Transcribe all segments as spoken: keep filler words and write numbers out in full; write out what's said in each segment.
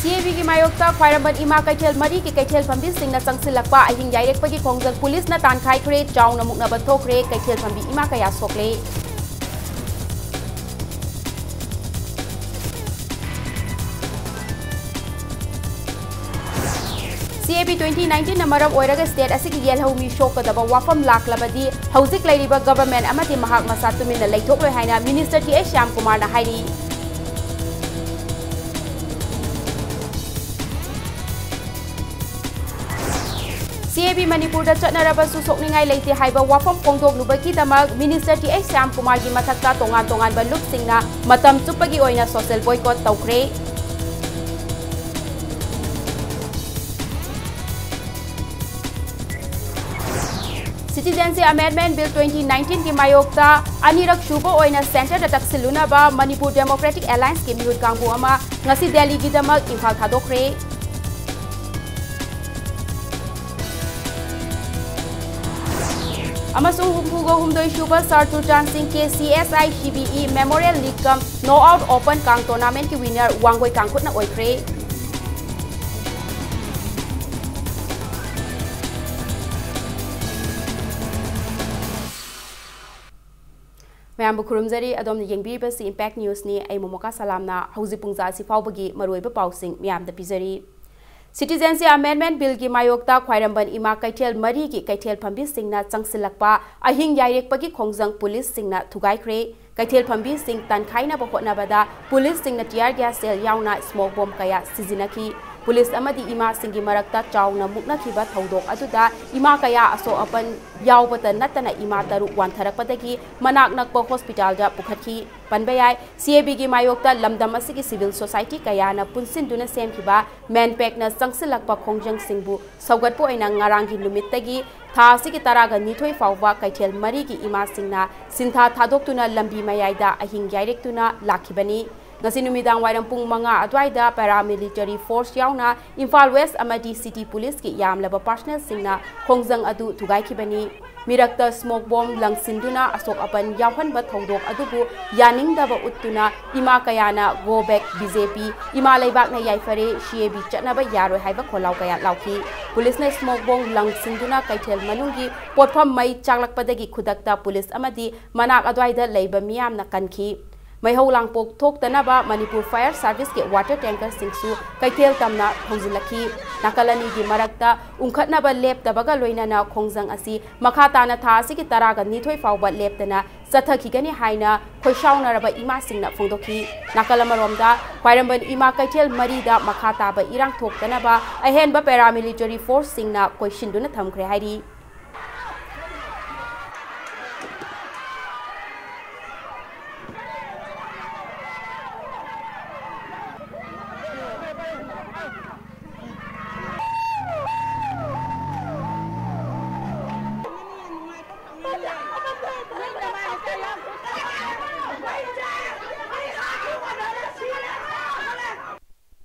ꯁꯤ ꯑꯦ ꯕꯤꯒꯤ ꯃꯥꯌꯣꯛꯇ ꯈ꯭ꯋꯥꯏꯔꯝꯕꯟ ꯏꯃꯥ ꯀꯩꯊꯦꯜ ꯃꯔꯤꯒꯤ ꯀꯩꯊꯦꯜ ꯐꯝꯕꯤꯁꯤꯡꯅ ꯆꯪꯁꯤꯜꯂꯛꯄ ꯑꯍꯤꯡ ꯌꯥꯏꯔꯦꯛꯄꯒꯤ ꯈꯣꯡꯖꯪ ꯄꯨꯂꯤꯁꯅ ꯇꯥꯟꯈꯥꯏꯈ꯭ꯔꯦ꯫ ꯆꯥꯎꯅ ꯃꯨꯛꯅꯕ ꯊꯣꯛꯈ꯭ꯔꯦ꯫ ꯀꯩꯊꯦꯜ ꯐꯝꯕꯤ ꯏꯃꯥ ꯀꯌꯥ ꯁꯣꯛꯂꯦ꯫ ꯁꯤ ꯑꯦ ꯕꯤ twenty nineteenꯅ ꯃꯔꯝ ꯑꯣꯏꯔꯒ state ꯑꯁꯤꯒꯤ ꯌꯦꯜꯍꯧꯃꯤ ꯁꯣꯛꯀꯗꯕ ꯋꯥꯐꯝ ꯂꯥꯛꯂꯕꯗꯤ ꯍꯧꯖꯤꯛ ꯂꯩꯔꯤꯕ government ꯑꯃꯗꯤ ꯃꯍꯥꯛ ꯃꯁꯥ ꯇꯨꯃꯤꯟꯅ ꯂꯩꯊꯣꯛꯂꯣꯏ ꯍꯥꯏꯅ Minister ꯇꯤ ꯑꯩꯆ ꯁ꯭ꯌꯥꯝꯀꯨꯃꯥꯔꯅ ꯍꯥꯏꯔꯤ꯫ ꯁꯤ ꯑꯦ ꯕꯤ ꯃꯅꯤꯄꯨꯔꯗ ꯆꯠꯅꯔꯕꯁꯨ ꯁꯣꯛꯅꯤꯡꯉꯥꯏ ꯂꯩꯇꯦ ꯍꯥꯏꯕ ꯋꯥꯐꯝ ꯐꯣꯡꯗꯣꯛꯂꯨꯕꯒꯤꯗꯃꯛ Minister ꯇꯤ ꯑꯩꯆ ꯁ꯭ꯌꯥꯝꯀꯨꯃꯥꯔꯒꯤ ꯃꯊꯛꯇ ꯇꯣꯉꯥꯟ ꯇꯣꯉꯥꯟꯕ ꯂꯨꯞꯁꯤꯡꯅ ꯃꯇꯝ ꯆꯨꯞꯄꯒꯤ ꯑꯣꯏꯅ social boycott ꯇꯧꯈ꯭ꯔꯦ꯫ Citizenship Amendment Bill twenty nineteenꯒꯤ ꯃꯥꯌꯣꯛꯇ ꯑꯅꯤꯔꯛ ꯁꯨꯕ ꯑꯣꯏꯅ centreꯗ ꯇꯛꯁꯤꯜꯂꯨꯅꯕ Manipur Democratic Allianceꯀꯤ ꯃꯤꯍꯨꯠ ꯀꯥꯡꯕꯨ ꯑꯃ ꯉꯁꯤ ꯗꯦꯜꯂꯤꯒꯤꯗꯃꯛ ꯏꯝꯐꯥꯜ ꯊꯥꯗꯣꯛꯈ꯭ꯔꯦ꯫ ꯑꯃꯁꯨꯡ ꯍꯨꯝꯐꯨꯒ ꯍꯨꯝꯗꯣꯏ ꯁꯨꯕ Sir Churchan Singh K C S I C B E Memorial League cum Knock Out Open ꯀꯥꯡ tournamentꯀꯤ winner ꯋꯥꯡꯒꯣꯏ ꯀꯥꯡꯈꯨꯠꯅ ꯑꯣꯏꯈ꯭ꯔꯦ꯫ ꯃꯌꯥꯝꯕꯨ ꯈꯨꯔꯨꯝꯖꯔꯤ꯫ ꯑꯗꯣꯝꯅ ꯌꯦꯡꯕꯤꯔꯤꯕꯁꯤ Impact Newsꯅꯤ꯫ ꯑꯩ ꯃꯣꯃꯣꯀꯥ ꯁꯂꯥꯝꯅ ꯍꯧꯖꯤꯛ ꯄꯨꯡꯖꯥ ꯑꯁꯤ ꯐꯥꯎꯕꯒꯤ ꯃꯔꯨꯑꯣꯏꯕ ꯄꯥꯎꯁꯤꯡ ꯃꯌꯥꯝꯗ ꯄꯤꯖꯔꯤ꯫ Citizenship Amendment Billꯒꯤ ꯃꯥꯌꯣꯛꯇ ꯈ꯭ꯋꯥꯏꯔꯝꯕꯟ ꯏꯃꯥ ꯀꯩꯊꯦꯜ ꯃꯔꯤꯒꯤ ꯀꯩꯊꯦꯜ ꯐꯝꯕꯤꯁꯤꯡꯅ ꯆꯪꯁꯤꯜꯂꯛꯄ ꯑꯍꯤꯡ ꯌꯥꯏꯔꯦꯛꯄꯒꯤ ꯈꯣꯡꯖꯪ ꯄꯨꯂꯤꯁꯁꯤꯡꯅ ꯊꯨꯒꯥꯏꯈ꯭ꯔꯦ꯫ ꯀꯩꯊꯦꯜ ꯐꯝꯕꯤꯁꯤꯡ ꯇꯥꯟꯈꯥꯏꯅꯕ ꯍꯣꯠꯅꯕꯗ ꯄꯨꯂꯤꯁꯁꯤꯡꯅ tear gas shell ꯌꯥꯎꯅ smoke bomb ꯀꯌꯥ ꯁꯤꯖꯤꯟꯅꯈꯤ꯫ ꯄꯨꯂꯤꯁ ꯑꯃꯗꯤ ꯏꯃꯥꯁꯤꯡꯒꯤ ꯃꯔꯛꯇ ꯆꯥꯎꯅ ꯃꯨꯛꯅꯈꯤꯕ ꯊꯧꯗꯣꯛ ꯑꯗꯨꯗ ꯏꯃꯥ ꯀꯌꯥ ꯑꯁꯣꯛ ꯑꯄꯟ ꯌꯥꯎꯕꯇ ꯅꯠꯇꯅ ꯏꯃꯥ ꯇꯔꯨꯛ ꯋꯥꯟꯊꯔꯛꯄꯗꯒꯤ ꯃꯅꯥꯛ ꯅꯛꯄ hospitalꯗ ꯄꯨꯈꯠꯈꯤ꯫ ꯄꯟꯕ ꯌꯥꯏ, C A Bꯒꯤ ꯃꯥꯌꯣꯛꯇ ꯂꯝꯗꯝ ꯑꯁꯤꯒꯤ civil society ꯀꯌꯥꯅ ꯄꯨꯟꯁꯤꯟꯗꯨꯅ ꯁꯦꯝꯈꯤꯕ MANPACꯅ ꯆꯪꯁꯤꯜꯂꯛꯄ ꯈꯣꯡꯖꯪꯁꯤꯡꯕꯨ ꯁꯧꯒꯠꯄ ꯑꯣꯏꯅ ꯉꯔꯥꯡꯒꯤ ꯅꯨꯃꯤꯠꯇꯒꯤ ꯊꯥ ꯑꯁꯤꯒꯤ ꯇꯔꯥꯒ ꯅꯤꯊꯣꯏ ꯐꯥꯎꯕ ꯀꯩꯊꯦꯜ ꯃꯔꯤꯒꯤ ꯏꯃꯥꯁꯤꯡꯅ ꯁꯤꯟꯊꯥ ꯊꯥꯗꯣꯛꯇꯨꯅ ꯂꯝꯕꯤ ꯃꯌꯥꯏꯗ ꯑꯍꯤꯡ ꯌꯥꯏꯔꯦꯛꯇꯨꯅ ꯂꯥꯛꯈꯤꯕꯅꯤ꯫ ꯉꯁꯤ ꯅꯨꯃꯤꯗꯥꯡ ꯋꯥꯏꯔꯝ ꯄꯨꯡ ꯃꯉꯥ ꯑꯗꯨꯋꯥꯏꯗ paramilitary force ꯌꯥꯎꯅ ꯏꯝꯐꯥꯜ West ꯑꯃꯗꯤ City Policeꯀꯤ ꯌꯥꯝꯂꯕ personnelꯁꯤꯡꯅ ꯈꯣꯡꯖꯪ ꯑꯗꯨ ꯊꯨꯒꯥꯏꯈꯤꯕꯅꯤ꯫ ꯃꯤꯔꯛꯇ smoke bomb ꯂꯪꯁꯤꯟꯗꯨꯅ ꯑꯁꯣꯛ ꯑꯄꯟ ꯌꯥꯎꯍꯟꯕ ꯊꯧꯗꯣꯛ ꯑꯗꯨꯕꯨ ꯌꯥꯅꯤꯡꯗꯕ ꯎꯠꯇꯨꯅ ꯏꯃꯥ ꯀꯌꯥꯅ "Go back B J P, ꯏꯃꯥ ꯂꯩꯕꯥꯛꯅ ꯌꯥꯏꯐꯔꯦ, C A B ꯆꯠꯅꯕ ꯌꯥꯔꯣꯏ" ꯍꯥꯏꯕ ꯈꯣꯜꯂꯥꯎ ꯀꯌꯥ ꯂꯥꯎꯈꯤ꯫ ꯄꯨꯂꯤꯁꯅ smoke bomb ꯂꯪꯁꯤꯟꯗꯨꯅ ꯀꯩꯊꯦꯜ ꯃꯅꯨꯡꯒꯤ ꯄꯣꯠꯐꯝ ꯃꯩ ꯆꯥꯛꯂꯛꯄꯗꯒꯤ ꯈꯨꯗꯛꯇ ꯄꯨꯂꯤꯁ ꯑꯃꯗꯤ ꯃꯅꯥꯛ ꯑꯗ꯭ꯋꯥꯏꯗ ꯂꯩꯕ ꯃꯤꯌꯥꯝꯅ ꯀꯟꯈꯤ꯫ ꯃꯩꯍꯧ ꯂꯥꯡꯄꯣꯛ ꯊꯣꯛꯇꯅꯕ ꯃꯅꯤꯄꯨꯔ Fire Serviceꯀꯤ water tankerꯁꯤꯡꯁꯨ ꯀꯩꯊꯦꯜ ꯇꯝꯅ ꯊꯧꯖꯤꯜꯂꯛꯈꯤ꯫ ꯅꯥꯀꯜ ꯑꯅꯤꯒꯤ ꯃꯔꯛꯇ ꯎꯪꯈꯠꯅꯕ ꯂꯦꯞꯇꯕꯒ ꯂꯣꯏꯅꯅ ꯈꯣꯡꯖꯪ ꯑꯁꯤ ꯃꯈꯥ ꯇꯥꯅ ꯊꯥ ꯑꯁꯤꯒꯤ ꯇꯔꯥꯒ ꯅꯤꯊꯣꯏ ꯐꯥꯎꯕ ꯂꯦꯞꯇꯅ ꯆꯠꯊꯈꯤꯒꯅꯤ ꯍꯥꯏꯅ ꯈꯣꯏꯁꯥꯎꯅꯔꯕ ꯏꯃꯥꯁꯤꯡꯅ ꯐꯣꯡꯗꯣꯛꯈꯤ꯫ ꯅꯥꯀꯜ ꯑꯃꯔꯣꯝꯗ, ꯈ꯭ꯋꯥꯏꯔꯝꯕꯟ ꯏꯃꯥ ꯀꯩꯊꯦꯜ ꯃꯔꯤꯗ ꯃꯈꯥ ꯇꯥꯕ ꯏꯔꯥꯡ ꯊꯣꯛꯇꯅꯕ ꯑꯍꯦꯟꯕ paramilitary forceꯁꯤꯡꯅ ꯀꯣꯏꯁꯤꯟꯗꯨꯅ ꯊꯝꯈ꯭ꯔꯦ ꯍꯥꯏꯔꯤ꯫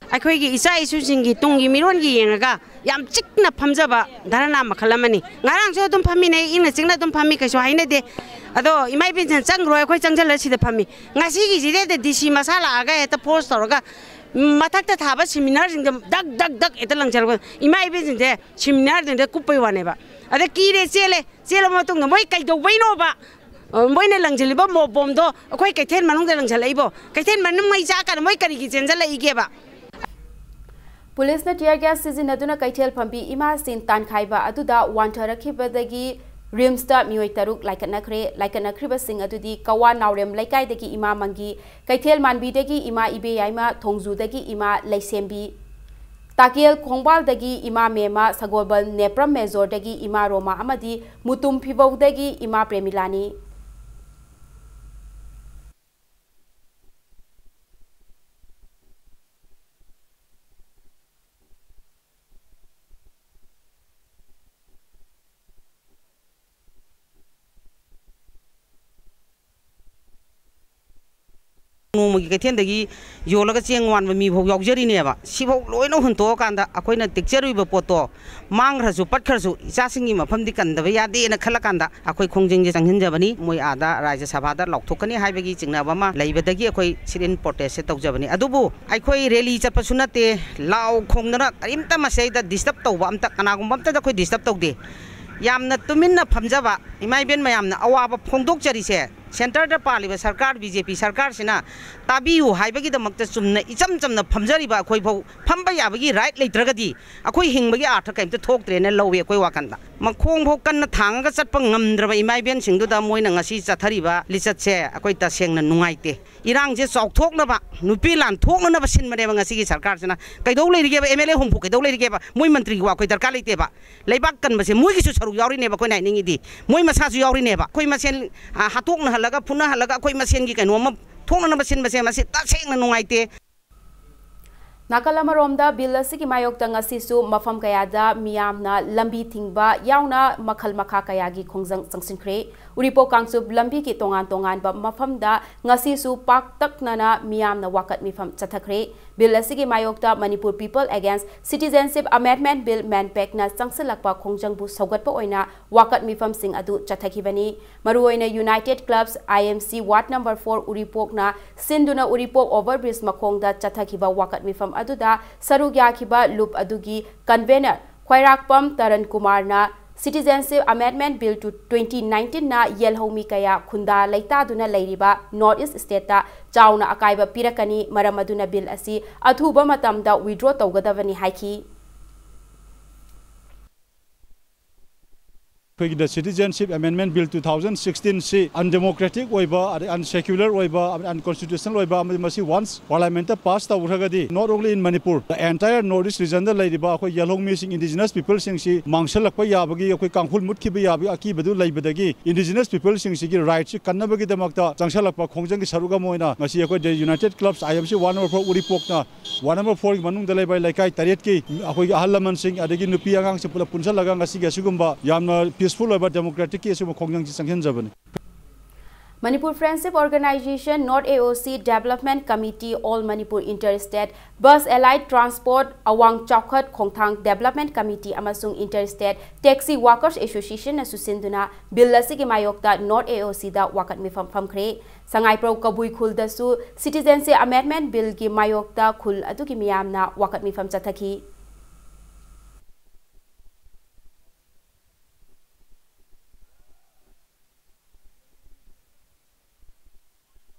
ꯑꯩꯈꯣꯏꯒꯤ ꯏꯆꯥ ꯏꯁꯨꯁꯤꯡꯒꯤ ꯇꯨꯡꯒꯤ ꯃꯤꯔꯣꯟꯒꯤ ꯌꯦꯡꯉꯒ ꯌꯥꯝ ꯆꯤꯛꯅ ꯐꯝꯖꯕ ꯙꯔꯅꯥ ꯃꯈꯜ ꯑꯃꯅꯤ꯫ ꯉꯔꯥꯡꯁꯨ ꯑꯗꯨꯝ ꯐꯝꯃꯤꯟꯅꯩ, ꯏꯪꯅ ꯆꯤꯛꯅ ꯑꯗꯨꯝ ꯐꯝꯃꯤ, ꯀꯩꯁꯨ ꯍꯥꯏꯅꯗꯦ꯫ ꯑꯗꯣ ꯏꯃꯥ ꯏꯕꯦꯟꯁꯤꯡꯅ "ꯆꯪꯈ꯭ꯔꯣ, ꯑꯩꯈꯣꯏ ꯆꯪꯁꯤꯜꯂ ꯁꯤꯗ ꯐꯝꯃꯤ"꯫ ꯉꯁꯤꯒꯤꯁꯤꯗꯩꯗ D C ꯃꯁꯥ ꯂꯥꯛꯑꯒ ꯍꯦꯛꯇ force ꯇꯧꯔꯒ ꯃꯊꯛꯇ ꯊꯥꯕ seminarꯁꯤꯡꯗ ꯗꯛ ꯗꯛ ꯗꯛ ꯍꯦꯛꯇ ꯂꯪꯁꯤꯜꯂꯛꯄ꯫ ꯏꯃꯥ ꯏꯕꯦꯟꯁꯤꯡꯁꯦ seminarꯁꯤꯡꯗ ꯀꯨꯞꯄꯩ ꯋꯥꯅꯦꯕ꯫ ꯑꯗ ꯀꯤꯔꯦ, ꯆꯦꯜꯂꯦ꯫ ꯆꯦꯜꯂꯕ ꯃꯇꯨꯡꯗ ꯃꯣꯏ ꯀꯩꯗꯧꯕꯩꯅꯣꯕ? ꯑ, ꯃꯣꯏꯅ ꯂꯪꯁꯤꯜꯂꯤꯕ ꯃꯣ-, ꯕꯣꯝꯗꯣ ꯑꯩꯈꯣꯏ ꯀꯩꯊꯦꯜ ꯃꯅꯨꯡꯗ ꯂꯪꯁꯤꯜꯂꯛꯏꯕꯣ? ꯀꯩꯊꯦꯜ ꯃꯅꯨꯡ ꯃꯩ ꯆꯥꯛꯀꯥꯟꯗ ꯃꯣꯏ ꯀꯔꯤꯒꯤ ꯆꯦꯟꯁꯤꯜꯂꯛꯏꯒꯦꯕ? ꯄꯨꯂꯤꯁꯅ tear gas ꯁꯤꯖꯤꯟꯅꯗꯨꯅ ꯀꯩꯊꯦꯜ ꯐꯝꯕꯤ ꯏꯃꯥꯁꯤꯡ ꯇꯥꯟꯈꯥꯏꯕ ꯑꯗꯨꯗ ꯋꯥꯟꯊꯔꯛꯈꯤꯕꯗꯒꯤ RIMSꯇ ꯃꯤꯑꯣꯏ ꯇꯔꯨꯛ ꯂꯥꯏꯀꯠꯅꯈ꯭ꯔꯦ꯫ ꯂꯥꯏꯀꯠꯅꯈ꯭ꯔꯤꯕꯁꯤꯡ ꯑꯗꯨꯗꯤ ꯀꯋꯥ ꯅꯥꯎꯔꯦꯝ ꯂꯩꯀꯥꯏꯗꯒꯤ ꯏꯃꯥ ꯃꯪꯒꯤ, ꯀꯩꯊꯦꯜ ꯃꯥꯟꯕꯤꯗꯒꯤ ꯏꯃꯥ ꯏꯕꯦꯌꯥꯏꯃ, ꯊꯣꯡꯖꯨꯗꯒꯤ ꯏꯃꯥ ꯂꯩꯁꯦꯝꯕꯤ, ꯇꯥꯀꯦꯜ ꯈꯣꯡꯕꯥꯜꯗꯒꯤ ꯏꯃꯥ ꯃꯦꯃ, ꯁꯒꯣꯜꯕꯟ ꯅꯦꯄ꯭ꯔꯝ ꯃꯦꯖꯣꯔꯗꯒꯤ ꯏꯃꯥ ꯔꯣꯃꯥ ꯑꯃꯗꯤ ꯃꯨꯇꯨꯝ ꯐꯤꯕꯧꯗꯒꯤ ꯏꯃꯥ ꯄ꯭ꯔꯦꯃꯤꯂꯥꯅꯤ꯫ ꯅꯣꯡꯃꯒꯤ ꯀꯩꯊꯦꯜꯗꯒꯤ ꯌꯣꯜꯂꯒ ꯆꯦꯡ ꯋꯥꯟꯕ ꯃꯤꯐꯥꯎ ꯌꯥꯎꯖꯔꯤꯅꯦꯕ꯫ ꯁꯤꯐꯥꯎ ꯂꯣꯏꯅ ꯍꯨꯟꯇꯣꯛꯑꯀꯥꯟꯗ ꯑꯩꯈꯣꯏꯅ ꯇꯦꯛꯆꯔꯨꯏꯕ ꯄꯣꯠꯇꯣ ꯃꯥꯡꯈ꯭ꯔꯁꯨ ꯄꯠꯈ꯭ꯔꯁꯨ ꯏꯆꯥꯁꯤꯡꯒꯤ ꯃꯐꯝꯗꯤ ꯀꯟꯗꯕ ꯌꯥꯗꯦꯅ ꯈꯜꯂꯀꯥꯟꯗ ꯑꯩꯈꯣꯏ ꯈꯣꯡꯖꯪꯁꯦ ꯆꯪꯁꯤꯟꯖꯕꯅꯤ꯫ ꯃꯣꯏ ꯑꯥꯗ ꯔꯥꯖ꯭ꯌ ꯁꯚꯥꯗ ꯂꯥꯎꯊꯣꯛꯀꯅꯤ ꯍꯥꯏꯕꯒꯤ ꯆꯤꯡꯅꯕ ꯑꯃ ꯂꯩꯕꯗꯒꯤ ꯑꯩꯈꯣꯏ sit-in protest ꯁꯦ ꯇꯧꯖꯕꯅꯤ꯫ ꯑꯗꯨꯕꯨ ꯑꯩꯈꯣꯏ rally ꯆꯠꯄꯁꯨ ꯅꯠꯇꯦ, ꯂꯥꯎ ꯈꯣꯡꯗꯅ ꯀꯔꯤꯝꯇ ꯃꯁꯤꯗ disturb ꯇꯧꯕ ꯑꯝꯇ, ꯀꯅꯥꯒꯨꯝꯕ ꯑꯝꯇꯗ ꯑꯩꯈꯣꯏ disturb ꯇꯧꯗꯦ꯫ ꯌꯥꯝꯅ ꯇꯨꯃꯤꯟꯅ ꯐꯝꯖꯕ ꯏꯃꯥ ꯏꯕꯦꯟ ꯃꯌꯥꯝꯅ ꯑꯋꯥꯕ ꯐꯣꯡꯗꯣꯛꯆꯔꯤꯁꯦ, centre ꯗ ꯄꯥꯜꯂꯤꯕ ꯁꯔꯀꯥꯔ, ꯕꯤ ꯖꯦ ꯄꯤ ꯁꯔꯀꯥꯔꯁꯤꯅ ꯇꯥꯕꯤꯌꯨ ꯍꯥꯏꯕꯒꯤꯗꯃꯛꯇ ꯆꯨꯝꯅ ꯏꯆꯝ ꯆꯝꯅ ꯐꯝꯖꯔꯤꯕ ꯑꯩꯈꯣꯏꯐꯥꯎ ꯐꯝꯕ ꯌꯥꯕꯒꯤ right ꯂꯩꯇ꯭ꯔꯒꯗꯤ ꯑꯩꯈꯣꯏ ꯍꯤꯡꯕꯒꯤ ꯑꯥꯔꯊ ꯀꯔꯤꯝꯇ ꯊꯣꯛꯇ꯭ꯔꯦꯅ ꯂꯧꯏ ꯑꯩꯈꯣꯏ ꯋꯥꯈꯜꯗ꯫ ꯃꯈꯣꯡꯐꯥꯎ ꯀꯟꯅ ꯊꯥꯡꯉꯒ ꯆꯠꯄ ꯉꯝꯗ꯭ꯔꯕ ꯏꯃꯥ ꯏꯕꯦꯟꯁꯤꯡꯗꯨꯗ ꯃꯣꯏꯅ ꯉꯁꯤ ꯆꯠꯊꯔꯤꯕ ꯂꯤꯆꯠꯁꯦ ꯑꯩꯈꯣꯏ ꯇꯁꯦꯡꯅ ꯅꯨꯡꯉꯥꯏꯇꯦ꯫ ꯏꯔꯥꯡꯁꯦ ꯆꯥꯎꯊꯣꯛꯅꯕ, ꯅꯨꯄꯤ ꯂꯥꯟ ꯊꯣꯛꯅꯅꯕ ꯁꯤꯟꯕꯅꯦꯕ ꯉꯁꯤꯒꯤ ꯁꯔꯀꯥꯔꯁꯤꯅ꯫ ꯀꯩꯗꯧ ꯂꯩꯔꯤꯒꯦꯕ? ꯑꯦꯝ ꯑꯦꯜ ꯑꯦ ꯍꯨꯝꯐꯨ ꯀꯩꯗꯧ ꯂꯩꯔꯤꯒꯦꯕ? ꯃꯣꯏ ꯃꯟꯇ꯭ꯔꯤꯒꯤ ꯋꯥ ꯑꯩꯈꯣꯏ ꯗꯔꯀꯥꯔ ꯂꯩꯇꯦꯕ꯫ ꯂꯩꯕꯥꯛ ꯀꯟꯕꯁꯦ ꯃꯣꯏꯒꯤꯁꯨ ꯁꯔꯨꯛ ꯌꯥꯎꯔꯤꯅꯦꯕ꯫ ꯑꯩꯈꯣꯏꯅ ꯍꯥꯏꯅꯤꯡꯉꯤꯗꯤ ꯃꯣꯏ ꯃꯁꯥꯁꯨ ꯌꯥꯎꯔꯤꯅꯦꯕ꯫ ꯑꯩꯈꯣꯏ ꯃꯁꯦꯟ, ꯑ, ꯍꯥꯠꯇꯣꯛꯅꯍꯜꯂꯒ, ꯐꯨꯅꯍꯜꯂꯒ ꯑꯩꯈꯣꯏ ꯃꯁꯦꯟꯒꯤ ꯀꯩꯅꯣꯝꯃ ꯊꯣꯛꯅꯅꯕ ꯁꯤꯟꯕꯁꯦ ꯃꯁꯤ ꯇꯁꯦꯡꯅ ꯅꯨꯡꯉꯥꯏꯇꯦ꯫ ꯅꯥꯀꯜ ꯑꯃꯔꯣꯝꯗ, ꯕꯤꯜ ꯑꯁꯤꯒꯤ ꯃꯥꯌꯣꯛꯇ ꯉꯁꯤꯁꯨ ꯃꯐꯝ ꯀꯌꯥꯗ ꯃꯤꯌꯥꯝꯅ ꯂꯝꯕꯤ ꯊꯤꯡꯕ ꯌꯥꯎꯅ ꯃꯈꯜ ꯃꯈꯥ ꯀꯌꯥꯒꯤ ꯈꯣꯡꯖꯪ ꯆꯪꯁꯤꯟꯈ꯭ꯔꯦ꯫ ꯎꯔꯤꯄꯣꯛ ꯀꯥꯡꯆꯨꯞ ꯂꯝꯕꯤꯒꯤ ꯇꯣꯉꯥꯟ ꯇꯣꯉꯥꯟꯕ ꯃꯐꯝꯗ ꯉꯁꯤꯁꯨ ꯄꯥꯛꯇꯛꯅꯅ ꯃꯤꯌꯥꯝꯅ ꯋꯥꯀꯠ ꯃꯤꯐꯝ ꯆꯠꯊꯈ꯭ꯔꯦ꯫ ꯕꯤꯜ ꯑꯁꯤꯒꯤ ꯃꯥꯌꯣꯛꯇ Manipur People Against Citizenship Amendment Bill, MANPAC ꯅ ꯆꯪꯁꯤꯜꯂꯛꯄ ꯈꯣꯡꯖꯪꯕꯨ ꯁꯧꯒꯠꯄ ꯑꯣꯏꯅ ꯋꯥꯀꯠ ꯃꯤꯐꯝꯁꯤꯡ ꯑꯗꯨ ꯆꯠꯊꯈꯤꯕꯅꯤ꯫ ꯃꯔꯨꯑꯣꯏꯅ United Clubs, I M C, Ward number four ꯎꯔꯤꯄꯣꯛꯅ ꯁꯤꯟꯗꯨꯅ ꯎꯔꯤꯄꯣꯛ overbridge ꯃꯈꯣꯡꯗ ꯆꯠꯊꯈꯤꯕ ꯋꯥꯀꯠ ꯃꯤꯐꯝ ꯑꯗꯨꯗ ꯁꯔꯨꯛ ꯌꯥꯈꯤꯕ ꯂꯨꯞ ꯑꯗꯨꯒꯤ convener ꯈ꯭ꯋꯥꯏꯔꯥꯛꯄꯝ ꯇꯔꯟ ꯀꯨꯃꯥꯔꯅ Citizenship Amendment Bill to twenty nineteen ꯅ ꯌꯦꯜꯍꯧꯃꯤ ꯀꯌꯥ ꯈꯨꯟꯗꯥ ꯂꯩꯇꯥꯗꯨꯅ ꯂꯩꯔꯤꯕ North East state ꯇ ꯆꯥꯎꯅ ꯑꯀꯥꯏꯕ ꯄꯤꯔꯛꯀꯅꯤ, ꯃꯔꯝ ꯑꯗꯨꯅ ꯕꯤꯜ ꯑꯁꯤ ꯑꯊꯨꯕ ꯃꯇꯝꯗ withdraw ꯇꯧꯒꯗꯕꯅꯤ ꯍꯥꯏꯈꯤ꯫ ꯑꯩꯈꯣꯏꯒꯤ The Citizenship Amendment Bill two thousand sixteen ꯁꯤ undemocratic ꯑꯣꯏꯕ, ꯑꯗꯩ unsecular ꯑꯣꯏꯕ, ꯑꯃꯗꯤ unconstitutional ꯑꯣꯏꯕ, ꯑꯃꯗꯤ ꯃꯁꯤ once parliament ꯇ pass ꯇꯧꯈ꯭ꯔꯒꯗꯤ, not only in Manipur, the entire North East region ꯗ ꯂꯩꯔꯤꯕ ꯑꯩꯈꯣꯏ ꯌꯦꯜꯍꯧꯃꯤꯁꯤꯡ, indigenous people ꯁꯤꯡꯁꯤ ꯃꯥꯡꯁꯜꯂꯛꯄ ꯌꯥꯕꯒꯤ, ꯑꯩꯈꯣꯏ ꯀꯥꯡꯈꯨꯜ ꯃꯨꯠꯈꯤꯕ ꯌꯥꯕꯒꯤ ꯑꯀꯤꯕꯗꯨ ꯂꯩꯕꯗꯒꯤ, indigenous people ꯁꯤꯡꯁꯤꯒꯤ right ꯁꯤ ꯀꯟꯅꯕꯒꯤꯗꯃꯛꯇ ꯆꯪꯁꯜꯂꯛꯄ ꯈꯣꯡꯖꯪꯒꯤ ꯁꯔꯨꯛ ꯑꯃ ꯑꯣꯏꯅ ꯉꯁꯤ ꯑꯩꯈꯣꯏ The United Clubs, I M C, Ward number four ꯎꯔꯤꯄꯣꯛꯅ, Ward number four ꯒꯤ ꯃꯅꯨꯡꯗ ꯂꯩꯕ ꯂꯩꯀꯥꯏ ꯇꯔꯦꯠꯀꯤ ꯑꯩꯈꯣꯏꯒꯤ ꯑꯍꯜ ꯂꯃꯟꯁꯤꯡ ꯑꯗꯒꯤ ꯅꯨꯄꯤ ꯑꯉꯥꯡꯁꯤꯡ ꯄꯨꯂꯞ ꯄꯨꯟꯁꯤꯜꯂꯒ ꯉꯁꯤꯒꯤ ꯑꯁꯤꯒꯨꯝꯕ ꯌꯥꯝꯅ peaceful ꯑꯣꯏꯕ democratic ꯀꯤ ꯑꯁꯤꯒꯨꯝꯕ ꯈꯣꯡꯖꯪꯁꯤ ꯆꯪꯁꯤꯟꯖꯕꯅꯤ꯫ Manipur Friendship Organization, North A O C Development Committee, All Manipur Inter-State Bus Allied Transport, Awang Chaukhat Khongthang Development Committee ꯑꯃꯁꯨꯡ Inter-State Taxi Workers Association ꯅꯁꯨ ꯁꯤꯟꯗꯨꯅ Bill ꯑꯁꯤꯒꯤ ꯃꯥꯌꯣꯛꯇ North A O C ꯗ ꯋꯥꯀꯠ ꯃꯤꯐꯝ ꯐꯝꯈ꯭ꯔꯦ꯫ ꯁꯉꯥꯏꯄ꯭ꯔꯧ ꯀꯕꯨꯏ ꯈꯨꯜꯗꯁꯨ Citizenship Amendment Bill ꯒꯤ ꯃꯥꯌꯣꯛꯇ ꯈꯨꯜ ꯑꯗꯨꯒꯤ ꯃꯤꯌꯥꯝꯅ ꯋꯥꯀꯠ ꯃꯤꯐꯝ ꯆꯠꯊꯈꯤ꯫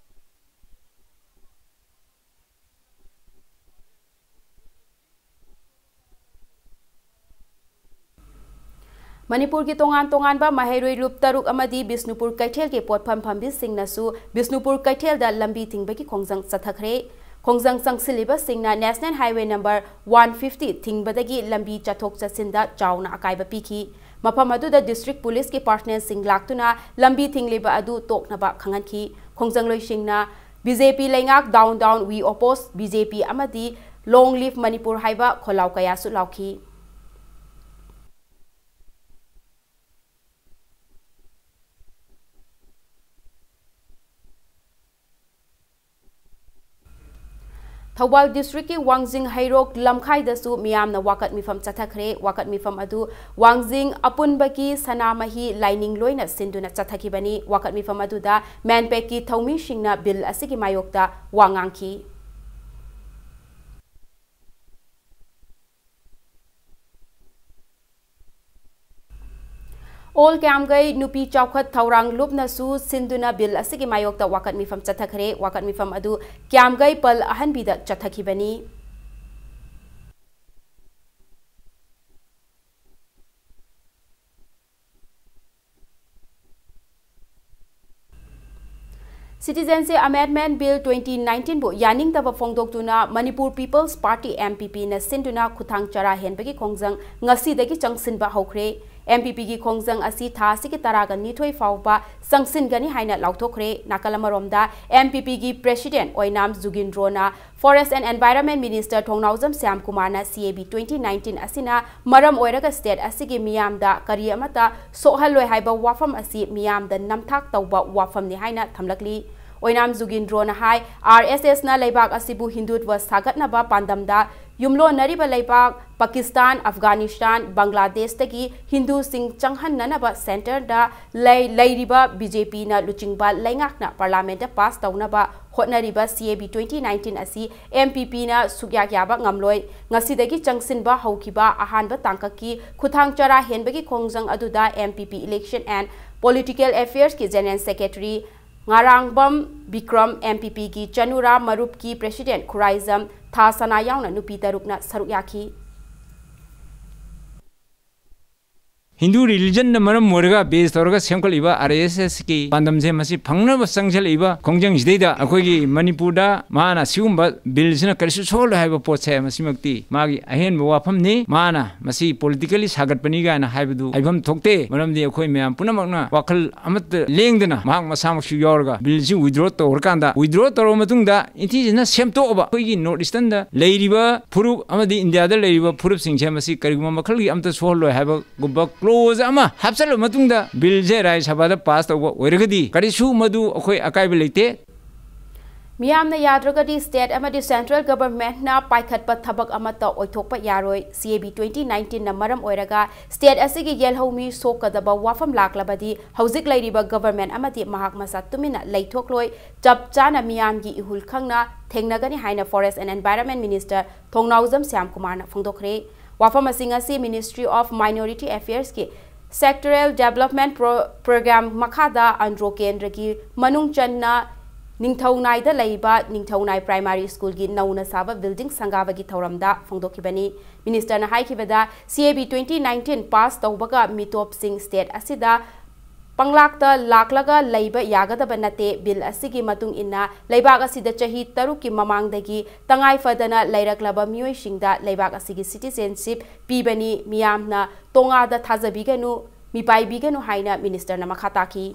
ꯃꯅꯤꯄꯨꯔꯒꯤ ꯇꯣꯉꯥꯟ ꯇꯣꯉꯥꯟꯕ ꯃꯍꯩꯔꯣꯏ ꯂꯨꯞ ꯇꯔꯨꯛ ꯑꯃꯗꯤ ꯕꯤꯁꯅꯨꯄꯨꯔ ꯀꯩꯊꯦꯜꯒꯤ ꯄꯣꯠꯐꯝ ꯐꯝꯕꯤꯁꯤꯡꯅꯁꯨ ꯕꯤꯁꯅꯨꯄꯨꯔ ꯀꯩꯊꯦꯜꯗ ꯂꯝꯕꯤ ꯊꯤꯡꯕꯒꯤ ꯈꯣꯡꯖꯪ ꯆꯠꯊꯈ꯭ꯔꯦ꯫ ꯈꯣꯡꯖꯪ ꯆꯪꯁꯤꯜꯂꯤꯕꯁꯤꯡꯅ National Highway number one fifty ꯊꯤꯡꯕꯗꯒꯤ ꯂꯝꯕꯤ ꯆꯠꯊꯣꯛ ꯆꯠꯁꯤꯟꯗ ꯆꯥꯎꯅ ꯑꯀꯥꯏꯕ ꯄꯤꯈꯤ꯫ ꯃꯐꯝ ꯑꯗꯨꯗ district police ꯀꯤ personnel ꯁꯤꯡ ꯂꯥꯛꯇꯨꯅ ꯂꯝꯕꯤ ꯊꯤꯡꯂꯤꯕ ꯑꯗꯨ ꯇꯣꯛꯅꯕ ꯈꯪꯍꯟꯈꯤ꯫ ꯈꯣꯡꯖꯪꯂꯣꯏꯁꯤꯡꯅ B J P ꯂꯩꯉꯥꯛ, down down, we oppose B J P ꯑꯃꯗꯤ Long live Manipur ꯍꯥꯏꯕ ꯈꯣꯜꯂꯥꯎ ꯀꯌꯥꯁꯨ ꯂꯥꯎꯈꯤ꯫ ꯊꯧꯕꯥꯜ district ꯀꯤ ꯋꯥꯡꯖꯤꯡ ꯍꯩꯔꯣꯛ ꯂꯝꯈꯥꯏꯗꯁꯨ ꯃꯤꯌꯥꯝꯅ ꯋꯥꯀꯠ ꯃꯤꯐꯝ ꯆꯠꯊꯈ꯭ꯔꯦ꯫ ꯋꯥꯀꯠ ꯃꯤꯐꯝ ꯑꯗꯨ ꯋꯥꯡꯖꯤꯡ ꯑꯄꯨꯟꯕꯒꯤ ꯁꯅꯥꯃꯍꯤ ꯂꯥꯏꯅꯤꯡ ꯂꯣꯏꯅ ꯁꯤꯟꯗꯨꯅ ꯆꯠꯊꯈꯤꯕꯅꯤ꯫ ꯋꯥꯀꯠ ꯃꯤꯐꯝ ꯑꯗꯨꯗ MANPAC ꯀꯤ ꯊꯧꯃꯤꯁꯤꯡꯅ Bill ꯑꯁꯤꯒꯤ ꯃꯥꯌꯣꯛꯇ ꯋꯥ ꯉꯥꯡꯈꯤ꯫ All ꯀ꯭ꯌꯥꯝꯒꯩ ꯅꯨꯄꯤ ꯆꯥꯎꯈꯠ ꯊꯧꯔꯥꯡ ꯂꯨꯞꯅꯁꯨ ꯁꯤꯟꯗꯨꯅ Bill ꯑꯁꯤꯒꯤ ꯃꯥꯌꯣꯛꯇ ꯋꯥꯀꯠ ꯃꯤꯐꯝ ꯆꯠꯊꯈ꯭ꯔꯦ꯫ ꯋꯥꯀꯠ ꯃꯤꯐꯝ ꯑꯗꯨ ꯀ꯭ꯌꯥꯝꯒꯩ ꯄꯜ ꯑꯍꯟꯕꯤꯗ ꯆꯠꯊꯈꯤꯕꯅꯤ꯫ Citizenship Amendment Bill twenty nineteen ꯕꯨ ꯌꯥꯅꯤꯡꯗꯕ ꯐꯣꯡꯗꯣꯛꯇꯨꯅ Manipur People's Party, M P P ꯅ ꯁꯤꯟꯗꯨꯅ ꯈꯨꯠꯊꯥꯡ ꯆꯔꯥ ꯍꯦꯟꯕꯒꯤ ꯈꯣꯡꯖꯪ ꯉꯁꯤꯗꯒꯤ ꯆꯪꯁꯤꯟꯕ ꯍꯧꯈ꯭ꯔꯦ꯫ ꯑꯦꯝ ꯄꯤ ꯄꯤꯒꯤ ꯈꯣꯡꯖꯪ ꯑꯁꯤ ꯊꯥ ꯑꯁꯤꯒꯤ ꯇꯔꯥꯒ ꯅꯤꯊꯣꯏ ꯐꯥꯎꯕ ꯆꯪꯁꯤꯟꯒꯅꯤ ꯍꯥꯏꯅ ꯂꯥꯎꯊꯣꯛꯈ꯭ꯔꯦ꯫ ꯅꯥꯀꯜ ꯑꯃꯔꯣꯝꯗ, ꯑꯦꯝ ꯄꯤ ꯄꯤꯒꯤ President Oinam ꯖꯨꯒꯤꯟꯗ꯭ꯔꯣꯅ Forest and Environment Minister ꯊꯣꯡꯅꯥꯎꯖꯝ Shyam ꯀꯨꯃꯥꯔꯅ C A B twenty nineteen ꯑꯁꯤꯅ ꯃꯔꯝ ꯑꯣꯏꯔꯒ state ꯑꯁꯤꯒꯤ ꯃꯤꯌꯥꯝꯗ ꯀꯔꯤ ꯑꯃꯠꯇ ꯁꯣꯛꯍꯜꯂꯣꯏ ꯍꯥꯏꯕ ꯋꯥꯐꯝ ꯑꯁꯤ ꯃꯤꯌꯥꯝꯗ ꯅꯝꯊꯥꯛ ꯇꯧꯕ ꯋꯥꯐꯝꯅꯤ ꯍꯥꯏꯅ ꯊꯝꯂꯛꯂꯤ꯫ ꯑꯣꯏꯅꯥꯝ ꯖꯨꯒꯤꯟꯗ꯭ꯔꯣꯅ ꯍꯥꯏ, R S S ꯅ ꯂꯩꯕꯥꯛ ꯑꯁꯤꯕꯨ ꯍꯤꯟꯗꯨꯠꯋ ꯁꯥꯒꯠꯅꯕ ꯄꯥꯟꯗꯝꯗ ꯌꯨꯝꯂꯣꯟꯅꯔꯤꯕ ꯂꯩꯕꯥꯛ ꯄꯥꯀꯤꯁꯇꯥꯟ, ꯑꯐꯒꯥꯅꯤꯁꯇꯥꯟ, ꯕꯪꯒ꯭ꯂꯥꯗꯦꯁꯇꯒꯤ ꯍꯤꯟꯗꯨꯁꯤꯡ ꯆꯪꯍꯟꯅꯅꯕ centre ꯗ ꯂꯩ-, ꯂꯩꯔꯤꯕ B J P ꯅ ꯂꯨꯆꯤꯡꯕ ꯂꯩꯉꯥꯛꯅ Parliament ꯇ pass ꯇꯧꯅꯕ ꯍꯣꯠꯅꯔꯤꯕ C A B twenty nineteen ꯑꯁꯤ M P P ꯅ ꯁꯨꯛꯌꯥ ꯌꯥꯕ ꯉꯝꯂꯣꯏ꯫ ꯉꯁꯤꯗꯒꯤ ꯆꯪꯁꯤꯟꯕ ꯍꯧꯈꯤꯕ ꯑꯍꯥꯟꯕ ꯇꯥꯡꯀꯛꯀꯤ ꯈꯨꯠꯊꯥꯡ ꯆꯔꯥ ꯍꯦꯟꯕꯒꯤ ꯈꯣꯡꯖꯪ ꯑꯗꯨꯗ M P P Election and Political Affairs ꯀꯤ General Secretary ꯉꯥꯔꯥꯡꯕꯝ Bikram, M P P ꯒꯤ ꯆꯅꯨꯔꯥ ꯃꯔꯨꯞꯀꯤ President ꯈꯨꯔꯥꯏꯖꯝ ꯊꯥꯁꯅꯥ ꯌꯥꯎꯅ ꯅꯨꯄꯤ ꯇꯔꯨꯛꯅ ꯁꯔꯨꯛ ꯌꯥꯈꯤ꯫ ꯍꯤꯟꯗꯨ religion ꯅ ꯃꯔꯝ ꯑꯣꯏꯔꯒ base ꯇꯧꯔꯒ ꯁꯦꯝꯒꯠꯂꯤꯕ R S S ꯀꯤ ꯄꯥꯟꯗꯝꯁꯦ ꯃꯁꯤ ꯐꯪꯅꯕ ꯆꯪꯁꯤꯜꯂꯛꯏꯕ ꯈꯣꯡꯖꯪꯁꯤꯗꯩꯗ ꯑꯩꯈꯣꯏꯒꯤ ꯃꯅꯤꯄꯨꯔꯗ ꯃꯥꯅ ꯁꯤꯒꯨꯝꯕ bill ꯁꯤꯅ ꯀꯔꯤꯁꯨ ꯁꯣꯛꯍꯜꯂꯣꯏ ꯍꯥꯏꯕ ꯄꯣꯠꯁꯦ ꯃꯁꯤꯃꯛꯇꯤ ꯃꯥꯒꯤ ꯑꯍꯦꯟꯕ ꯋꯥꯐꯝꯅꯤ꯫ ꯃꯥꯅ ꯃꯁꯤ politically ꯁꯥꯒꯠꯄꯅꯤ ꯀꯥꯏꯅ ꯍꯥꯏꯕꯗꯨ ꯍꯥꯏꯐꯝ ꯊꯣꯛꯇꯦ꯫ ꯃꯔꯝꯗꯤ ꯑꯩꯈꯣꯏ ꯃꯌꯥꯝ ꯄꯨꯝꯅꯃꯛꯅ ꯋꯥꯈꯜ ꯑꯃꯠꯇ ꯂꯦꯡꯗꯅ ꯃꯍꯥꯛ ꯃꯁꯥꯃꯛꯁꯨ ꯌꯥꯎꯔꯒ bill ꯁꯤ withdraw ꯇꯧꯔꯀꯥꯟꯗ, withdraw ꯇꯧꯔꯕ ꯃꯇꯨꯡꯗ ꯏꯟꯊꯤꯖꯅ ꯁꯦꯝꯗꯣꯛꯑꯕ ꯑꯩꯈꯣꯏꯒꯤ North Eastern ꯗ ꯂꯩꯔꯤꯕ ꯐꯨꯔꯨꯞ ꯑꯃꯗꯤ ꯏꯟꯗꯤꯌꯥꯗ ꯂꯩꯔꯤꯕ ꯐꯨꯔꯨꯞꯁꯤꯡꯁꯦ ꯃꯁꯤ ꯀꯔꯤꯒꯨꯝꯕ ꯃꯈꯜꯒꯤ ꯑꯃꯠꯇ ꯁꯣꯛꯍꯜꯂꯣꯏ ꯍꯥꯏꯕ ꯒꯨꯝꯕ clause ꯑꯃ ꯍꯥꯞꯆꯤꯜꯂꯕ ꯃꯇꯨꯡꯗ bill ꯁꯦ ꯔꯥꯖ꯭ꯌ ꯁꯚꯥꯗ pass ꯇꯧꯕ ꯑꯣꯏꯔꯒꯗꯤ ꯀꯔꯤꯁꯨ ꯃꯗꯨ ꯑꯩꯈꯣꯏ ꯑꯀꯥꯏꯕ ꯂꯩꯇꯦ꯫ ꯃꯤꯌꯥꯝꯅ ꯌꯥꯗ꯭ꯔꯒꯗꯤ state ꯑꯃꯗꯤ central government ꯅ ꯄꯥꯏꯈꯠꯄ ꯊꯕꯛ ꯑꯃꯠꯇ ꯑꯣꯏꯊꯣꯛꯄ ꯌꯥꯔꯣꯏ꯫ C A B twenty nineteen ꯅ ꯃꯔꯝ ꯑꯣꯏꯔꯒ state ꯑꯁꯤꯒꯤ ꯌꯦꯜꯍꯧꯃꯤ ꯁꯣꯛꯀꯗꯕ ꯋꯥꯐꯝ ꯂꯥꯛꯂꯕꯗꯤ ꯍꯧꯖꯤꯛ ꯂꯩꯔꯤꯕ government ꯑꯃꯗꯤ ꯃꯍꯥꯛ ꯃꯁꯥ ꯇꯨꯃꯤꯟꯅ ꯂꯩꯊꯣꯛꯂꯣꯏ꯫ ꯆꯞ ꯆꯥꯅ ꯃꯤꯌꯥꯝꯒꯤ ꯏꯍꯨꯜ ꯈꯪꯅ ꯊꯦꯡꯅꯒꯅꯤ ꯍꯥꯏꯅ Forest and Environment Minister ꯊꯣꯡꯅꯥꯎꯖꯝ Shyam ꯀꯨꯃꯥꯔꯅ ꯐꯣꯡꯗꯣꯛꯈ꯭ꯔꯦ꯫ ꯋꯥꯐꯝ ꯑꯁꯤꯡ ꯑꯁꯤ Ministry of Minority Affairs ꯀꯤ Sectoral Development Pro-, Program ꯃꯈꯥꯗ ꯑꯟꯗ꯭ꯔꯣ ꯀꯦꯟꯗ꯭ꯔꯒꯤ ꯃꯅꯨꯡ ꯆꯟꯅ ꯅꯤꯡꯊꯧꯅꯥꯏꯗ ꯂꯩꯕ ꯅꯤꯡꯊꯧꯅꯥꯏ Primary School ꯒꯤ ꯅꯧꯅ ꯁꯥꯕ building ꯁꯪꯒꯥꯕꯒꯤ ꯊꯧꯔꯝꯗ ꯐꯣꯡꯗꯣꯛꯈꯤꯕꯅꯤ꯫ Minister ꯅ ꯍꯥꯏꯈꯤꯕꯗ, C A B twenty nineteen pass ꯇꯧꯕꯒ ꯃꯤꯇꯣꯞꯁꯤꯡ state ꯑꯁꯤꯗ ꯄꯪꯂꯥꯛꯇ ꯂꯥꯛꯂꯒ ꯂꯩꯕ ꯌꯥꯒꯗꯕ ꯅꯠꯇꯦ꯫ ꯕꯤꯜ ꯑꯁꯤꯒꯤ ꯃꯇꯨꯡ ꯏꯟꯅ ꯂꯩꯕꯥꯛ ꯑꯁꯤꯗ ꯆꯍꯤ ꯇꯔꯨꯛꯀꯤ ꯃꯃꯥꯡꯗꯒꯤ ꯇꯉꯥꯏ ꯐꯗꯅ ꯂꯩꯔꯛꯂꯕ ꯃꯤꯑꯣꯏꯁꯤꯡꯗ ꯂꯩꯕꯥꯛ ꯑꯁꯤꯒꯤ citizenship ꯄꯤꯕꯅꯤ꯫ ꯃꯤꯌꯥꯝꯅ ꯇꯣꯉꯥꯗ ꯊꯥꯖꯕꯤꯒꯅꯨ, ꯃꯤꯄꯥꯏꯕꯤꯒꯅꯨ ꯍꯥꯏꯅ ꯃꯤꯅꯤꯁꯇꯔꯅ ꯃꯈꯥ ꯇꯥꯈꯤ꯫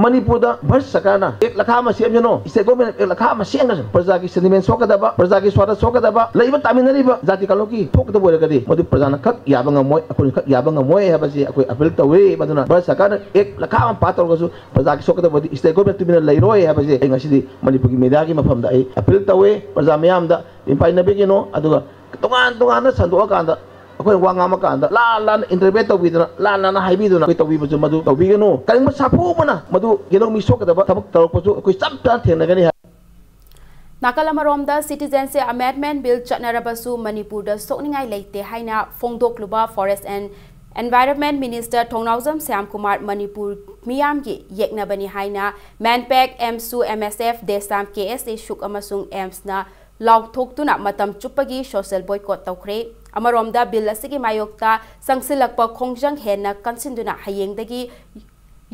ꯃꯅꯤꯄꯨꯔꯗ ꯚꯥꯔꯠ ꯁꯔꯀꯥꯔꯅ ꯑꯦꯛ ꯂꯈꯥ ꯑꯃ ꯁꯦꯝꯁꯅꯨ, ꯁ꯭ꯇꯦꯠ ꯒꯣꯔꯃꯦꯟ ꯑꯦꯛ ꯂꯈꯥ ꯑꯃ ꯁꯦꯝꯒꯁꯅꯨ, ꯄ꯭ꯔꯖꯥꯒꯤ ꯁꯦꯟꯇꯤꯃꯦꯟ ꯁꯣꯛꯀꯗꯕ, ꯄ꯭ꯔꯖꯥꯒꯤ ꯁ꯭ꯋꯥꯔꯊ ꯁꯣꯛꯀꯗꯕ, ꯂꯩꯕ ꯇꯥꯃꯤꯟꯅꯔꯤꯕ ꯖꯥꯇꯤ ꯀꯥꯡꯂꯨꯞꯀꯤ ꯊꯣꯛꯀꯗꯕ ꯑꯣꯏꯔꯒꯗꯤ ꯃꯗꯨ ꯄ꯭ꯔꯖꯥꯅ ꯈꯛ ꯌꯥꯕ ꯉꯝꯃꯣꯏ, ꯑꯩꯈꯣꯏꯅ ꯈꯛ ꯌꯥꯕ ꯉꯝꯃꯣꯏ ꯍꯥꯏꯕꯁꯤ ꯑꯩꯈꯣꯏ ꯑꯄꯤꯜ ꯇꯧꯏ꯫ ꯃꯗꯨꯅ ꯚꯥꯔꯠ ꯁꯔꯀꯥꯔꯅ ꯑꯦꯛ ꯂꯈꯥ ꯑꯃ ꯄꯥꯁ ꯇꯧꯔꯒꯁꯨ ꯄ꯭ꯔꯖꯥꯒꯤ ꯁꯣꯛꯀꯗꯕꯗꯤ ꯁ꯭ꯇꯦꯠ ꯒꯣꯔꯃꯦꯟ ꯇꯨꯃꯤꯟꯅ ꯂꯩꯔꯣꯏ ꯍꯥꯏꯕꯁꯤ ꯑꯩ ꯉꯁꯤꯗꯤ ꯃꯅꯤꯄꯨꯔꯒꯤ ꯃꯦꯗꯤꯌꯥꯒꯤ ꯃꯐꯝꯗ ꯑꯩ ꯑꯄꯤꯜ ꯇꯧꯏ꯫ ꯄ꯭ꯔꯖꯥ ꯃꯤꯌꯥꯝꯗ ꯃꯤꯄꯥꯏꯅꯕꯤꯒꯅꯨ, ꯑꯗꯨꯒ ꯇꯣꯉꯥꯟ ꯇꯣꯉꯥꯟꯅ ꯁꯟꯗꯣꯛꯑꯀꯥꯟꯗ ꯑꯩꯈꯣꯏꯅ ꯋꯥ ꯉꯥꯡꯕ ꯀꯥꯟꯗ ꯂꯥꯟ ꯂꯥꯟꯅ ꯏꯟꯇꯔꯄ꯭ꯔꯦꯠ ꯇꯧꯕꯤꯗꯅ, ꯂꯥꯟ ꯂꯥꯟꯅ ꯍꯥꯏꯕꯤꯗꯨꯅ ꯑꯩꯈꯣꯏ ꯇꯧꯕꯤꯕꯁꯨ ꯃꯗꯨ ꯇꯧꯕꯤꯒꯅꯨ꯫ ꯀꯔꯤꯒꯨꯝꯕ ꯁꯥꯐꯨ ꯑꯃꯅ ꯃꯗꯨ ꯌꯦꯜꯍꯧꯃꯤ ꯁꯣꯛꯀꯗꯕ ꯊꯕꯛ ꯇꯧꯔꯛꯄꯁꯨ ꯑꯩꯈꯣꯏ ꯆꯞ ꯆꯥꯅ ꯊꯦꯡꯅꯒꯅꯤ ꯍꯥꯏ꯫ ꯅꯥꯀꯜ ꯑꯃꯔꯣꯝꯗ, Citizenship Amendment Bill ꯆꯠꯅꯔꯕꯁꯨ ꯃꯅꯤꯄꯨꯔꯗ ꯁꯣꯛꯅꯤꯡꯉꯥꯏ ꯂꯩꯇꯦ ꯍꯥꯏꯅ ꯐꯣꯡꯗꯣꯛꯂꯨꯕ Forest and Environment Minister ꯊꯣꯡꯅꯥꯎꯖꯝ Shyamkumar, Manipur ꯃꯤꯌꯥꯝꯒꯤ ꯌꯦꯛꯅꯕꯅꯤ ꯍꯥꯏꯅ MANPAC, AMSU, MSF, DESAM, KSA, ꯁꯨꯛ ꯑꯃꯁꯨꯡ ꯑꯦꯝꯁꯅ ꯂꯥꯎꯊꯣꯛꯇꯨꯅ ꯃꯇꯝ ꯆꯨꯞꯄꯒꯤ social boycott ꯇꯧꯈ꯭ꯔꯦ꯫ ꯑꯃꯔꯣꯝꯗ, ꯕꯤꯜ ꯑꯁꯤꯒꯤ ꯃꯥꯌꯣꯛꯇ ꯆꯪꯁꯤꯜꯂꯛꯄ ꯈꯣꯡꯖꯪ ꯍꯦꯟꯅ ꯀꯟꯁꯤꯟꯗꯨꯅ ꯍꯌꯦꯡꯗꯒꯤ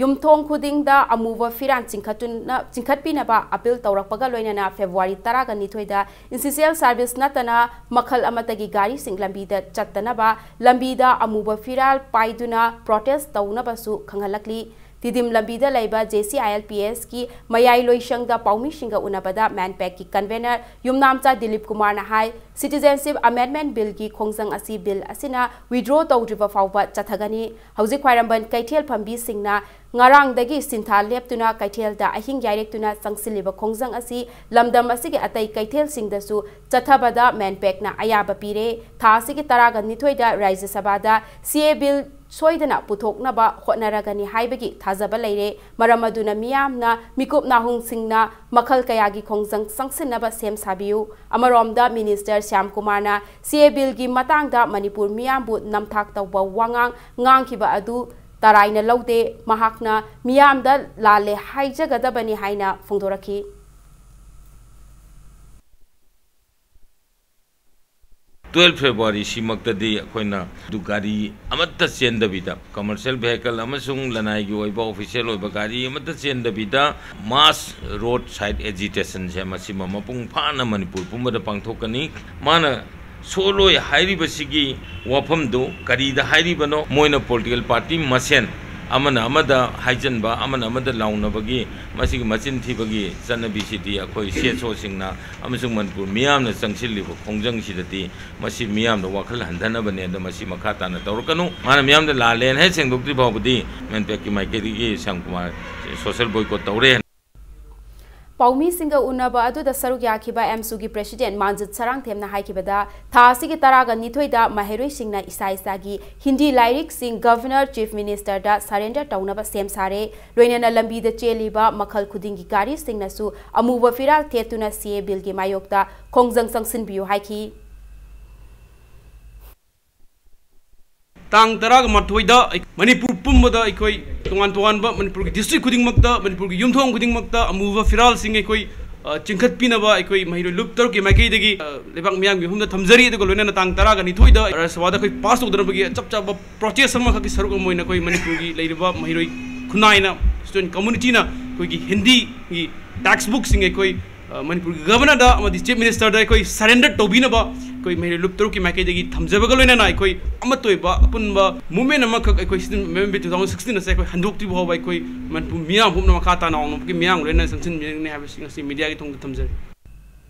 ꯌꯨꯝꯊꯣꯡ ꯈꯨꯗꯤꯡꯗ ꯑꯃꯨꯕ ꯐꯤꯔꯥꯜ ꯆꯤꯡꯈꯠꯇꯨꯅ, ꯆꯤꯡꯈꯠꯄꯤꯅꯕ ꯑꯄꯤꯜ ꯇꯧꯔꯛꯄꯒ ꯂꯣꯏꯅꯅ February ꯇꯔꯥꯒ ꯅꯤꯊꯣꯏꯗ essential service ꯅꯠꯇꯅ ꯃꯈꯜ ꯑꯃꯠꯇꯒꯤ ꯒꯥꯔꯤꯁꯤꯡ ꯂꯝꯕꯤꯗ ꯆꯠꯇꯅꯕ, ꯂꯝꯕꯤꯗ ꯑꯃꯨꯕ ꯐꯤꯔꯥꯜ ꯄꯥꯏꯗꯨꯅ protest ꯇꯧꯅꯕꯁꯨ ꯈꯪꯍꯜꯂꯛꯂꯤ꯫ ꯇꯤꯗꯤꯝ ꯂꯝꯕꯤꯗ ꯂꯩꯕ JCILPSꯀꯤ ꯃꯌꯥꯏ ꯂꯣꯏꯁꯪꯗ ꯄꯥꯎꯃꯤꯁꯤꯡꯒ ꯎꯅꯕꯗ MANPACꯀꯤ convener ꯌꯨꯝꯅꯥꯝꯆꯥ ꯗꯤꯂꯤꯞ ꯀꯨꯃꯥꯔꯅ ꯍꯥꯏ, Citizenship Amendment Billꯒꯤ ꯈꯣꯡꯖꯪ ꯑꯁꯤ ꯕꯤꯜ ꯑꯁꯤꯅ withdraw ꯇꯧꯗ꯭ꯔꯤꯕ ꯐꯥꯎꯕ ꯆꯠꯊꯒꯅꯤ꯫ ꯍꯧꯖꯤꯛ ꯈ꯭ꯋꯥꯏꯔꯝꯕꯟ ꯀꯩꯊꯦꯜ ꯐꯝꯕꯤꯁꯤꯡꯅ ꯉꯔꯥꯡꯗꯒꯤ ꯁꯤꯟꯊꯥ ꯂꯦꯞꯇꯨꯅ ꯀꯩꯊꯦꯜꯗ ꯑꯍꯤꯡ ꯌꯥꯏꯔꯦꯛꯇꯨꯅ ꯆꯪꯁꯤꯜꯂꯤꯕ ꯈꯣꯡꯖꯪ ꯑꯁꯤ ꯂꯝꯗꯝ ꯑꯁꯤꯒꯤ ꯑꯇꯩ ꯀꯩꯊꯦꯜꯁꯤꯡꯗꯁꯨ ꯆꯠꯊꯕꯗ MANPACꯅ ꯑꯌꯥꯕ ꯄꯤꯔꯦ꯫ ꯊꯥ ꯑꯁꯤꯒꯤ ꯇꯔꯥꯒ ꯅꯤꯊꯣꯏꯗ ꯔꯥꯖ꯭ꯌ ꯁꯚꯥꯗ CAA Bill ꯁꯣꯏꯗꯅ ꯄꯨꯊꯣꯛꯅꯕ ꯍꯣꯠꯅꯔꯒꯅꯤ ꯍꯥꯏꯕꯒꯤ ꯊꯥꯖꯕ ꯂꯩꯔꯦ꯫ ꯃꯔꯝ ꯑꯗꯨꯅ ꯃꯤꯌꯥꯝꯅ ꯃꯤꯀꯨꯞ ꯅꯥꯍꯨꯝꯁꯤꯡꯅ ꯃꯈꯜ ꯀꯌꯥꯒꯤ ꯈꯣꯡꯖꯪ ꯆꯪꯁꯤꯟꯅꯕ ꯁꯦꯝ ꯁꯥꯕꯤꯌꯨ꯫ ꯑꯃꯔꯣꯝꯗ, ꯃꯤꯅꯤꯁꯇꯔ ꯁ꯭ꯌꯥꯝ ꯀꯨꯃꯥꯔꯅ CAA Billꯒꯤ ꯃꯇꯥꯡꯗ ꯃꯅꯤꯄꯨꯔ ꯃꯤꯌꯥꯝꯕꯨ ꯅꯝꯊꯥꯛ ꯇꯧꯕ ꯋꯥꯉꯥꯡ ꯉꯥꯡꯈꯤꯕ ꯑꯗꯨ ꯇꯔꯥꯏꯅ ꯂꯧꯗꯦ꯫ ꯃꯍꯥꯛꯅ ꯃꯤꯌꯥꯝꯗ ꯂꯥꯜꯂꯦ ꯍꯥꯏꯖꯒꯗꯕꯅꯤ ꯍꯥꯏꯅ ꯐꯣꯡꯗꯣꯔꯛꯈꯤ꯫ ꯇ꯭ꯋꯦꯜꯐ ꯐꯦꯕ꯭ꯔꯨꯋꯥꯔꯤ ꯁꯤꯃꯛꯇꯗꯤ ꯑꯩꯈꯣꯏꯅ ꯑꯗꯨ ꯒꯥꯔꯤ ꯑꯃꯠꯇ ꯆꯦꯟꯗꯕꯤꯗ, ꯀꯃꯔꯁꯤꯌꯦꯜ ꯚꯦꯍꯤꯀꯜ ꯑꯃꯁꯨꯡ ꯂꯅꯥꯏꯒꯤ ꯑꯣꯏꯕ ꯑꯣꯐꯤꯁꯤꯌꯦꯜ ꯑꯣꯏꯕ ꯒꯥꯔꯤ ꯑꯃꯠꯇ ꯆꯦꯟꯗꯕꯤꯗ, ꯃꯥꯁ ꯔꯣꯗ ꯁꯥꯏꯗ ꯑꯦꯖꯤꯇꯦꯁꯟꯁꯦ ꯃꯁꯤꯃ ꯃꯄꯨꯡ ꯐꯥꯅ ꯃꯅꯤꯄꯨꯔ ꯄꯨꯝꯕꯗ ꯄꯥꯡꯊꯣꯛꯀꯅꯤ꯫ ꯃꯥꯅ ꯁꯣꯜꯂꯣꯏ ꯍꯥꯏꯔꯤꯕꯁꯤꯒꯤ ꯋꯥꯐꯝꯗꯨ ꯀꯔꯤꯗ ꯍꯥꯏꯔꯤꯕꯅꯣ? ꯃꯣꯏꯅ ꯄꯣꯂꯤꯇꯤꯀꯦꯜ ꯄꯥꯔꯇꯤ ꯃꯁꯦꯟ ꯑꯃꯅ ꯑꯃꯗ ꯍꯥꯏꯖꯟꯕ, ꯑꯃꯅ ꯑꯃꯗ ꯂꯥꯎꯅꯕꯒꯤ ꯃꯁꯤꯒꯤ ꯃꯆꯤꯟ ꯊꯤꯕꯒꯤ ꯆꯠꯅꯕꯤꯁꯤꯗꯤ ꯑꯩꯈꯣꯏ ꯁꯤ ꯑꯦꯁ ꯑꯣꯁꯤꯡꯅ ꯑꯃꯁꯨꯡ ꯃꯅꯤꯄꯨꯔ ꯃꯤꯌꯥꯝꯅ ꯆꯪꯁꯤꯜꯂꯤꯕ ꯈꯣꯡꯖꯪꯁꯤꯗꯗꯤ ꯃꯁꯤ ꯃꯤꯌꯥꯝꯗ ꯋꯥꯈꯜ ꯍꯟꯊꯅꯕꯅꯦ꯫ ꯑꯗꯣ ꯃꯁꯤ ꯃꯈꯥ ꯇꯥꯅ ꯇꯧꯔꯛꯀꯅꯨ꯫ ꯃꯥꯅ ꯃꯤꯌꯥꯝꯗ ꯂꯥꯜꯂꯦꯅ ꯍꯦꯛ ꯁꯦꯡꯗꯣꯛꯇ꯭ꯔꯤ ꯐꯥꯎꯕꯗꯤ ꯃꯦꯟꯄꯦꯛꯀꯤ ꯃꯥꯏꯀꯩꯗꯒꯤ ꯁ꯭ꯌꯥꯝ ꯀꯨꯃꯥꯔ ꯁꯣꯁꯦꯜ ꯕꯣꯏꯀꯣꯠ ꯇꯧꯔꯦ꯫ ꯄꯥꯎꯃꯤꯁꯤꯡꯒ ꯎꯅꯕ ꯑꯗꯨꯗ ꯁꯔꯨꯛ ꯌꯥꯈꯤꯕ ꯑꯦꯝꯁꯨꯒꯤ ꯄ꯭ꯔꯦꯁꯤꯗꯦꯟꯠ ꯃꯥꯟꯖꯤꯠ ꯁꯔꯥꯡꯊꯦꯝꯅ ꯍꯥꯏꯈꯤꯕꯗ, ꯊꯥ ꯑꯁꯤꯒꯤ ꯇꯔꯥꯒ ꯅꯤꯊꯣꯏꯗ ꯃꯍꯩꯔꯣꯏꯁꯤꯡꯅ ꯏꯁꯥ ꯏꯁꯥꯒꯤ ꯍꯤꯟꯗꯤ ꯂꯥꯏꯔꯤꯛꯁꯤꯡ ꯒꯚꯔꯅꯔ, ꯆꯤꯐ ꯃꯤꯅꯤꯁꯇꯔꯗ ꯁꯔꯦꯟꯗꯔ ꯇꯧꯅꯕ ꯁꯦꯝ ꯁꯥꯔꯦ꯫ ꯂꯣꯏꯅꯅ ꯂꯝꯕꯤꯗ ꯆꯦꯜꯂꯤꯕ ꯃꯈꯜ ꯈꯨꯗꯤꯡꯒꯤ ꯒꯥꯔꯤꯁꯤꯡꯅꯁꯨ ꯑꯃꯨꯕ ꯐꯤꯔꯥꯜ ꯊꯦꯠꯇꯨꯅ ꯁꯤ ꯑꯦ ꯕꯤꯜꯒꯤ ꯃꯥꯌꯣꯛꯇ ꯈꯣꯡꯖꯪ ꯆꯪꯁꯤꯟꯕꯤꯌꯨ ꯍꯥꯏꯈꯤ꯫ ꯇꯥꯡ ꯇꯔꯥꯒ ꯃꯥꯊꯣꯏꯗ ꯑꯩ-, ꯃꯅꯤꯄꯨꯔ ꯄꯨꯝꯕꯗ ꯑꯩꯈꯣꯏ ꯇꯣꯉꯥꯟ ꯇꯣꯉꯥꯟꯕ ꯃꯅꯤꯄꯨꯔꯒꯤ ꯗꯤꯁꯇ꯭ꯔꯤꯛ ꯈꯨꯗꯤꯡꯃꯛꯇ, ꯃꯅꯤꯄꯨꯔꯒꯤ ꯌꯨꯝꯊꯣꯡ ꯈꯨꯗꯤꯡꯃꯛꯇ ꯑꯃꯨꯕ ꯐꯤꯔꯥꯜꯁꯤꯡ ꯑꯩꯈꯣꯏ, ꯑ, ꯆꯤꯡꯈꯠꯄꯤꯅꯕ ꯑꯩꯈꯣꯏ ꯃꯍꯩꯔꯣꯏ ꯂꯨꯞ ꯇꯔꯨꯛꯀꯤ ꯃꯥꯏꯀꯩꯗꯒꯤ, ꯑ, ꯂꯩꯕꯥꯛ ꯃꯤꯌꯥꯝꯒꯤ ꯃꯐꯝꯗ ꯊꯝꯖꯔꯤ꯫ ꯑꯗꯨꯒ ꯂꯣꯏꯅꯅ ꯇꯥꯡ ꯇꯔꯥꯒ ꯅꯤꯊꯣꯏꯗ ꯔꯥꯖ꯭ꯌ ꯁꯚꯥꯗ ꯑꯩꯈꯣꯏ ꯄꯥꯁ ꯇꯧꯗꯅꯕꯒꯤ ꯆꯞ ꯆꯥꯕ ꯄ꯭ꯔꯣꯇꯦꯁ ꯑꯃꯈꯛꯀꯤ ꯁꯔꯨꯛ ꯑꯃ ꯑꯣꯏꯅ ꯑꯩꯈꯣꯏ ꯃꯅꯤꯄꯨꯔꯒꯤ ꯂꯩꯔꯤꯕ ꯃꯍꯩꯔꯣꯏ ꯈꯨꯟꯅꯥꯏꯅ, ꯁ꯭ꯇꯨꯗꯦꯟꯠ ꯀꯝꯃꯨꯅꯤꯇꯤꯅ ꯑꯩꯈꯣꯏꯒꯤ ꯍꯤꯟꯗꯤꯒꯤ ꯇꯦꯛꯁ ꯕꯨꯛꯁꯤꯡ ꯑꯩꯈꯣꯏ, ꯑ, ꯃꯅꯤꯄꯨꯔꯒꯤ ꯒꯚꯔꯅꯔꯗ ꯑꯃꯗꯤ ꯆꯤꯐ ꯃꯤꯅꯤꯁꯇꯔꯗ ꯑꯩꯈꯣꯏ ꯁꯔꯦꯟꯗꯔ ꯇꯧꯕꯤꯅꯕ ꯑꯩꯈꯣꯏ ꯃꯍꯩꯔꯣꯏ ꯂꯨꯞ ꯇꯔꯨꯛꯀꯤ ꯃꯥꯏꯀꯩꯗꯒꯤ ꯊꯝꯖꯕꯒ ꯂꯣꯏꯅꯅ ꯑꯩꯈꯣꯏ ꯑꯃꯠꯇ ꯑꯣꯏꯕ ꯑꯄꯨꯟꯕ movement ꯑꯃꯈꯛ ꯑꯩꯈꯣꯏ ꯁꯤꯖꯟ, ꯃꯦꯝ ꯕꯤ ꯇꯨ ꯊꯥꯎꯖꯟ ꯁꯤꯛꯁꯇꯤꯟ ꯑꯁꯦ ꯑꯩꯈꯣꯏ ꯍꯟꯗꯣꯛꯇ꯭ꯔꯤꯕ ꯐꯥꯎꯕ ꯑꯩꯈꯣꯏ ꯃꯅꯤꯄꯨꯔ ꯃꯤꯌꯥꯝ ꯄꯨꯝꯅꯃꯛ ꯃꯈꯥ ꯇꯥꯅ ꯑꯋꯥꯡꯕꯒꯤ ꯃꯤꯌꯥꯝ ꯂꯣꯏꯅꯅ ꯆꯪꯁꯤꯟꯕꯤꯔꯒꯅꯤ ꯍꯥꯏꯕꯁꯤ ꯉꯁꯤ ꯃꯤꯗꯤꯌꯥꯒꯤ ꯊꯣꯡꯗ ꯊꯝꯖꯔꯤ꯫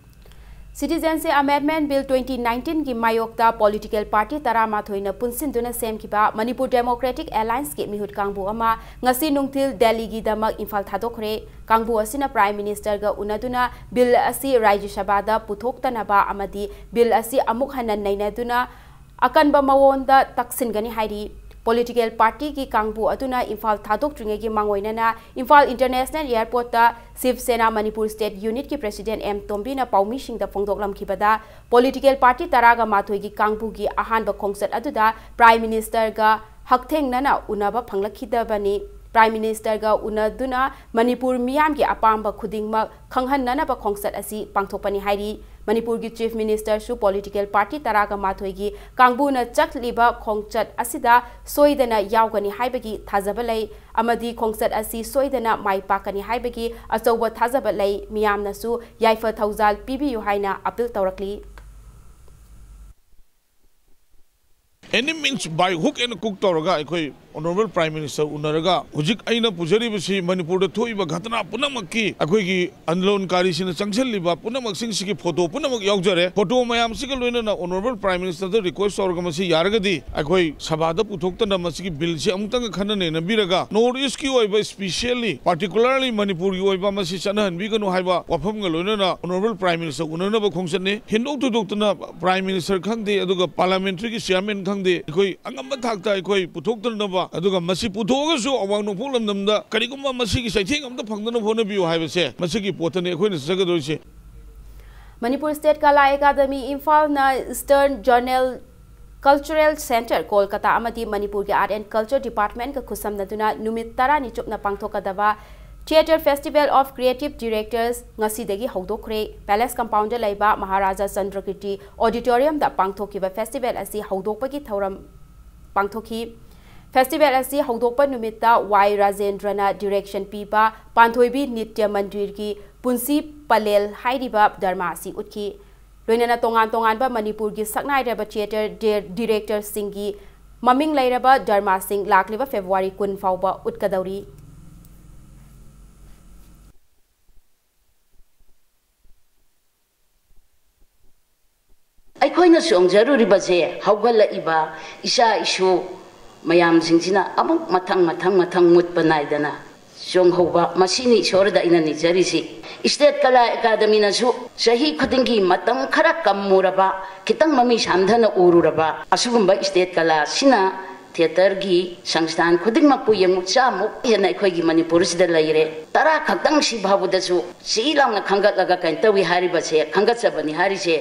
Citizenship Amendment Bill twenty nineteen ꯒꯤ ꯃꯥꯌꯣꯛꯇ ꯄꯣꯂꯤꯇꯤꯀꯦꯜ ꯄꯥꯔꯇꯤ ꯇꯔꯥꯃꯥꯊꯣꯏꯅ ꯄꯨꯟꯁꯤꯟꯗꯨꯅ ꯁꯦꯝꯈꯤꯕ ꯃꯅꯤꯄꯨꯔ ꯗꯦꯃꯣꯀ꯭ꯔꯦꯇꯤꯛ ꯑꯦꯂꯥꯏꯟꯁꯀꯤ ꯃꯤꯍꯨꯠ ꯀꯥꯡꯕꯨ ꯑꯃ ꯉꯁꯤ ꯅꯨꯡꯊꯤꯜ ꯗꯦꯜꯂꯤꯒꯤꯗꯃꯛ ꯏꯝꯐꯥꯜ ꯊꯥꯗꯣꯛꯈ꯭ꯔꯦ꯫ ꯀꯥꯡꯕꯨ ꯑꯁꯤꯅ ꯄ꯭ꯔꯥꯏꯝ ꯃꯤꯅꯤꯁꯇꯔꯒ ꯎꯅꯗꯨꯅ ꯕꯤꯜ ꯑꯁꯤ ꯔꯥꯖ꯭ꯌ ꯁꯚꯥꯗ ꯄꯨꯊꯣꯛꯇꯅꯕ ꯑꯃꯗꯤ ꯕꯤꯜ ꯑꯁꯤ ꯑꯃꯨꯛ ꯍꯟꯅ ꯅꯩꯅꯗꯨꯅ ꯑꯀꯟꯕ ꯃꯑꯣꯡꯗ ꯇꯛꯁꯤꯟꯒꯅꯤ ꯍꯥꯏꯔꯤ꯫ ꯄꯣꯂꯤꯇꯤꯀꯦꯜ ꯄꯥꯔꯇꯤꯒꯤ ꯀꯥꯡꯕꯨ ꯑꯗꯨꯅ ꯏꯝꯐꯥꯜ ꯊꯥꯗꯣꯛꯇ꯭ꯔꯤꯉꯩꯒꯤ ꯃꯥꯡꯑꯣꯏꯅꯅ ꯏꯝꯐꯥꯜ ꯏꯟꯇꯔꯅꯦꯁꯅꯦꯜ ꯑꯦꯌꯔꯄꯣꯔꯠꯇ ꯁꯤꯕ ꯁꯦꯅꯥ ꯃꯅꯤꯄꯨꯔ ꯁ꯭ꯇꯦꯠ ꯌꯨꯅꯤꯠꯀꯤ ꯄ꯭ꯔꯦꯁꯤꯗꯦꯟꯠ ꯑꯦꯝ ꯇꯣꯝꯕꯤꯅ ꯄꯥꯎꯃꯤꯁꯤꯡꯗ ꯐꯣꯡꯗꯣꯛꯂꯝꯈꯤꯕꯗ, ꯄꯣꯂꯤꯇꯤꯀꯦꯜ ꯄꯥꯔꯇꯤ ꯇꯔꯥꯒ ꯃꯥꯊꯣꯏꯒꯤ ꯀꯥꯡꯕꯨꯒꯤ ꯑꯍꯥꯟꯕ ꯈꯣꯡꯆꯠ ꯑꯗꯨꯗ ꯄ꯭ꯔꯥꯏꯝ ꯃꯤꯅꯤꯁꯇꯔꯒ ꯍꯛꯊꯦꯡꯅꯅ ꯎꯅꯕ ꯐꯪꯂꯛꯈꯤꯗꯕꯅꯤ꯫ ꯄ꯭ꯔꯥꯏꯝ ꯃꯤꯅꯤꯁꯇꯔꯒ ꯎꯅꯗꯨꯅ ꯃꯅꯤꯄꯨꯔ ꯃꯤꯌꯥꯝꯒꯤ ꯑꯄꯥꯝꯕ ꯈꯨꯗꯤꯡꯃꯛ ꯈꯪꯍꯟꯅꯅꯕ ꯈꯣꯡꯆꯠ ꯑꯁꯤ ꯄꯥꯡꯊꯣꯛꯄꯅꯤ ꯍꯥꯏꯔꯤ꯫ ꯃꯅꯤꯄꯨꯔꯒꯤ Chief Minister ꯁꯨ political party ꯇꯔꯥꯒ ꯃꯥꯊꯣꯏꯒꯤ ꯀꯥꯡꯕꯨꯅ ꯆꯠꯂꯤꯕ ꯈꯣꯡꯆꯠ ꯑꯁꯤꯗ ꯁꯣꯏꯗꯅ ꯌꯥꯎꯒꯅꯤ ꯍꯥꯏꯕꯒꯤ ꯊꯥꯖꯕ ꯂꯩ ꯑꯃꯗꯤ ꯈꯣꯡꯆꯠ ꯑꯁꯤ ꯁꯣꯏꯗꯅ ꯃꯥꯏ ꯄꯥꯛꯀꯅꯤ ꯍꯥꯏꯕꯒꯤ ꯑꯆꯧꯕ ꯊꯥꯖꯕ ꯂꯩ꯫ ꯃꯤꯌꯥꯝꯅꯁꯨ ꯌꯥꯏꯐ ꯊꯧꯖꯥꯜ ꯄꯤꯕꯤꯌꯨ ꯍꯥꯏꯅ appeal ꯇꯧꯔꯛꯂꯤ꯫ Any means by hook and crook ꯇꯧꯔꯒ ꯑꯩꯈꯣꯏ Honourable Prime Minister ꯎꯅꯔꯒ ꯍꯧꯖꯤꯛ ꯑꯩꯅ ꯄꯨꯖꯔꯤꯕꯁꯤ ꯃꯅꯤꯄꯨꯔꯗ ꯊꯣꯛꯏꯕ ꯘꯇꯅꯥ ꯄꯨꯝꯅꯃꯛꯀꯤ ꯑꯩꯈꯣꯏꯒꯤ ꯑꯟꯗꯣꯂꯟꯀꯥꯔꯤꯁꯤꯡꯅ ꯆꯪꯁꯤꯜꯂꯤꯕ ꯄꯨꯝꯅꯃꯛꯁꯤꯡꯁꯤꯒꯤ photo ꯄꯨꯝꯅꯃꯛ ꯌꯥꯎꯖꯔꯦ꯫ Photo ꯃꯌꯥꯝꯁꯤꯒ ꯂꯣꯏꯅꯅ Honourable Prime Minister ꯗ request ꯇꯧꯔꯒ ꯃꯁꯤ ꯌꯥꯔꯒꯗꯤ ꯑꯩꯈꯣꯏ ꯁꯚꯥꯗ ꯄꯨꯊꯣꯛꯇꯅ ꯃꯁꯤꯒꯤ bill ꯁꯤ ꯑꯃꯨꯛꯇꯪꯒ ꯈꯟꯅ ꯅꯩꯅꯕꯤꯔꯒ North East ꯀꯤ ꯑꯣꯏꯕ specially particularly ꯃꯅꯤꯄꯨꯔꯒꯤ ꯑꯣꯏꯕ ꯃꯁꯤ ꯆꯠꯅꯍꯟꯕꯤꯒꯅꯨ ꯍꯥꯏꯕ ꯋꯥꯐꯝꯒ ꯂꯣꯏꯅꯅ Honourable Prime Minister ꯎꯅꯅꯕ ꯈꯣꯡꯆꯠꯅꯤ꯫ ꯍꯦꯟꯗꯣꯛ ꯊꯣꯏꯗꯣꯛꯇꯅ Prime Minister ꯈꯪꯗꯦ, ꯑꯗꯨꯒ Parliamentary ꯒꯤ Chairman ꯈꯪꯗꯦ, ꯑꯩꯈꯣꯏ ꯑꯉꯝꯕ ꯊꯥꯛꯇ ꯑꯩꯈꯣꯏ ꯄꯨꯊꯣꯛꯇꯅꯕ, ꯑꯗꯨꯒ ꯃꯁꯤ ꯄꯨꯊꯣꯛꯑꯒꯁꯨ ꯑꯋꯥꯡ ꯅꯣꯡꯄꯣꯛ ꯂꯝꯗꯝꯗ ꯀꯔꯤꯒꯨꯝꯕ ꯃꯁꯤꯒꯤ ꯆꯩꯊꯦꯡ ꯑꯝꯇ ꯐꯪꯗꯅꯕ ꯍꯣꯠꯅꯕꯤꯌꯨ ꯍꯥꯏꯕꯁꯦ ꯃꯁꯤꯒꯤ ꯄꯣꯠꯇꯅꯤ ꯑꯩꯈꯣꯏꯅ ꯆꯠꯆꯒꯗꯧꯔꯤꯁꯦ꯫ ꯃꯅꯤꯄꯨꯔ State ꯀꯂꯥ ꯑꯦꯀꯥꯗꯃꯤ ꯏꯝꯐꯥꯜꯅ Eastern Zonal Cultural Centre Kolkata ꯑꯃꯗꯤ ꯃꯅꯤꯄꯨꯔꯒꯤ Art and Culture Department ꯀ ꯈꯨꯠꯁꯝꯅꯗꯨꯅ ꯅꯨꯃꯤꯠ ꯇꯔꯥꯅꯤ ꯆꯨꯞꯅ ꯄꯥꯡꯊꯣꯛꯀꯗꯕ Theatre Festival of Creative Directors ꯉꯁꯤꯗꯒꯤ ꯍꯧꯗꯣꯛꯈ꯭ꯔꯦ꯫ Palace Compound ꯗ ꯂꯩꯕ ꯃꯍꯥꯔꯥꯖꯥ ꯆꯟꯗ꯭ꯔꯀꯤꯔꯇꯤ Auditorium ꯗ ꯄꯥꯡꯊꯣꯛꯈꯤꯕ festival ꯑꯁꯤ ꯍꯧꯗꯣꯛꯄꯒꯤ ꯊꯧꯔꯝ ꯄꯥꯡꯊꯣꯛꯈꯤ꯫ Festival ꯑꯁꯤ ꯍꯧꯗꯣꯛꯄ ꯅꯨꯃꯤꯠꯇ ꯋꯥꯏ ꯔꯥꯖꯦꯟꯗ꯭ꯔꯅ direction ꯄꯤꯕ ꯄꯥꯟꯊꯣꯏꯕꯤ ꯅꯤꯇ꯭ꯌ ꯃꯟꯗꯤꯔꯒꯤ ꯄꯨꯟꯁꯤ ꯄꯂꯦꯜ ꯍꯥꯏꯔꯤꯕ drama ꯑꯁꯤ ꯎꯠꯈꯤ꯫ ꯂꯣꯏꯅꯅ ꯇꯣꯉꯥꯟ ꯇꯣꯉꯥꯟꯕ ꯃꯅꯤꯄꯨꯔꯒꯤ ꯁꯛꯅꯥꯏꯔꯕ theatre ꯗꯦ-, director ꯁꯤꯡꯒꯤ ꯃꯃꯤꯡ ꯂꯩꯔꯕ drama ꯁꯤꯡ ꯂꯥꯛꯂꯤꯕ February ꯀꯨꯟ ꯐꯥꯎꯕ ꯎꯠꯀꯗꯧꯔꯤ꯫ ꯑꯩꯈꯣꯏꯅ ꯆꯣꯡꯖꯔꯨꯔꯤꯕꯁꯦ ꯍꯧꯒꯠꯂꯛꯏꯕ ꯏꯆꯥ ꯏꯁꯨ ꯃꯌꯥꯝꯁꯤꯡꯁꯤꯅ ꯑꯃꯨꯛ ꯃꯊꯪ ꯃꯊꯪ ꯃꯊꯪ ꯃꯨꯠꯄ ꯅꯥꯏꯗꯅ ꯆꯣꯡꯍꯧꯕ, ꯃꯁꯤꯅꯤ ꯏꯁꯣꯔꯗ ꯑꯩꯅ ꯅꯤꯖꯔꯤꯁꯤ꯫ State ꯀꯂꯥ ꯑꯦꯀꯥꯗꯃꯤꯅꯁꯨ ꯆꯍꯤ ꯈꯨꯗꯤꯡꯒꯤ ꯃꯇꯝ ꯈꯔ ꯀꯝꯃꯨꯔꯕ, ꯈꯤꯇꯪ ꯃꯃꯤ ꯁꯥꯝꯊꯅ ꯎꯔꯨꯔꯕ ꯑꯁꯤꯒꯨꯝꯕ state ꯀꯂꯥ ꯑꯁꯤꯅ theatre ꯒꯤ ꯁꯪꯁꯊꯥꯟ ꯈꯨꯗꯤꯡꯃꯛꯄꯨ ꯌꯦꯡꯉꯨ, ꯆꯥꯝꯃꯨꯛ ꯍꯦꯟꯅ ꯑꯩꯈꯣꯏꯒꯤ ꯃꯅꯤꯄꯨꯔꯁꯤꯗ ꯂꯩꯔꯦ꯫ ꯇꯔꯥ ꯈꯛꯇꯪ ꯁꯤ ꯐꯥꯎꯕꯗꯁꯨ ꯆꯤ ꯂꯥꯎꯅ ꯈꯟꯒꯠꯂꯒ ꯀꯩꯅꯣ ꯇꯧꯏ ꯍꯥꯏꯔꯤꯕꯁꯦ, ꯈꯟꯒꯠꯆꯕꯅꯤ ꯍꯥꯏꯔꯤꯁꯦ꯫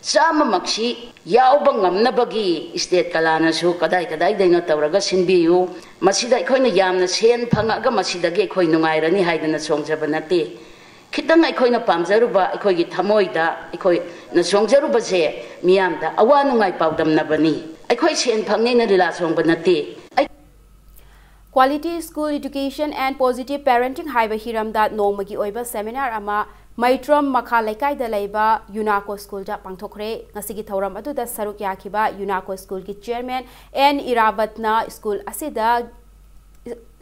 ꯆꯥꯝꯃꯃꯛꯁꯤ ꯌꯥꯎꯕ ꯉꯝꯅꯕꯒꯤ state ꯀꯂꯥꯅꯁꯨ ꯀꯗꯥꯏ ꯀꯗꯥꯏꯗꯩꯅꯣ ꯇꯧꯔꯒ ꯁꯤꯟꯕꯤꯌꯨ꯫ ꯃꯁꯤꯗ ꯑꯩꯈꯣꯏꯅ ꯌꯥꯝꯅ ꯁꯦꯟ ꯐꯪꯉꯛꯑꯒ ꯃꯁꯤꯗꯒꯤ ꯑꯩꯈꯣꯏ ꯅꯨꯡꯉꯥꯏꯔꯅꯤ ꯍꯥꯏꯗꯅ ꯆꯣꯡꯖꯕ ꯅꯠꯇꯦ꯫ ꯈꯤꯇꯪ ꯑꯩꯈꯣꯏꯅ ꯄꯥꯝꯖꯔꯨꯕ, ꯑꯩꯈꯣꯏꯒꯤ ꯊꯃꯣꯏꯗ ꯑꯩꯈꯣꯏꯅ ꯆꯣꯡꯖꯔꯨꯕꯁꯦ ꯃꯤꯌꯥꯝꯗ ꯑꯋꯥ ꯅꯨꯡꯉꯥꯏ ꯄꯥꯎꯗꯝꯅꯕꯅꯤ꯫ ꯑꯩꯈꯣꯏ ꯁꯦꯟ ꯐꯪꯅꯦꯅ ꯂꯤꯂꯥ ꯆꯣꯡꯕ ꯅꯠꯇꯦ꯫ ꯑꯩ Quality School Education and Positive Parenting ꯍꯥꯏꯕ ꯍꯤꯔꯝꯗ ꯅꯣꯡꯃꯒꯤ ꯑꯣꯏꯕ ꯁꯦꯃꯤꯅꯥꯔ ꯑꯃ ꯃꯩꯇ꯭ꯔꯝ ꯃꯈꯥ ꯂꯩꯀꯥꯏꯗ ꯂꯩꯕ ꯌꯨꯅꯥꯀꯣ ꯁ꯭ꯀꯨꯜꯗ ꯄꯥꯡꯊꯣꯛꯈ꯭ꯔꯦ꯫ ꯉꯁꯤꯒꯤ ꯊꯧꯔꯝ ꯑꯗꯨꯗ ꯁꯔꯨꯛ ꯌꯥꯈꯤꯕ ꯌꯨꯅꯥꯀꯣ ꯁ꯭ꯀꯨꯜꯒꯤ ꯆꯤꯌꯔꯃꯦꯟ ꯑꯦꯟ ꯏꯔꯥꯕꯠꯅ ꯁ꯭ꯀꯨꯜ ꯑꯁꯤꯗ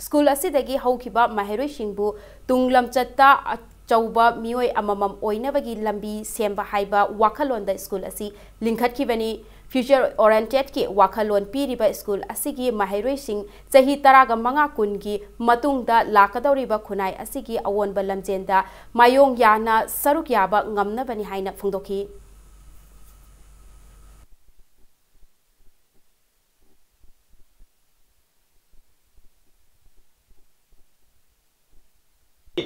ꯁ꯭ꯀꯨꯜ ꯑꯁꯤꯗꯒꯤ ꯍꯧꯈꯤꯕ ꯃꯍꯩꯔꯣꯏꯁꯤꯡꯕꯨ ꯇꯨꯡ ꯂꯝꯆꯠꯇ ꯑꯆꯧꯕ ꯃꯤꯑꯣꯏ ꯑꯃꯃꯝ ꯑꯣꯏꯅꯕꯒꯤ ꯂꯝꯕꯤ ꯁꯦꯝꯕ ꯍꯥꯏꯕ ꯋꯥꯈꯜꯂꯣꯟꯗ ꯁ꯭ꯀꯨꯜ ꯑꯁꯤ ꯂꯤꯡꯈꯠꯈꯤꯕꯅꯤ꯫ Future Orientedꯀꯤ ꯋꯥꯈꯜꯂꯣꯟ ꯄꯤꯔꯤꯕ ꯁ꯭ꯀꯨꯜ ꯑꯁꯤꯒꯤ ꯃꯍꯩꯔꯣꯏꯁꯤꯡ ꯆꯍꯤ ꯇꯔꯥꯒ ꯃꯉꯥ ꯀꯨꯟꯒꯤ ꯃꯇꯨꯡꯗ ꯂꯥꯛꯀꯗꯧꯔꯤꯕ ꯈꯨꯟꯅꯥꯏ ꯑꯁꯤꯒꯤ ꯑꯑꯣꯟꯕ ꯂꯝꯖꯦꯟꯗ ꯃꯥꯌꯣꯡ ꯌꯥꯅ ꯁꯔꯨꯛ ꯌꯥꯕ ꯉꯝꯅꯕꯅꯤ ꯍꯥꯏꯅ ꯐꯣꯡꯗꯣꯛꯈꯤ꯫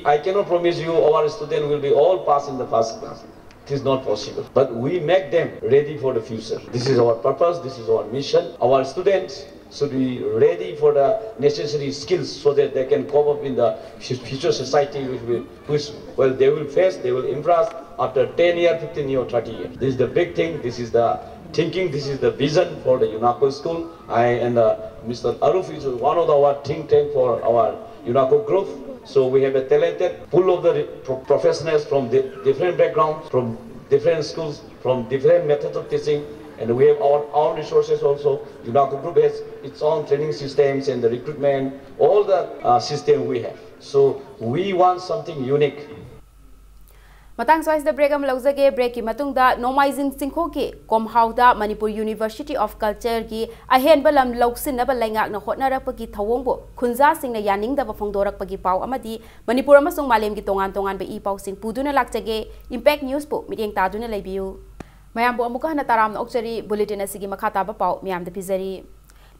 I cannot promise you our student will be all pass in the first class. It is not possible. But we make them ready for the future. This is our purpose, this is our mission. Our students should be ready for the necessary skills so that they can cope up in the future society which will, which, well, they will face, they will embrace after ten year, fifteen year, thirty years. This is the big thing, this is the thinking, this is the vision for the UNACO school. I and uh, Mister Aruf is one of our think tank for our UNACO group. So we have a talented pool of the professionals from different backgrounds, from different schools, from different methods of teaching, and we have our own resources also. UNACO group has its own training systems and the recruitment, all the uh, system we have. So we want something unique. ꯃꯇꯥꯡ ꯁ꯭ꯋꯥꯏꯁꯤꯗ break ꯑꯃ ꯂꯧꯖꯒꯦ꯫ ꯕ꯭ꯔꯦꯛꯀꯤ ꯃꯇꯨꯡꯗ ꯅꯣꯡꯃꯥꯏꯖꯤꯡ ꯆꯤꯡꯈꯣꯡꯒꯤ ꯀꯣꯝꯍꯥꯎꯗ Manipur university of ꯀꯜꯆꯔꯒꯤ ꯑꯍꯦꯟꯕ ꯂꯝ ꯂꯧꯁꯤꯟꯅꯕ ꯂꯩꯉꯥꯛꯅ ꯍꯣꯠꯅꯔꯛꯄꯒꯤ ꯊꯧꯑꯣꯡꯕꯨ ꯈꯨꯟꯖꯥꯁꯤꯡꯅ ꯌꯥꯅꯤꯡꯗꯕ ꯐꯣꯡꯗꯣꯔꯛꯄꯒꯤ ꯄꯥꯎ ꯑꯃꯗꯤ ꯃꯅꯤꯄꯨꯔ ꯑꯃꯁꯨꯡ ꯃꯥꯂꯦꯝꯒꯤ ꯇꯣꯉꯥꯟ ꯇꯣꯉꯥꯟꯕ ꯏ ꯄꯥꯎꯁꯤꯡ ꯄꯨꯗꯨꯅ ꯂꯥꯛꯆꯒꯦ꯫ ꯏꯝꯄꯦꯛ ꯅ꯭ꯌꯨꯁꯄꯨ ꯃꯤꯠꯌꯦꯡ ꯇꯥꯗꯨꯅ ꯂꯩꯕꯤꯌꯨ꯫ ꯃꯌꯥꯝꯕꯨ ꯑꯃꯨꯛꯀ ꯍꯟꯅ ꯇꯔꯥꯝꯅ ꯑꯣꯛꯆꯔꯤ꯫ ꯕꯨꯂꯦꯇꯤꯟ ꯑꯁꯤꯒꯤ ꯃꯈꯥ ꯇꯥꯕ ꯄꯥꯎ ꯃꯌꯥꯝꯗ ꯄꯤꯖꯔꯤ꯫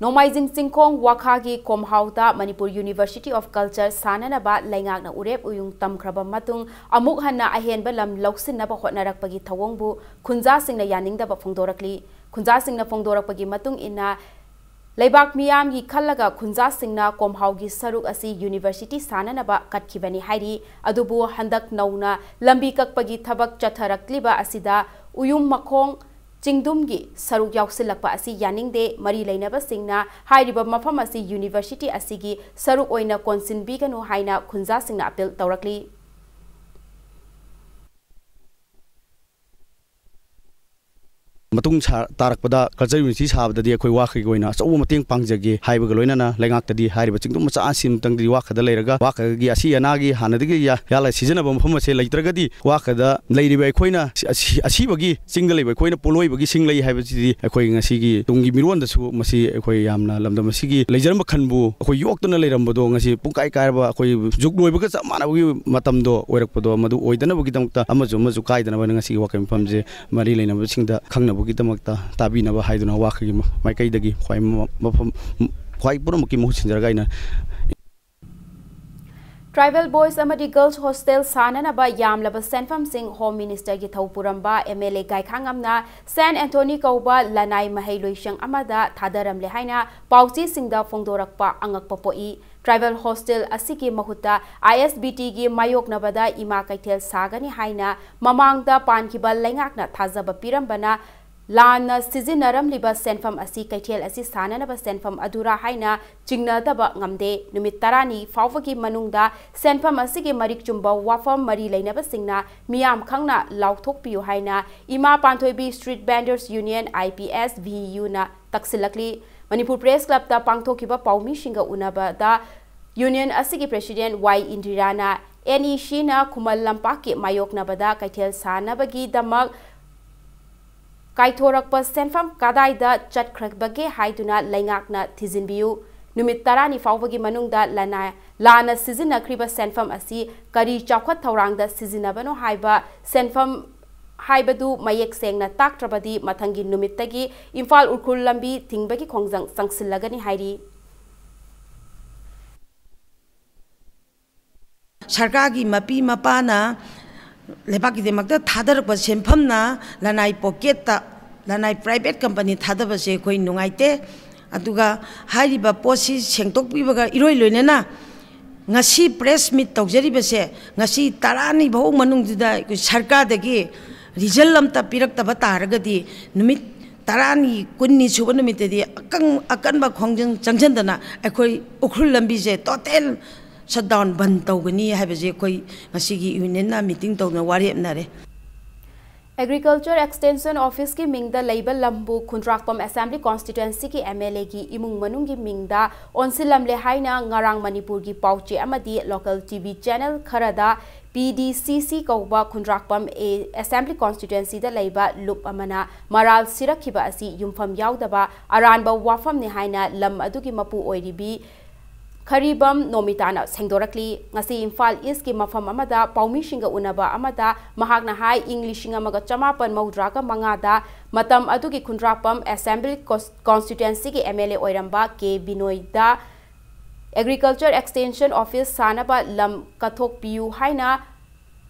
ꯅꯣꯡꯃꯥꯏꯖꯤꯡ ꯆꯤꯡꯈꯣꯡ ꯋꯥꯈꯥꯒꯤ ꯀꯣꯝꯍꯥꯎꯗ ꯃꯅꯤꯄꯨꯔ ꯌꯨꯅꯤꯚꯔꯁꯤꯇꯤ ꯑꯣꯐ ꯀꯜꯆꯔ ꯁꯥꯅꯅꯕ ꯂꯩꯉꯥꯛꯅ ꯎꯔꯦꯞ ꯎꯌꯨꯡ ꯇꯝꯈ꯭ꯔꯕ ꯃꯇꯨꯡ ꯑꯃꯨꯛ ꯍꯟꯅ ꯑꯍꯦꯟꯕ ꯂꯝ ꯂꯧꯁꯤꯟꯅꯕ ꯍꯣꯠꯅꯔꯛꯄꯒꯤ ꯊꯧꯑꯣꯡꯕꯨ ꯈꯨꯟꯖꯥꯁꯤꯡꯅ ꯌꯥꯅꯤꯡꯗꯕ ꯐꯣꯡꯗꯣꯔꯛꯂꯤ꯫ ꯈꯨꯟꯖꯥꯁꯤꯡꯅ ꯐꯣꯡꯗꯣꯔꯛꯄꯒꯤ ꯃꯇꯨꯡ ꯏꯟꯅ ꯂꯩꯕꯥꯛ ꯃꯤꯌꯥꯝꯒꯤ ꯈꯜꯂꯒ ꯈꯨꯟꯖꯥꯁꯤꯡꯅ ꯀꯣꯝꯍꯥꯎꯒꯤ ꯁꯔꯨꯛ ꯑꯁꯤ ꯌꯨꯅꯤꯚꯔꯁꯤꯇꯤ ꯁꯥꯅꯅꯕ ꯀꯠꯈꯤꯕꯅꯤ ꯍꯥꯏꯔꯤ꯫ ꯑꯗꯨꯕꯨ ꯍꯟꯗꯛ ꯅꯧꯅ ꯂꯝꯕꯤ ꯀꯛꯄꯒꯤ ꯊꯕꯛ ꯆꯠꯊꯔꯛꯂꯤꯕ ꯑꯁꯤꯗ ꯎꯌꯨꯝ ꯃꯈꯣꯡ ꯆꯤꯡꯗꯨꯝꯒꯤ ꯁꯔꯨꯛ ꯌꯥꯎꯁꯤꯜꯂꯛꯄ ꯑꯁꯤ ꯌꯥꯅꯤꯡꯗꯦ꯫ ꯃꯔꯤ ꯂꯩꯅꯕꯁꯤꯡꯅ ꯍꯥꯏꯔꯤꯕ ꯃꯐꯝ ꯑꯁꯤ ꯌꯨꯅꯤꯚꯔꯁꯤꯇꯤ ꯑꯁꯤꯒꯤ ꯁꯔꯨꯛ ꯑꯣꯏꯅ ꯀꯣꯟꯁꯤꯟꯕꯤꯒꯅꯨ ꯍꯥꯏꯅ ꯈꯨꯟꯖꯥꯁꯤꯡꯅ ꯑꯄꯤꯜ ꯇꯧꯔꯛꯂꯤ꯫ ꯃꯇꯨꯡ ꯁꯥ-, ꯇꯥꯔꯛꯄꯗ ꯀꯜꯆꯔ ꯌꯨꯅꯤꯚꯔꯁꯤꯇꯤ ꯁꯥꯕꯗꯗꯤ ꯑꯩꯈꯣꯏ ꯋꯥꯈꯩꯒꯤ ꯑꯣꯏꯅ ꯑꯆꯧꯕ ꯃꯇꯦꯡ ꯄꯥꯡꯖꯒꯦ ꯍꯥꯏꯕꯒ ꯂꯣꯏꯅꯅ ꯂꯩꯉꯥꯛꯇꯗꯤ ꯍꯥꯏꯔꯤꯕ ꯆꯤꯡꯗꯨꯝ ꯃꯆꯥꯁꯤꯃꯇꯪꯗꯤ ꯋꯥꯈꯗ ꯂꯩꯔꯒ ꯋꯥꯈꯒꯤ ꯑꯁꯤ ꯑꯅꯥꯒꯤ ꯍꯥꯟꯅꯗꯒꯤ ꯌꯥ-, ꯌꯥꯜꯂ ꯁꯤꯖꯤꯟꯅꯕ ꯃꯐꯝ ꯑꯁꯦ ꯂꯩꯇ꯭ꯔꯒꯗꯤ ꯋꯥꯈꯗ ꯂꯩꯔꯤꯕ ꯑꯩꯈꯣꯏꯅ ꯑꯁꯤ-, ꯑꯁꯤ-, ꯑꯁꯤꯕꯒꯤ ꯆꯤꯡꯗ ꯂꯩꯕ ꯑꯩꯈꯣꯏꯅ ꯄꯣꯠꯂꯣꯏꯕꯒꯤ ꯁꯤꯡ ꯂꯩ ꯍꯥꯏꯕꯁꯤꯗꯤ ꯑꯩꯈꯣꯏ ꯉꯁꯤꯒꯤ ꯇꯨꯡꯒꯤ ꯃꯤꯔꯣꯟꯗꯁꯨ ꯃꯁꯤ ꯑꯩꯈꯣꯏ ꯌꯥꯝꯅ ꯂꯝꯗꯝ ꯑꯁꯤꯒꯤ ꯂꯩꯖꯔꯝꯕ ꯈꯟꯕꯨ ꯑꯩꯈꯣꯏ ꯌꯣꯛꯇꯨꯅ ꯂꯩꯔꯝꯕꯗꯣ ꯉꯁꯤ ꯄꯨꯡꯀꯥꯏ ꯀꯥꯏꯔꯕ ꯑꯩꯈꯣꯏ ꯖꯨꯛ ꯂꯣꯏꯕꯒ ꯆꯞ ꯃꯥꯟꯅꯕꯒꯤ ꯃꯇꯝꯗꯣ ꯑꯣꯏꯔꯛꯄꯗꯣ ꯃꯗꯨ ꯑꯣꯏꯗꯅꯕꯒꯤꯗꯃꯛꯇ ꯑꯃꯁꯨ ꯑꯃꯁꯨ ꯀꯥꯏꯗꯅꯕ ꯉꯁꯤꯒꯤ ꯋꯥꯀꯠ ꯃꯐꯝꯁꯦ ꯃꯔꯤ ꯂꯩꯅꯕꯁꯤꯡꯗ ꯈꯪꯅꯕꯒꯤꯗꯃꯛꯇ ꯇꯥꯕꯤꯅꯕ ꯍꯥꯏꯗꯨꯅ ꯋꯥꯈꯒꯤ ꯃ-, ꯃꯥꯏꯀꯩꯗꯒꯤ ꯈ꯭ꯋꯥꯏ ꯃ-, ꯃꯐꯝ, ꯈ꯭ꯋꯥꯏ ꯄꯨꯝꯅꯃꯛꯀꯤ ꯃꯍꯨꯠ ꯁꯤꯟꯖꯔꯒ ꯑꯩꯅ Tribal Boys ꯑꯃꯗꯤ Girls Hostel ꯁꯥꯅꯅꯕ ꯌꯥꯝꯂꯕ ꯁꯦꯟꯐꯝꯁꯤꯡ ꯍꯣꯝ ꯃꯤꯅꯤꯁꯇꯔꯒꯤ ꯊꯧ ꯄꯨꯔꯝꯕ ꯑꯦꯝ ꯑꯦꯜ ꯑꯦ ꯒꯥꯏꯈꯥꯉꯝꯅ ꯁꯦꯟ ꯑꯦꯟꯊꯣꯅꯤ ꯀꯧꯕ ꯂꯅꯥꯏ ꯃꯍꯩꯂꯣꯏꯁꯪ ꯑꯃꯗ ꯊꯥꯗꯔꯝꯂꯦ ꯍꯥꯏꯅ ꯄꯥꯎꯆꯦꯁꯤꯡꯗ ꯐꯣꯡꯗꯣꯔꯛꯄ ꯑꯉꯛꯄ ꯄꯣꯛꯏ꯫ Tribal Hostel ꯑꯁꯤꯒꯤ ꯃꯍꯨꯠꯇ ꯑꯥꯏ ꯑꯦꯁ ꯕꯤ ꯇꯤꯒꯤ ꯃꯥꯌꯣꯛꯅꯕꯗ ꯏꯃꯥ ꯀꯩꯊꯦꯜ ꯁꯥꯒꯅꯤ ꯍꯥꯏꯅ ꯃꯃꯥꯡꯗ ꯄꯥꯟꯈꯤꯕ ꯂꯩꯉꯥꯛꯅ ꯊꯥꯖꯕ ꯄꯤꯔꯝꯕꯅ ꯂꯥꯟꯅ ꯁꯤꯖꯤꯟꯅꯔꯝꯂꯤꯕ ꯁꯦꯟꯐꯝ ꯑꯁꯤ ꯀꯩꯊꯦꯜ ꯑꯁꯤ ꯁꯥꯅꯅꯕ ꯁꯦꯟꯐꯝ ꯑꯗꯨꯔꯥ ꯍꯥꯏꯅ ꯆꯤꯡꯅꯗꯕ ꯉꯝꯗꯦ꯫ ꯅꯨꯃꯤꯠ ꯇꯔꯥꯅꯤ ꯐꯥꯎꯕꯒꯤ ꯃꯅꯨꯡꯗ ꯁꯦꯟꯐꯝ ꯑꯁꯤꯒꯤ ꯃꯔꯤꯛ ꯆꯨꯝꯕ ꯋꯥꯐꯝ ꯃꯔꯤ ꯂꯩꯅꯕꯁꯤꯡꯅ ꯃꯤꯌꯥꯝ ꯈꯪꯅ ꯂꯥꯎꯊꯣꯛꯄꯤꯌꯨ ꯍꯥꯏꯅ ꯏꯃꯥ ꯄꯥꯟꯊꯣꯏꯕꯤ Street Vendors Union, I P S V U ꯅ ꯇꯛꯁꯤꯜꯂꯛꯂꯤ꯫ ꯃꯅꯤꯄꯨꯔ ꯄ꯭ꯔꯦꯁ ꯀ꯭ꯂꯕꯇ ꯄꯥꯡꯊꯣꯛꯈꯤꯕ ꯄꯥꯎꯃꯤꯁꯤꯡꯒ ꯎꯅꯕꯗ ꯌꯨꯅꯤꯌꯟ ꯑꯁꯤꯒꯤ ꯄ꯭ꯔꯦꯁꯤꯗꯦꯟꯠ ꯋꯥꯏ ꯏꯟꯗꯤꯔꯥꯅ ꯑꯦꯟ ꯏ ꯁꯤꯅ ꯈꯨꯃꯟ ꯂꯝꯄꯥꯛꯀꯤ ꯃꯥꯌꯣꯛꯅꯕꯗ ꯀꯩꯊꯦꯜ ꯁꯥꯅꯕꯒꯤꯗꯃꯛ ꯀꯥꯏꯊꯣꯔꯛꯄ ꯁꯦꯟꯐꯝ ꯀꯗꯥꯏꯗ ꯆꯠꯈ꯭ꯔꯕꯒꯦ ꯍꯥꯏꯗꯨꯅ ꯂꯩꯉꯥꯛꯅ ꯊꯤꯖꯤꯟꯕꯤꯌꯨ꯫ ꯅꯨꯃꯤꯠ ꯇꯔꯥꯅꯤ ꯐꯥꯎꯕꯒꯤ ꯃꯅꯨꯡꯗ ꯂꯅꯥꯏ, ꯂꯥꯟꯅ ꯁꯤꯖꯤꯟꯅꯈ꯭ꯔꯤꯕ ꯁꯦꯟꯐꯝ ꯑꯁꯤ ꯀꯔꯤ ꯆꯥꯎꯈꯠ ꯊꯧꯔꯥꯡꯗ ꯁꯤꯖꯤꯟꯅꯕꯅꯣ ꯍꯥꯏꯕ ꯁꯦꯟꯐꯝ ꯍꯥꯏꯕꯗꯨ ꯃꯌꯦꯛ ꯁꯦꯡꯅ ꯇꯥꯛꯇ꯭ꯔꯕꯗꯤ ꯃꯊꯪꯒꯤ ꯅꯨꯃꯤꯠꯇꯒꯤ ꯏꯝꯐꯥꯜ ꯎꯈ꯭ꯔꯨꯜ ꯂꯝꯕꯤ ꯊꯤꯡꯕꯒꯤ ꯈꯣꯡꯖꯪ ꯆꯪꯁꯤꯜꯂꯒꯅꯤ ꯍꯥꯏꯔꯤ꯫ ꯁꯔꯀꯥꯔꯒꯤ ꯃꯄꯤ ꯃꯄꯥꯅ ꯂꯩꯕꯥꯛꯀꯤꯗꯃꯛꯇ ꯊꯥꯗꯔꯛꯄ ꯁꯦꯟꯐꯝꯅ ꯂꯅꯥꯏ ꯄꯣꯀꯦꯠꯇ, ꯂꯅꯥꯏ ꯄ꯭ꯔꯥꯏꯚꯦꯠ ꯀꯝꯄꯅꯤ ꯊꯥꯗꯕꯁꯦ ꯑꯩꯈꯣꯏ ꯅꯨꯡꯉꯥꯏꯇꯦ꯫ ꯑꯗꯨꯒ ꯍꯥꯏꯔꯤꯕ ꯄꯣꯠꯁꯤ ꯁꯦꯡꯗꯣꯛꯄꯤꯕꯒ ꯏꯔꯣꯏ ꯂꯣꯏꯅꯅ ꯉꯁꯤ press meet ꯇꯧꯖꯔꯤꯕꯁꯦ, ꯉꯁꯤ ꯇꯔꯥꯅꯤ ꯐꯥꯎ ꯃꯅꯨꯡꯗꯨꯗ ꯑꯩꯈꯣꯏ ꯁꯔꯀꯥꯔꯗꯒꯤ result ꯑꯝꯇ ꯄꯤꯔꯛꯇꯕ ꯇꯥꯔꯒꯗꯤ, ꯅꯨꯃꯤꯠ ꯇꯔꯥꯅꯤ, ꯀꯨꯟꯅꯤ ꯁꯨꯕ ꯅꯨꯃꯤꯠꯇꯗꯤ ꯑꯀꯪ-, ꯑꯀꯟꯕ ꯈꯣꯡꯖꯪ ꯆꯪꯁꯤꯟꯗꯅ ꯑꯩꯈꯣꯏ ꯎꯈ꯭ꯔꯨꯜ ꯂꯝꯕꯤꯁꯦ total shutdown, ꯕꯟ ꯇꯧꯒꯅꯤ ꯍꯥꯏꯕꯁꯦ ꯑꯩꯈꯣꯏ ꯉꯁꯤꯒꯤ unionꯅ meeting ꯇꯧꯗꯨꯅ ꯋꯥꯔꯦꯞꯅꯔꯦ꯫ Agriculture Extension Officeꯀꯤ ꯃꯤꯡꯗ ꯂꯩꯕ ꯂꯝꯕꯨ ꯈꯨꯟꯗ꯭ꯔꯥꯛꯄꯝ Assembly Constituencyꯒꯤ MLAꯒꯤ ꯏꯃꯨꯡ ꯃꯅꯨꯡꯒꯤ ꯃꯤꯡꯗ ꯑꯣꯟꯁꯤꯜꯂꯝꯂꯦ ꯍꯥꯏꯅ ꯉꯔꯥꯡ ꯃꯅꯤꯄꯨꯔꯒꯤ ꯄꯥꯎꯆꯦ ꯑꯃꯗꯤ local TV channel ꯈꯔꯗ PDCC ꯀꯧꯕ ꯈꯨꯟꯗ꯭ꯔꯥꯛꯄꯝ A Assembly Constituencyꯗ ꯂꯩꯕ ꯂꯨꯞ ꯑꯃꯅ ꯃꯔꯥꯜ ꯁꯤꯔꯛꯈꯤꯕ ꯑꯁꯤ ꯌꯨꯝꯐꯝ ꯌꯥꯎꯗꯕ ꯑꯔꯥꯟꯕ ꯋꯥꯐꯝꯅꯤ ꯍꯥꯏꯅ ꯂꯝ ꯑꯗꯨꯒꯤ ꯃꯄꯨ ꯑꯣꯏꯔꯤꯕꯤ ꯈꯔꯤꯕꯝ ꯅꯣꯃꯤꯇꯥꯅ ꯁꯦꯡꯗꯣꯔꯛꯂꯤ꯫ ꯉꯁꯤ ꯏꯝꯐꯥꯜ Eastꯀꯤ ꯃꯐꯝ ꯑꯃꯗ ꯄꯥꯎꯃꯤꯁꯤꯡꯒ ꯎꯅꯕ ꯑꯃꯗ ꯃꯍꯥꯛꯅ ꯍꯥꯏ, ꯏꯪ ꯂꯤꯁꯤꯡ ꯑꯃꯒ ꯆꯃꯥꯄꯟ ꯃꯧꯗ꯭ꯔꯥꯒ ꯃꯉꯥꯗ ꯃꯇꯝ ꯑꯗꯨꯒꯤ ꯈꯨꯟꯗ꯭ꯔꯥꯛꯄꯝ Assembly Cons-, Constituencyꯒꯤ MLA ꯑꯣꯏꯔꯝꯕ ꯀꯦ ꯕꯤꯅꯣꯏꯗ Agriculture Extension Office ꯁꯥꯅꯕ ꯂꯝ ꯀꯠꯊꯣꯛꯄꯤꯌꯨ ꯍꯥꯏꯅ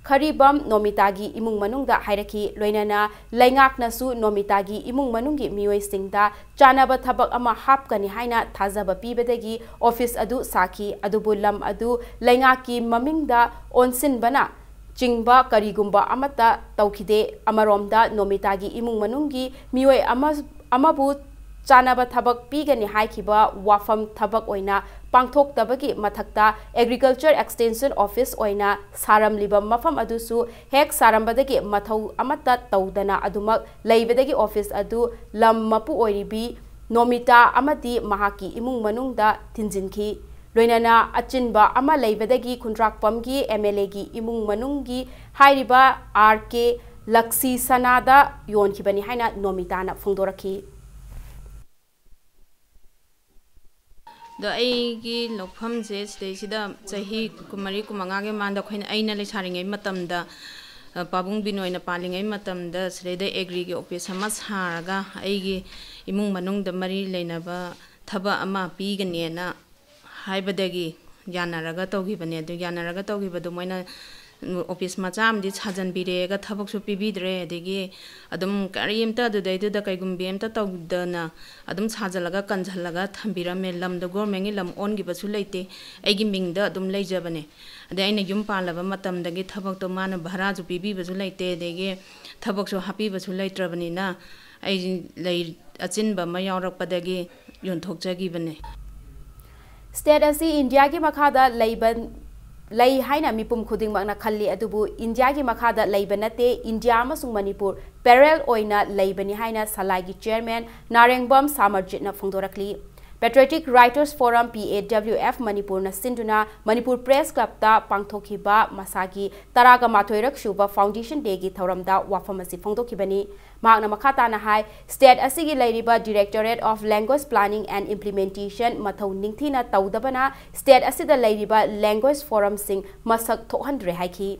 ꯈꯔꯤꯕꯝ ꯅꯣꯃꯤꯇꯥꯒꯤ ꯏꯃꯨꯡ ꯃꯅꯨꯡꯗ ꯍꯥꯏꯔꯛꯈꯤ꯫ ꯂꯣꯏꯅꯅ ꯂꯩꯉꯥꯛꯅꯁꯨ ꯅꯣꯃꯤꯇꯥꯒꯤ ꯏꯃꯨꯡ ꯃꯅꯨꯡꯒꯤ ꯃꯤꯑꯣꯏꯁꯤꯡꯗ ꯆꯥꯅꯕ ꯊꯕꯛ ꯑꯃ ꯍꯥꯞꯀꯅꯤ ꯍꯥꯏꯅ ꯊꯥꯖꯕ ꯄꯤꯕꯗꯒꯤ office ꯑꯗꯨ ꯁꯥꯈꯤ꯫ ꯑꯗꯨꯕꯨ ꯂꯝ ꯑꯗꯨ ꯂꯩꯉꯥꯛꯀꯤ ꯃꯃꯤꯡꯗ ꯑꯣꯟꯁꯤꯟꯕꯅ ꯆꯤꯡꯕ ꯀꯔꯤꯒꯨꯝꯕ ꯑꯃꯠꯇ ꯇꯧꯈꯤꯗꯦ꯫ ꯑꯃꯔꯣꯝꯗ ꯅꯣꯃꯤꯇꯥꯒꯤ ꯏꯃꯨꯡ ꯃꯅꯨꯡꯒꯤ ꯃꯤꯑꯣꯏ ꯑꯃ, ꯑꯃꯕꯨ ꯆꯥꯅꯕ ꯊꯕꯛ ꯄꯤꯒꯅꯤ ꯍꯥꯏꯈꯤꯕ ꯋꯥꯐꯝ ꯊꯕꯛ ꯑꯣꯏꯅ ꯄꯥꯡꯊꯣꯛꯇꯕꯒꯤ ꯃꯊꯛꯇ Agriculture Extension Office ꯑꯣꯏꯅ ꯁꯥꯔꯝꯂꯤꯕ ꯃꯐꯝ ꯑꯗꯨꯁꯨ ꯍꯦꯛ ꯁꯥꯔꯝꯕꯗꯒꯤ ꯃꯊꯧ ꯑꯃꯠꯇ ꯇꯧꯗꯅ ꯑꯗꯨꯃꯛ ꯂꯩꯕꯗꯒꯤ office ꯑꯗꯨ ꯂꯝ ꯃꯄꯨ ꯑꯣꯏꯔꯤꯕꯤ ꯅꯣꯃꯤꯇꯥ ꯑꯃꯗꯤ ꯃꯍꯥꯛꯀꯤ ꯏꯃꯨꯡ ꯃꯅꯨꯡꯗ ꯊꯤꯟꯖꯤꯟꯈꯤ꯫ ꯂꯣꯏꯅꯅ ꯑꯆꯤꯟꯕ ꯑꯃ ꯂꯩꯕꯗꯒꯤ ꯈꯨꯟꯗ꯭ꯔꯥꯛꯄꯝꯒꯤ MLAꯒꯤ ꯏꯃꯨꯡ ꯃꯅꯨꯡꯒꯤ ꯍꯥꯏꯔꯤꯕ RK ꯂꯛꯁꯤ ꯁꯅꯥꯗ ꯌꯣꯟꯈꯤꯕꯅꯤ ꯍꯥꯏꯅ ꯅꯣꯃꯤꯇꯥꯅ ꯐꯣꯡꯗꯣꯔꯛꯈꯤ꯫ ꯑꯗꯣ ꯑꯩꯒꯤ ꯂꯧꯐꯝꯁꯦ ꯁꯤꯗꯩꯁꯤꯗ ꯆꯍꯤ ꯀꯨꯟꯃꯔꯤ, ꯀꯨꯟꯃꯉꯥꯒꯤ ꯃꯃꯥꯡꯗ ꯑꯩꯈꯣꯏꯅ, ꯑꯩꯅ ꯂꯩꯁꯥꯔꯤꯉꯩ ꯃꯇꯝꯗ, ꯑ, ꯄꯥꯕꯨꯡ ꯕꯤꯅꯣꯏꯅ ꯄꯥꯜꯂꯤꯉꯩ ꯃꯇꯝꯗ ꯁꯤꯗꯩꯗ agriꯒꯤ office ꯑꯃ ꯁꯥꯔꯒ ꯑꯩꯒꯤ ꯏꯃꯨꯡ ꯃꯅꯨꯡꯗ ꯃꯔꯤ ꯂꯩꯅꯕ ꯊꯕꯛ ꯑꯃ ꯄꯤꯒꯅꯦꯅ ꯍꯥꯏꯕꯗꯒꯤ ꯌꯥꯅꯔꯒ ꯇꯧꯈꯤꯕꯅꯦ꯫ ꯑꯗꯨ ꯌꯥꯅꯔꯒ ꯇꯧꯈꯤꯕꯗꯣ ꯃꯣꯏꯅ ꯑꯣꯐꯤꯁ ꯃꯆꯥ ꯑꯃꯗꯤ ꯁꯥꯖꯟꯕꯤꯔꯦꯒ ꯊꯕꯛꯁꯨ ꯄꯤꯕꯤꯗ꯭ꯔꯦ, ꯑꯗꯒꯤ ꯑꯗꯨꯝ ꯀꯔꯤꯝꯇ ꯑꯗꯨꯗꯩꯗꯨꯗ ꯀꯩꯒꯨꯝꯕꯤ ꯑꯝꯇ ꯇꯧꯗꯅ ꯑꯗꯨꯝ ꯁꯥꯖꯜꯂꯒ ꯀꯟꯁꯜꯂꯒ ꯊꯝꯕꯤꯔꯝꯃꯦ꯫ ꯂꯝꯗꯣ ꯒꯣꯔꯃꯦꯟꯒꯤ ꯂꯝ ꯑꯣꯟꯈꯤꯕꯁꯨ ꯂꯩꯇꯦ, ꯑꯩꯒꯤ ꯃꯤꯡꯗ ꯑꯗꯨꯝ ꯂꯩꯖꯕꯅꯦ꯫ ꯑꯗꯩ ꯑꯩꯅ ꯌꯨꯝ ꯄꯥꯜꯂꯕ ꯃꯇꯝꯗꯒꯤ ꯊꯕꯛꯇꯣ ꯃꯥꯅ ꯚꯔꯥꯁꯨ ꯄꯤꯕꯤꯕꯁꯨ ꯂꯩꯇꯦ, ꯑꯗꯒꯤ ꯊꯕꯛꯁꯨ ꯍꯥꯞꯄꯤꯕꯁꯨ ꯂꯩꯇ꯭ꯔꯕꯅꯤꯅ ꯑꯩ ꯂꯩ ꯑꯆꯤꯟꯕ ꯑꯃ ꯌꯥꯎꯔꯛꯄꯗꯒꯤ ꯌꯣꯟꯊꯣꯛꯆꯈꯤꯕꯅꯦ꯫ ꯁ꯭ꯇꯦꯠ ꯑꯁꯤ ꯏꯟꯗꯤꯌꯥꯒꯤ ꯃꯈꯥꯗ ꯂꯩꯕ ꯂꯩ ꯍꯥꯏꯅ ꯃꯤꯄꯨꯝ ꯈꯨꯗꯤꯡꯃꯛꯅ ꯈꯜꯂꯤ, ꯑꯗꯨꯕꯨ ꯏꯟꯗꯤꯌꯥꯒꯤ ꯃꯈꯥꯗ ꯂꯩꯕ ꯅꯠꯇꯦ, ꯏꯟꯗꯤꯌꯥ ꯑꯃꯁꯨꯡ ꯃꯅꯤꯄꯨꯔ parallel ꯑꯣꯏꯅ ꯂꯩꯕꯅꯤ ꯍꯥꯏꯅ ꯁꯂꯥꯏꯒꯤ chairman Narengbam ꯁꯥꯃꯔꯖꯤꯠꯅ ꯐꯣꯡꯗꯣꯔꯛꯂꯤ꯫ Patriotic Writers Forum, P A W F, ꯃꯅꯤꯄꯨꯔꯅ ꯁꯤꯟꯗꯨꯅ ꯃꯅꯤꯄꯨꯔ ꯄ꯭ꯔꯦꯁ ꯀ꯭ꯂꯕꯇ ꯄꯥꯡꯊꯣꯛꯈꯤꯕ ꯃꯁꯥꯒꯤ ꯇꯔꯥꯒ ꯃꯥꯊꯣꯏꯔꯛ ꯁꯨꯕ ꯐꯥꯎꯟꯗꯦꯁꯟ ꯗꯦꯒꯤ ꯊꯧꯔꯝꯗ ꯋꯥꯐꯝ ꯑꯁꯤ ꯐꯣꯡꯗꯣꯛꯈꯤꯕꯅꯤ꯫ ꯃꯍꯥꯛꯅ ꯃꯈꯥ ꯇꯥꯅ ꯍꯥꯏ, ꯁ꯭ꯇꯦꯠ ꯑꯁꯤꯒꯤ ꯂꯩꯔꯤꯕ Directorate of Language Planning and Implementation ꯃꯊꯧ ꯅꯤꯡꯊꯤꯅ ꯇꯧꯗꯕꯅ ꯁ꯭ꯇꯦꯠ ꯑꯁꯤꯗ ꯂꯩꯔꯤꯕ language forumꯁꯤꯡ ꯃꯁꯛ ꯊꯣꯛꯍꯟꯗ꯭ꯔꯦ ꯍꯥꯏꯈꯤ꯫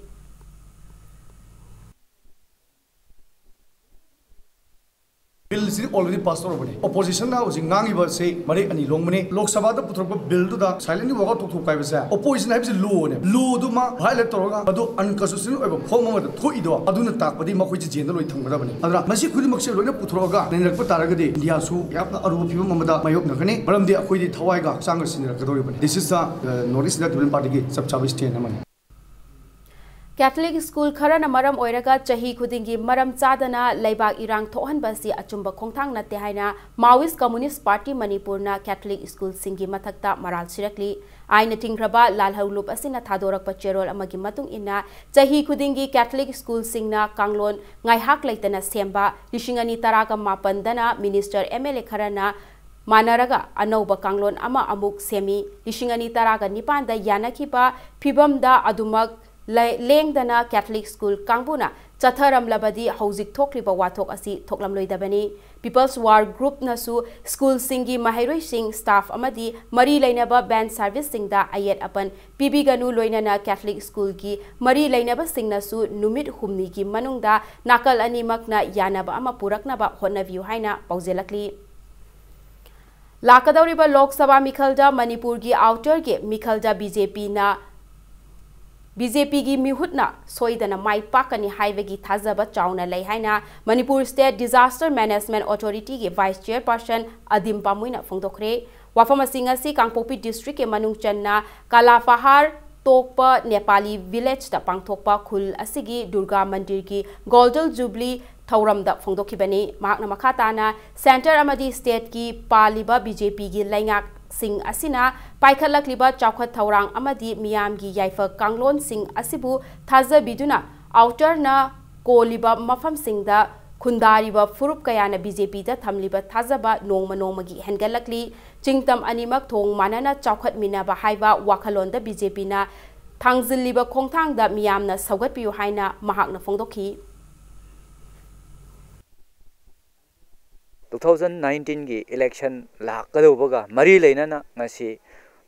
Billꯁꯤꯗꯤ already pass ꯇꯧꯔꯕꯅꯦ꯫ Oppositionꯅ ꯍꯧꯖꯤꯛ ꯉꯥꯡꯉꯤꯕꯁꯦ ꯃꯔꯦꯛ ꯑꯅꯤ ꯂꯣꯡꯕꯅꯦ꯫ ꯂꯣꯛ ꯁꯚꯥꯗ ꯄꯨꯊꯣꯔꯛꯄ billꯗꯨꯗ silently walk out ꯇꯧꯊꯣꯛꯄ ꯍꯥꯏꯕꯁꯦ opposition ꯍꯥꯏꯕꯁꯤ lawꯅꯦ꯫ Lawꯗꯨꯃ violate ꯇꯧꯔꯒ ꯃꯗꯨ unconstitutional ꯑꯣꯏꯕ form ꯑꯃꯗ ꯊꯣꯛꯏꯗꯣ ꯑꯗꯨꯅ ꯇꯥꯛꯄꯗꯤ ꯃꯈꯣꯏꯁꯦ jailꯗ ꯂꯣꯏ ꯊꯝꯒꯗꯕꯅꯦ꯫ ꯑꯗꯨꯅ ꯃꯁꯤ ꯈꯨꯗꯤꯡꯃꯛꯁꯦ ꯂꯣꯏꯅ ꯄꯨꯊꯣꯔꯛꯑꯒ ꯅꯩꯅꯔꯛꯄ ꯇꯥꯔꯒꯗꯤ ꯏꯟꯗꯤꯌꯥꯁꯨ ꯌꯥꯝꯅ ꯑꯔꯨꯕ ꯐꯤꯕꯝ ꯑꯃꯗ ꯃꯥꯌꯣꯛꯅꯒꯅꯤ꯫ ꯃꯔꯝꯗꯤ ꯑꯩꯈꯣꯏꯗꯤ ꯊꯋꯥꯏꯒ ꯍꯛꯆꯥꯡꯒ ꯁꯤꯟꯅꯔꯛꯀꯗꯧꯔꯤꯕꯅꯤ꯫ This is the, uh, North East Development Partyꯒꯤ ꯆꯞ ꯆꯥꯕ stand ꯑꯃꯅꯤ꯫ Catholic school ꯈꯔꯅ ꯃꯔꯝ ꯑꯣꯏꯔꯒ ꯆꯍꯤ ꯈꯨꯗꯤꯡꯒꯤ ꯃꯔꯝ ꯆꯥꯗꯅ ꯂꯩꯕꯥꯛ ꯏꯔꯥꯡ ꯊꯣꯛꯍꯟꯕ ꯑꯁꯤ ꯑꯆꯨꯝꯕ ꯈꯣꯡꯊꯥꯡ ꯅꯠꯇꯦ ꯍꯥꯏꯅ Maoist Communist Party ꯃꯅꯤꯄꯨꯔꯅ Catholic schoolꯁꯤꯡꯒꯤ ꯃꯊꯛꯇ ꯃꯔꯥꯜ ꯁꯤꯔꯛꯂꯤ꯫ ꯑꯥꯏꯟꯅ ꯊꯤꯡꯈ꯭ꯔꯕ ꯂꯥꯜꯍꯧꯂꯨꯞ ꯑꯁꯤꯅ ꯊꯥꯗꯣꯔꯛꯄ ꯆꯦꯔꯣꯜ ꯑꯃꯒꯤ ꯃꯇꯨꯡ ꯏꯟꯅ, ꯆꯍꯤ ꯈꯨꯗꯤꯡꯒꯤ Catholic schoolꯁꯤꯡꯅ ꯀꯥꯡꯂꯣꯟ ꯉꯥꯏꯍꯥꯛ ꯂꯩꯇꯅ ꯁꯦꯝꯕ, ꯂꯤꯁꯤꯡ ꯑꯅꯤ ꯇꯔꯥꯒ ꯃꯥꯄꯟꯗꯅ minister, M L A ꯈꯔꯅ ꯃꯥꯟꯅꯔꯒ ꯑꯅꯧꯕ ꯀꯥꯡꯂꯣꯟ ꯑꯃ ꯑꯃꯨꯛ ꯁꯦꯝꯃꯤ꯫ ꯂꯤꯁꯤꯡ ꯑꯅꯤ ꯇꯔꯥꯒ ꯅꯤꯄꯥꯟꯗ ꯌꯥꯅꯈꯤꯕ ꯐꯤꯕꯝꯗ ꯑꯗꯨꯃꯛ ꯂꯦ-, ꯂꯦꯡꯗꯅ Catholic school ꯀꯥꯡꯕꯨꯅ ꯆꯠꯊꯔꯝꯂꯕꯗꯤ ꯍꯧꯖꯤꯛ ꯊꯣꯛꯂꯤꯕ ꯋꯥꯊꯣꯛ ꯑꯁꯤ ꯊꯣꯛꯂꯝꯂꯣꯏꯗꯕꯅꯤ꯫ People's War Groupꯅꯁꯨ schoolꯁꯤꯡꯒꯤ ꯃꯍꯩꯔꯣꯏꯁꯤꯡ, staff ꯑꯃꯗꯤ ꯃꯔꯤ ꯂꯩꯅꯕ van serviceꯁꯤꯡꯗ ꯑꯌꯦꯠ ꯑꯄꯟ ꯄꯤꯕꯤꯒꯅꯨ, ꯂꯣꯏꯅꯅ Catholic schoolꯒꯤ ꯃꯔꯤ ꯂꯩꯅꯕꯁꯤꯡꯅꯁꯨ ꯅꯨꯃꯤꯠ ꯍꯨꯝꯅꯤꯒꯤ ꯃꯅꯨꯡꯗ ꯅꯥꯀꯜ ꯑꯅꯤꯃꯛꯅ ꯌꯥꯅꯕ ꯑꯃ ꯄꯨꯔꯛꯅꯕ ꯍꯣꯠꯅꯕꯤꯌꯨ ꯍꯥꯏꯅ ꯄꯥꯎꯖꯦꯜꯂꯛꯂꯤ꯫ ꯂꯥꯛꯀꯗꯧꯔꯤꯕ ꯂꯣꯛ ꯁꯚꯥ ꯃꯤꯈꯜꯗ ꯃꯅꯤꯄꯨꯔꯒꯤ outerꯒꯤ ꯃꯤꯈꯜꯗ BJPꯅ ꯕꯤ ꯖꯦ ꯄꯤꯒꯤ ꯃꯤꯍꯨꯠꯅ ꯁꯣꯏꯗꯅ ꯃꯥꯏ ꯄꯥꯛꯀꯅꯤ ꯍꯥꯏꯕꯒꯤ ꯊꯥꯖꯕ ꯆꯥꯎꯅ ꯂꯩ ꯍꯥꯏꯅ Manipur State Disaster Management Authorityꯒꯤ Vice Chairperson ꯑꯗꯤꯝ ꯄꯥꯃꯨꯏꯅ ꯐꯣꯡꯗꯣꯛꯈ꯭ꯔꯦ꯫ ꯋꯥꯐꯝ ꯑꯁꯤ ꯉꯁꯤ ꯀꯥꯡꯄꯣꯛꯄꯤ districtꯀꯤ ꯃꯅꯨꯡ ꯆꯟꯅ ꯀꯥꯂꯥꯐꯥꯍꯥꯔ ꯇꯣꯛꯄ ꯅꯦꯄꯥꯂꯤ villageꯇ ꯄꯥꯡꯊꯣꯛꯄ ꯈꯨꯜ ꯑꯁꯤꯒꯤ ꯗꯨꯔꯒꯥ ꯃꯟꯗꯤꯔꯒꯤ Golden Jubilee ꯊꯧꯔꯝꯗ ꯐꯣꯡꯗꯣꯛꯈꯤꯕꯅꯤ꯫ ꯃꯍꯥꯛꯅ ꯃꯈꯥ ꯇꯥꯅ centre ꯑꯃꯗꯤ stateꯀꯤ ꯄꯥꯜꯂꯤꯕ ꯕꯤ ꯖꯦ ꯄꯤꯒꯤ ꯂꯩꯉꯥꯛꯁꯤꯡ ꯑꯁꯤꯅ ꯄꯥꯏꯈꯠꯂꯛꯂꯤꯕ ꯆꯥꯎꯈꯠ ꯊꯧꯔꯥꯡ ꯑꯃꯗꯤ ꯃꯤꯌꯥꯝꯒꯤ ꯌꯥꯏꯐ ꯀꯥꯡꯂꯣꯟꯁꯤꯡ ꯑꯁꯤꯕꯨ ꯊꯥꯖꯕꯤꯗꯨꯅ outerꯅ ꯀꯣꯜꯂꯤꯕ ꯃꯐꯝꯁꯤꯡꯗ ꯈꯨꯟꯗꯥꯔꯤꯕ ꯐꯨꯔꯨꯞ ꯀꯌꯥꯅ ꯕꯤ ꯖꯦ ꯄꯤꯗ ꯊꯝꯂꯤꯕ ꯊꯥꯖꯕ ꯅꯣꯡꯃ ꯅꯣꯡꯃꯒꯤ ꯍꯦꯟꯒꯠꯂꯛꯂꯤ꯫ ꯆꯤꯡꯇꯝ ꯑꯅꯤꯃꯛ ꯊꯣꯡ ꯃꯥꯟꯅꯅ ꯆꯥꯎꯈꯠꯃꯤꯟꯅꯕ ꯍꯥꯏꯕ ꯋꯥꯈꯜꯂꯣꯟꯗ ꯕꯤ ꯖꯦ ꯄꯤꯅ ꯊꯥꯡꯖꯤꯜꯂꯤꯕ ꯈꯣꯡꯊꯥꯡꯗ ꯃꯤꯌꯥꯝꯅ ꯁꯧꯒꯠꯄꯤꯌꯨ ꯍꯥꯏꯅ ꯃꯍꯥꯛꯅ ꯐꯣꯡꯗꯣꯛꯈꯤ꯫ Two thousand nineteenꯒꯤ election ꯂꯥꯛꯀꯗꯧꯕꯒ ꯃꯔꯤ ꯂꯩꯅꯅ ꯉꯁꯤ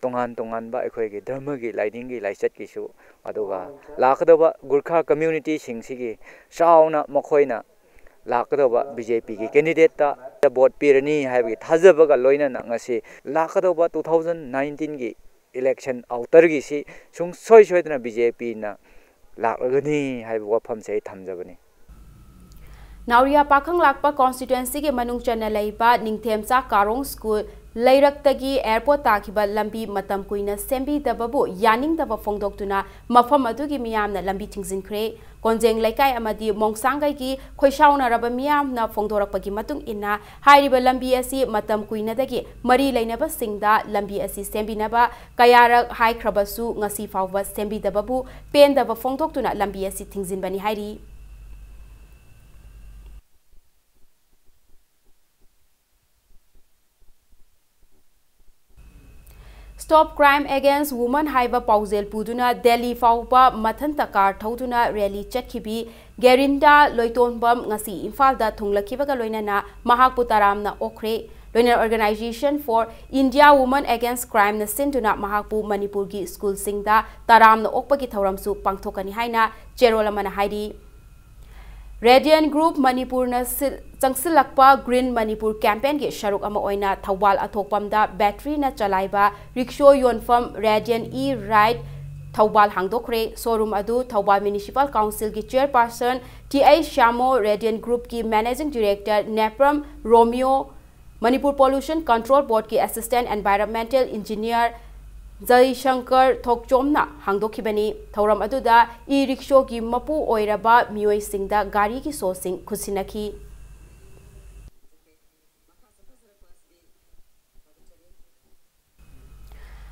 ꯇꯣꯉꯥꯟ ꯇꯣꯉꯥꯟꯕ ꯑꯩꯈꯣꯏꯒꯤ ꯙꯔꯃꯒꯤ, ꯂꯥꯏꯅꯤꯡꯒꯤ, ꯂꯥꯏꯆꯠꯀꯤꯁꯨ, ꯑꯗꯨꯒ ꯂꯥꯛꯀꯗꯧꯕ ꯒꯨꯔꯈꯥ communityꯁꯤꯡꯁꯤꯒꯤ ꯆꯥꯎꯅ ꯃꯈꯣꯏꯅ ꯂꯥꯛꯀꯗꯧꯕ ꯕꯤ ꯖꯦ ꯄꯤꯒꯤ candidateꯇ vote ꯄꯤꯔꯅꯤ ꯍꯥꯏꯕꯒꯤ ꯊꯥꯖꯕꯒ ꯂꯣꯏꯅꯅ ꯉꯁꯤ ꯂꯥꯛꯀꯗꯧꯕ two thousand nineteenꯒꯤ election outerꯒꯤꯁꯤ ꯁꯨꯡꯁꯣꯏ ꯁꯣꯏꯗꯅ ꯕꯤ ꯖꯦ ꯄꯤꯅ ꯂꯥꯛꯂꯒꯅꯤ ꯍꯥꯏꯕ ꯋꯥꯐꯝꯁꯦ ꯑꯩ ꯊꯝꯖꯕꯅꯤ꯫ ꯅꯥꯎꯔꯤꯌꯥ ꯄꯥꯈꯪ ꯂꯥꯛꯄ constituencyꯒꯤ ꯃꯅꯨꯡ ꯆꯟꯅ ꯂꯩꯕ ꯅꯤꯡꯊꯦꯝꯆꯥ ꯀꯥꯔꯣꯡ school ꯂꯩꯔꯛꯇꯒꯤ airport ꯇꯥꯈꯤꯕ ꯂꯝꯕꯤ ꯃꯇꯝ ꯀꯨꯏꯅ ꯁꯦꯝꯕꯤꯗꯕꯕꯨ ꯌꯥꯅꯤꯡꯗꯕ ꯐꯣꯡꯗꯣꯛꯇꯨꯅ ꯃꯐꯝ ꯑꯗꯨꯒꯤ ꯃꯤꯌꯥꯝꯅ ꯂꯝꯕꯤ ꯊꯤꯡꯖꯤꯟꯈ꯭ꯔꯦ꯫ ꯀꯣꯟꯖꯦꯡ ꯂꯩꯀꯥꯏ ꯑꯃꯗꯤ ꯃꯣꯡꯁꯥꯡꯒꯩꯒꯤ ꯈꯣꯏꯁꯥꯎꯅꯔꯕ ꯃꯤꯌꯥꯝꯅ ꯐꯣꯡꯗꯣꯔꯛꯄꯒꯤ ꯃꯇꯨꯡ ꯏꯟꯅ, ꯍꯥꯏꯔꯤꯕ ꯂꯝꯕꯤ ꯑꯁꯤ ꯃꯇꯝ ꯀꯨꯏꯅꯗꯒꯤ ꯃꯔꯤ ꯂꯩꯅꯕꯁꯤꯡꯗ ꯂꯝꯕꯤ ꯑꯁꯤ ꯁꯦꯝꯕꯤꯅꯕ ꯀꯌꯥꯔꯛ ꯍꯥꯏꯈ꯭ꯔꯕꯁꯨ ꯉꯁꯤ ꯐꯥꯎꯕ ꯁꯦꯝꯕꯤꯗꯕꯕꯨ ꯄꯦꯟꯗꯕ ꯐꯣꯡꯗꯣꯛꯇꯨꯅ ꯂꯝꯕꯤ ꯑꯁꯤ ꯊꯤꯡꯖꯤꯟꯕꯅꯤ ꯍꯥꯏꯔꯤ꯫ Stop Crime Against Women ꯍꯥꯏꯕ ꯄꯥꯎꯖꯦꯜ ꯄꯨꯗꯨꯅ ꯗꯦꯜꯂꯤ ꯐꯥꯎꯕ ꯃꯊꯟꯇ ꯀꯥꯔ ꯊꯧꯗꯨꯅ rally ꯆꯠꯈꯤꯕꯤ ꯒꯦꯔꯤꯟꯗꯥ ꯂꯣꯏꯇꯣꯟꯕꯝ ꯉꯁꯤ ꯏꯝꯐꯥꯜꯗ ꯊꯨꯡꯂꯈꯤꯕꯒ ꯂꯣꯏꯅꯅ ꯃꯍꯥꯛꯄꯨ ꯇꯔꯥꯝꯅ ꯑꯣꯛꯈ꯭ꯔꯦ꯫ ꯂꯣꯏꯅꯅ Organisation for India Women Against Crimeꯅ ꯁꯤꯟꯗꯨꯅ ꯃꯍꯥꯛꯄꯨ ꯃꯅꯤꯄꯨꯔꯒꯤ ꯁ꯭ꯀꯨꯜꯁꯤꯡꯗ ꯇꯔꯥꯝꯅ ꯑꯣꯛꯄꯒꯤ ꯊꯧꯔꯝꯁꯨ ꯄꯥꯡꯊꯣꯛꯀꯅꯤ ꯍꯥꯏꯅ ꯆꯦꯔꯣꯜ ꯑꯃꯅ ꯍꯥꯏꯔꯤ꯫ Radiant Group ꯃꯅꯤꯄꯨꯔꯅ ꯁꯤꯜ-, ꯆꯪꯁꯤꯜꯂꯛꯄ Green Manipur campaignꯒꯤ ꯁꯔꯨꯛ ꯑꯃ ꯑꯣꯏꯅ ꯊꯧꯕꯥꯜ ꯑꯊꯣꯛꯄꯝꯗ batteryꯅ ꯆꯂꯥꯏꯕ rickshaw ꯌꯣꯟꯐꯝ Radiant E-Ride ꯊꯧꯕꯥꯜ ꯍꯥꯡꯗꯣꯛꯈ꯭ꯔꯦ꯫ ꯁꯣꯔꯨꯝ ꯑꯗꯨ ꯊꯧꯕꯥꯜ ꯃ꯭ꯌꯨꯅꯤꯁꯤꯄꯥꯜ ꯀꯥꯎꯟꯁꯤꯜꯒꯤ chairperson T H Shyamo, Radian ꯒ꯭ꯔꯨꯞꯀꯤ managing director Nepram Romeo, Manipur pollution control ꯕꯣꯔꯗꯀꯤ ꯑꯦꯁꯤꯁꯇꯦꯟꯠ ꯑꯦꯟꯚꯥꯏꯔꯟꯃꯦꯟꯇꯦꯜ ꯏꯟꯖꯤꯅꯤꯌꯔ ꯖꯩꯁꯪꯀꯔ ꯊꯣꯛꯆꯣꯝꯅ ꯍꯥꯡꯗꯣꯛꯈꯤꯕꯅꯤ꯫ ꯊꯧꯔꯝ ꯑꯗꯨꯗ ꯏ ꯔꯤꯛꯁꯣꯒꯤ ꯃꯄꯨ ꯑꯣꯏꯔꯕ ꯃꯤꯑꯣꯏꯁꯤꯡꯗ ꯒꯥꯔꯤꯒꯤ ꯁꯣꯁꯤꯡ ꯈꯨꯠꯁꯤꯟꯅꯈꯤ꯫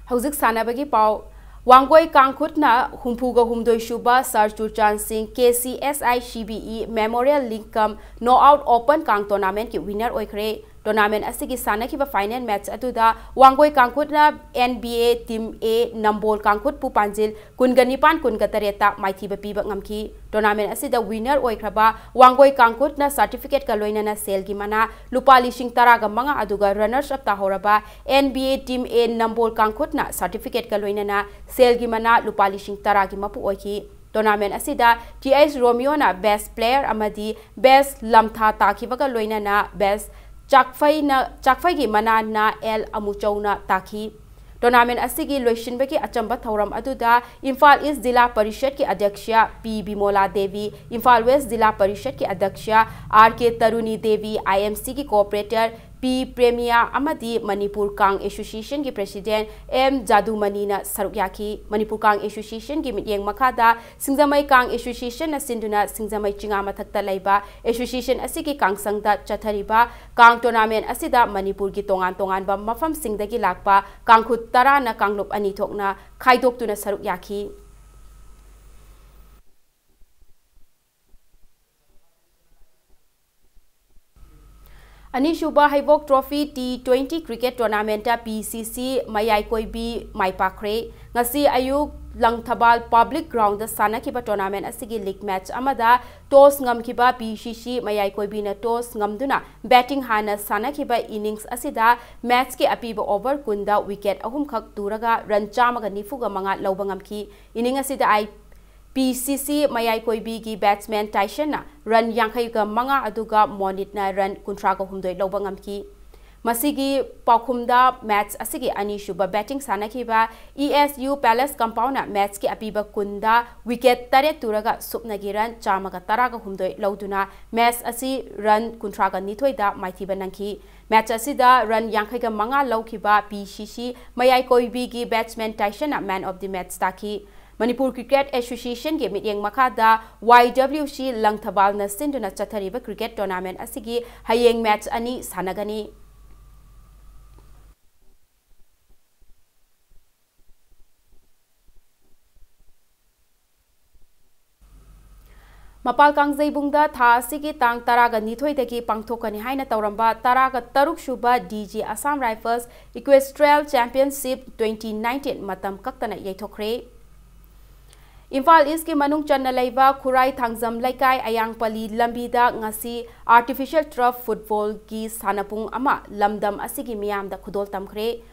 ꯍꯧꯖꯤꯛ ꯁꯥꯟꯅꯕꯒꯤ ꯄꯥꯎ꯫ ꯋꯥꯡꯒꯣꯏ ꯀꯥꯡꯈꯨꯠꯅ ꯍꯨꯝꯐꯨꯒ ꯍꯨꯝꯗꯣꯏ ꯁꯨꯕ ꯁꯥꯔ ꯆꯨꯔꯆꯥꯟ ꯁꯤꯡ K C S I C B E memorial league cum knock out open ꯀꯥꯡ ꯇꯣꯔꯅꯥꯃꯦꯟꯠꯀꯤ ꯋꯤꯟꯅꯔ ꯑꯣꯏꯈ꯭ꯔꯦ꯫ ꯇꯣꯔꯅꯥꯃꯦꯟꯠ ꯑꯁꯤꯒꯤ ꯁꯥꯟꯅꯈꯤꯕ ꯐꯥꯏꯅꯦꯜ ꯃꯦꯠꯆ ꯑꯗꯨꯗ ꯋꯥꯡꯒꯣꯏ ꯀꯥꯡꯈꯨꯠꯅ N B A team A Nambol ꯀꯥꯡꯈꯨꯠꯄꯨ ꯄꯥꯟꯖꯤꯜ ꯀꯨꯟꯒ ꯅꯤꯄꯥꯟ, ꯀꯨꯟꯒ ꯇꯔꯦꯠꯇ ꯃꯥꯏꯊꯤꯕ ꯄꯤꯕ ꯉꯝꯈꯤ꯫ ꯇꯣꯔꯅꯥꯃꯦꯟꯠ ꯑꯁꯤꯗ ꯋꯤꯟꯅꯔ ꯑꯣꯏꯈ꯭ꯔꯕ ꯋꯥꯡꯒꯣꯏ ꯀꯥꯡꯈꯨꯠꯅ ꯁꯥꯔꯇꯤꯐꯤꯀꯦꯠꯀ ꯂꯣꯏꯅꯅ ꯁꯦꯜꯒꯤ ꯃꯅꯥ ꯂꯨꯄꯥ ꯂꯤꯁꯤꯡ ꯇꯔꯥꯒ ꯃꯉꯥ ꯑꯗꯨꯒ ꯔꯟꯅꯔꯁ ꯑꯞ ꯇꯥꯍꯧꯔꯕ N B A team A Nambol ꯀꯥꯡꯈꯨꯠꯅ ꯁꯥꯔꯇꯤꯐꯤꯀꯦꯠꯀ ꯂꯣꯏꯅꯅ ꯁꯦꯜꯒꯤ ꯃꯅꯥ ꯂꯨꯄꯥ ꯂꯤꯁꯤꯡ ꯇꯔꯥꯒꯤ ꯃꯄꯨ ꯑꯣꯏꯈꯤ꯫ ꯇꯣꯔꯅꯥꯃꯦꯟꯠ ꯑꯁꯤꯗ ꯇꯤ ꯑꯩꯆ ꯔꯣꯃꯤꯌꯣꯅ ꯕꯦꯁ ꯄ꯭ꯂꯦꯌꯔ ꯑꯃꯗꯤ ꯕꯦꯁ ꯂꯝꯊꯥ ꯇꯥꯈꯤꯕꯒ ꯂꯣꯏꯅꯅ ꯕꯦꯁ ꯆꯥꯛꯐꯩꯅ, ꯆꯥꯛꯐꯩꯒꯤ ꯃꯅꯥꯅ ꯑꯦꯜ ꯑꯃꯨꯆꯧꯅ ꯇꯥꯈꯤ꯫ ꯇꯣꯔꯅꯥꯃꯦꯟꯠ ꯑꯁꯤꯒꯤ ꯂꯣꯏꯁꯤꯟꯕꯒꯤ ꯑꯆꯝꯕ ꯊꯧꯔꯝ ꯑꯗꯨꯗ ꯏꯝꯐꯥꯜ ꯏꯁ ꯖꯤꯂꯥ ꯄꯔꯤꯁꯠꯀꯤ ꯑꯗ꯭ꯌꯛꯁ ꯄꯤ ꯕꯤꯃꯣꯂꯥ ꯗꯦꯕꯤ, ꯏꯝꯐꯥꯜ ꯋꯦꯁ ꯖꯤꯂꯥ ꯄꯔꯤꯁꯠꯀꯤ ꯑꯗ꯭ꯌꯛꯁ ꯑꯥꯔ ꯀꯦ ꯇꯔꯨꯅꯤ ꯗꯦꯕꯤ, ꯑꯥꯏ ꯑꯦꯝ ꯁꯤꯒꯤ ꯀꯣꯑꯣꯄꯔꯦꯇꯔ ꯄꯤ ꯄ꯭ꯔꯦꯃꯤꯌꯥ ꯑꯃꯗꯤ ꯃꯅꯤꯄꯨꯔ ꯀꯥꯡ ꯑꯦꯁꯣꯁꯤꯌꯦꯁꯟꯒꯤ ꯄ꯭ꯔꯦꯁꯤꯗꯦꯟꯠ ꯑꯦꯝ ꯖꯥꯗꯨꯃꯅꯤꯅ ꯁꯔꯨꯛ ꯌꯥꯈꯤ꯫ ꯃꯅꯤꯄꯨꯔ ꯀꯥꯡ ꯑꯦꯁꯣꯁꯤꯌꯦꯁꯟꯒꯤ ꯃꯤꯠꯌꯦꯡ ꯃꯈꯥꯗ ꯁꯤꯡꯖꯃꯩ ꯀꯥꯡ ꯑꯦꯁꯣꯁꯤꯌꯦꯁꯟꯅ ꯁꯤꯟꯗꯨꯅ ꯁꯤꯡꯖꯃꯩ ꯆꯤꯉꯥ ꯃꯊꯛꯇ ꯂꯩꯕ ꯑꯦꯁꯣꯁꯤꯌꯦꯁꯟ ꯑꯁꯤꯒꯤ ꯀꯥꯡꯁꯪꯗ ꯆꯠꯊꯔꯤꯕ ꯀꯥꯡ ꯇꯣꯔꯅꯥꯃꯦꯟꯠ ꯑꯁꯤꯗ ꯃꯅꯤꯄꯨꯔꯒꯤ ꯇꯣꯉꯥꯟ ꯇꯣꯉꯥꯟꯕ ꯃꯐꯝꯁꯤꯡꯗꯒꯤ ꯂꯥꯛꯄ ꯀꯥꯡꯈꯨꯠ ꯇꯔꯥꯅ ꯀꯥꯡꯂꯨꯞ ꯑꯅꯤ ꯊꯣꯛꯅ ꯈꯥꯏꯗꯣꯛꯇꯨꯅ ꯁꯔꯨꯛ ꯌꯥꯈꯤ꯫ ꯑꯅꯤꯁꯨꯕ ꯍꯩꯕꯣꯛ ꯇ꯭ꯔꯣꯐꯤ ꯇꯤ ꯇ꯭ꯋꯦꯟꯇꯤ ꯀ꯭ꯔꯤꯀꯦꯠ ꯇꯣꯔꯅꯥꯃꯦꯟꯠꯇ ꯄꯤ ꯁꯤ ꯁꯤ ꯃꯌꯥꯏꯀꯣꯏꯕꯤ ꯃꯥꯏ ꯄꯥꯛꯈ꯭ꯔꯦ꯫ ꯉꯁꯤ ꯑꯌꯨꯛ ꯂꯪꯊꯕꯥꯜ ꯄꯕ꯭ꯂꯤꯛ ꯒ꯭ꯔꯥꯎꯟꯗ ꯁꯥꯟꯅꯈꯤꯕ ꯇꯣꯔꯅꯥꯃꯦꯟꯠ ꯑꯁꯤꯒꯤ ꯂꯤꯒ ꯃꯦꯠꯆ ꯑꯃꯗ ꯇꯣꯁ ꯉꯝꯈꯤꯕ ꯄꯤ ꯁꯤ ꯁꯤ ꯃꯌꯥꯏꯀꯣꯏꯕꯤꯅ ꯇꯣꯁ ꯉꯝꯗꯨꯅ ꯕꯦꯇꯤꯡ ꯍꯥꯟꯅ ꯁꯥꯟꯅꯈꯤꯕ ꯏꯅꯤꯡꯁ ꯑꯁꯤꯗ ꯃꯦꯠꯆꯀꯤ ꯑꯄꯤꯕ ꯑꯣꯚꯔ ꯀꯨꯟꯗ ꯋꯤꯀꯦꯠ ꯑꯍꯨꯝꯈꯛ ꯇꯨꯔꯒ ꯔꯟ ꯆꯥꯝꯃꯒ ꯅꯤꯐꯨꯒ ꯃꯉꯥ ꯂꯧꯕ ꯉꯝꯈꯤ꯫ ꯏꯅꯤꯡ ꯑꯁꯤꯗ ꯑꯥꯏ ꯄꯤ ꯁꯤ ꯁꯤ ꯃꯌꯥꯏꯀꯣꯏꯕꯤꯒꯤ ꯕꯦꯠꯁꯃꯦꯟ ꯇꯥꯏꯁꯟꯅ ꯔꯟ ꯌꯥꯡꯈꯩꯒ ꯃꯉꯥ ꯑꯗꯨꯒ ꯃꯣꯅꯤꯠꯅ ꯔꯟ ꯀꯨꯟꯊ꯭ꯔꯥꯒ ꯍꯨꯝꯗꯣꯏ ꯂꯧꯕ ꯉꯝꯈꯤ꯫ ꯃꯁꯤꯒꯤ ꯄꯥꯎꯈꯨꯝꯗ ꯃꯦꯠꯆ ꯑꯁꯤꯒꯤ ꯑꯅꯤꯁꯨꯕ ꯕꯦꯇꯤꯡ ꯁꯥꯟꯅꯈꯤꯕ ꯏ ꯑꯦꯁ ꯌꯨ ꯄꯦꯂꯦꯁ ꯀꯝꯄꯥꯎꯟꯅ ꯃꯦꯠꯆꯀꯤ ꯑꯄꯤꯕ ꯀꯨꯟꯗ ꯋꯤꯀꯦꯠ ꯇꯔꯦꯠ ꯇꯨꯔꯒ ꯁꯨꯞꯅꯒꯤ ꯔꯟ ꯆꯥꯝꯃꯒ ꯇꯔꯥꯒ ꯍꯨꯝꯗꯣꯏ ꯂꯧꯗꯨꯅ ꯃꯦꯠꯆ ꯑꯁꯤ ꯔꯟ ꯀꯨꯟꯊ꯭ꯔꯥꯒ ꯅꯤꯊꯣꯏꯗ ꯃꯥꯏꯊꯤꯕ ꯅꯪꯈꯤ꯫ ꯃꯦꯠꯆ ꯑꯁꯤꯗ ꯔꯟ ꯌꯥꯡꯈꯩꯒ ꯃꯉꯥ ꯂꯧꯈꯤꯕ ꯄꯤ ꯁꯤ ꯁꯤ ꯃꯌꯥꯏ ꯀꯣꯏꯕꯤꯒꯤ ꯕꯦꯠꯁꯃꯦꯟ ꯇꯥꯏꯁꯟꯅ ꯃꯦꯟ ꯑꯣꯐ ꯗꯤ ꯃꯦꯠꯆ ꯇꯥꯈꯤ꯫ ꯃꯅꯤꯄꯨꯔ ꯀ꯭ꯔꯤꯀꯦꯠ ꯑꯦꯁꯣꯁꯤꯌꯦꯁꯟꯒꯤ ꯃꯤꯠꯌꯦꯡ ꯃꯈꯥꯗ ꯋꯥꯏ ꯗꯕ꯭ꯂꯤꯎ ꯁꯤ ꯂꯪꯊꯕꯥꯜꯅ ꯁꯤꯟꯗꯨꯅ ꯆꯠꯊꯔꯤꯕ ꯀ꯭ꯔꯤꯀꯦꯠ ꯇꯣꯔꯅꯥꯃꯦꯟꯠ ꯑꯁꯤꯒꯤ ꯍꯌꯦꯡ ꯃꯦꯠꯆ ꯑꯅꯤ ꯁꯥꯟꯅꯒꯅꯤ꯫ ꯃꯄꯥꯜ ꯀꯥꯡꯖꯩꯕꯨꯡꯗ ꯊꯥ ꯑꯁꯤꯒꯤ ꯇꯥꯡ ꯇꯔꯥꯒ ꯅꯤꯊꯣꯏꯗꯒꯤ ꯄꯥꯡꯊꯣꯛꯀꯅꯤ ꯍꯥꯏꯅ ꯇꯧꯔꯝꯕ ꯇꯔꯥꯒ ꯇꯔꯨꯛ ꯁꯨꯕ D G Assam rifles equestrian championship twenty nineteen ꯃꯇꯝ ꯀꯛꯇꯅ ꯌꯩꯊꯣꯛꯈ꯭ꯔꯦ꯫ ꯏꯝꯐꯥꯜ ꯏꯁꯀꯤ ꯃꯅꯨꯡ ꯆꯟꯅ ꯂꯩꯕ ꯈꯨꯔꯥꯏ ꯊꯥꯡꯖꯝ ꯂꯩꯀꯥꯏ ꯑꯌꯥꯡꯄꯜꯂꯤ ꯂꯝꯕꯤꯗ ꯉꯁꯤ ꯑꯥꯔꯇꯤꯐꯤꯁꯤꯌꯦꯜ ꯇꯔꯐ ꯐꯨꯠꯕꯣꯜꯒꯤ ꯁꯥꯟꯅꯄꯨꯡ ꯑꯃ ꯂꯝꯗꯝ ꯑꯁꯤꯒꯤ ꯃꯤꯌꯥꯝꯗ ꯈꯨꯗꯣꯜ ꯇꯝꯈ꯭ꯔꯦ꯫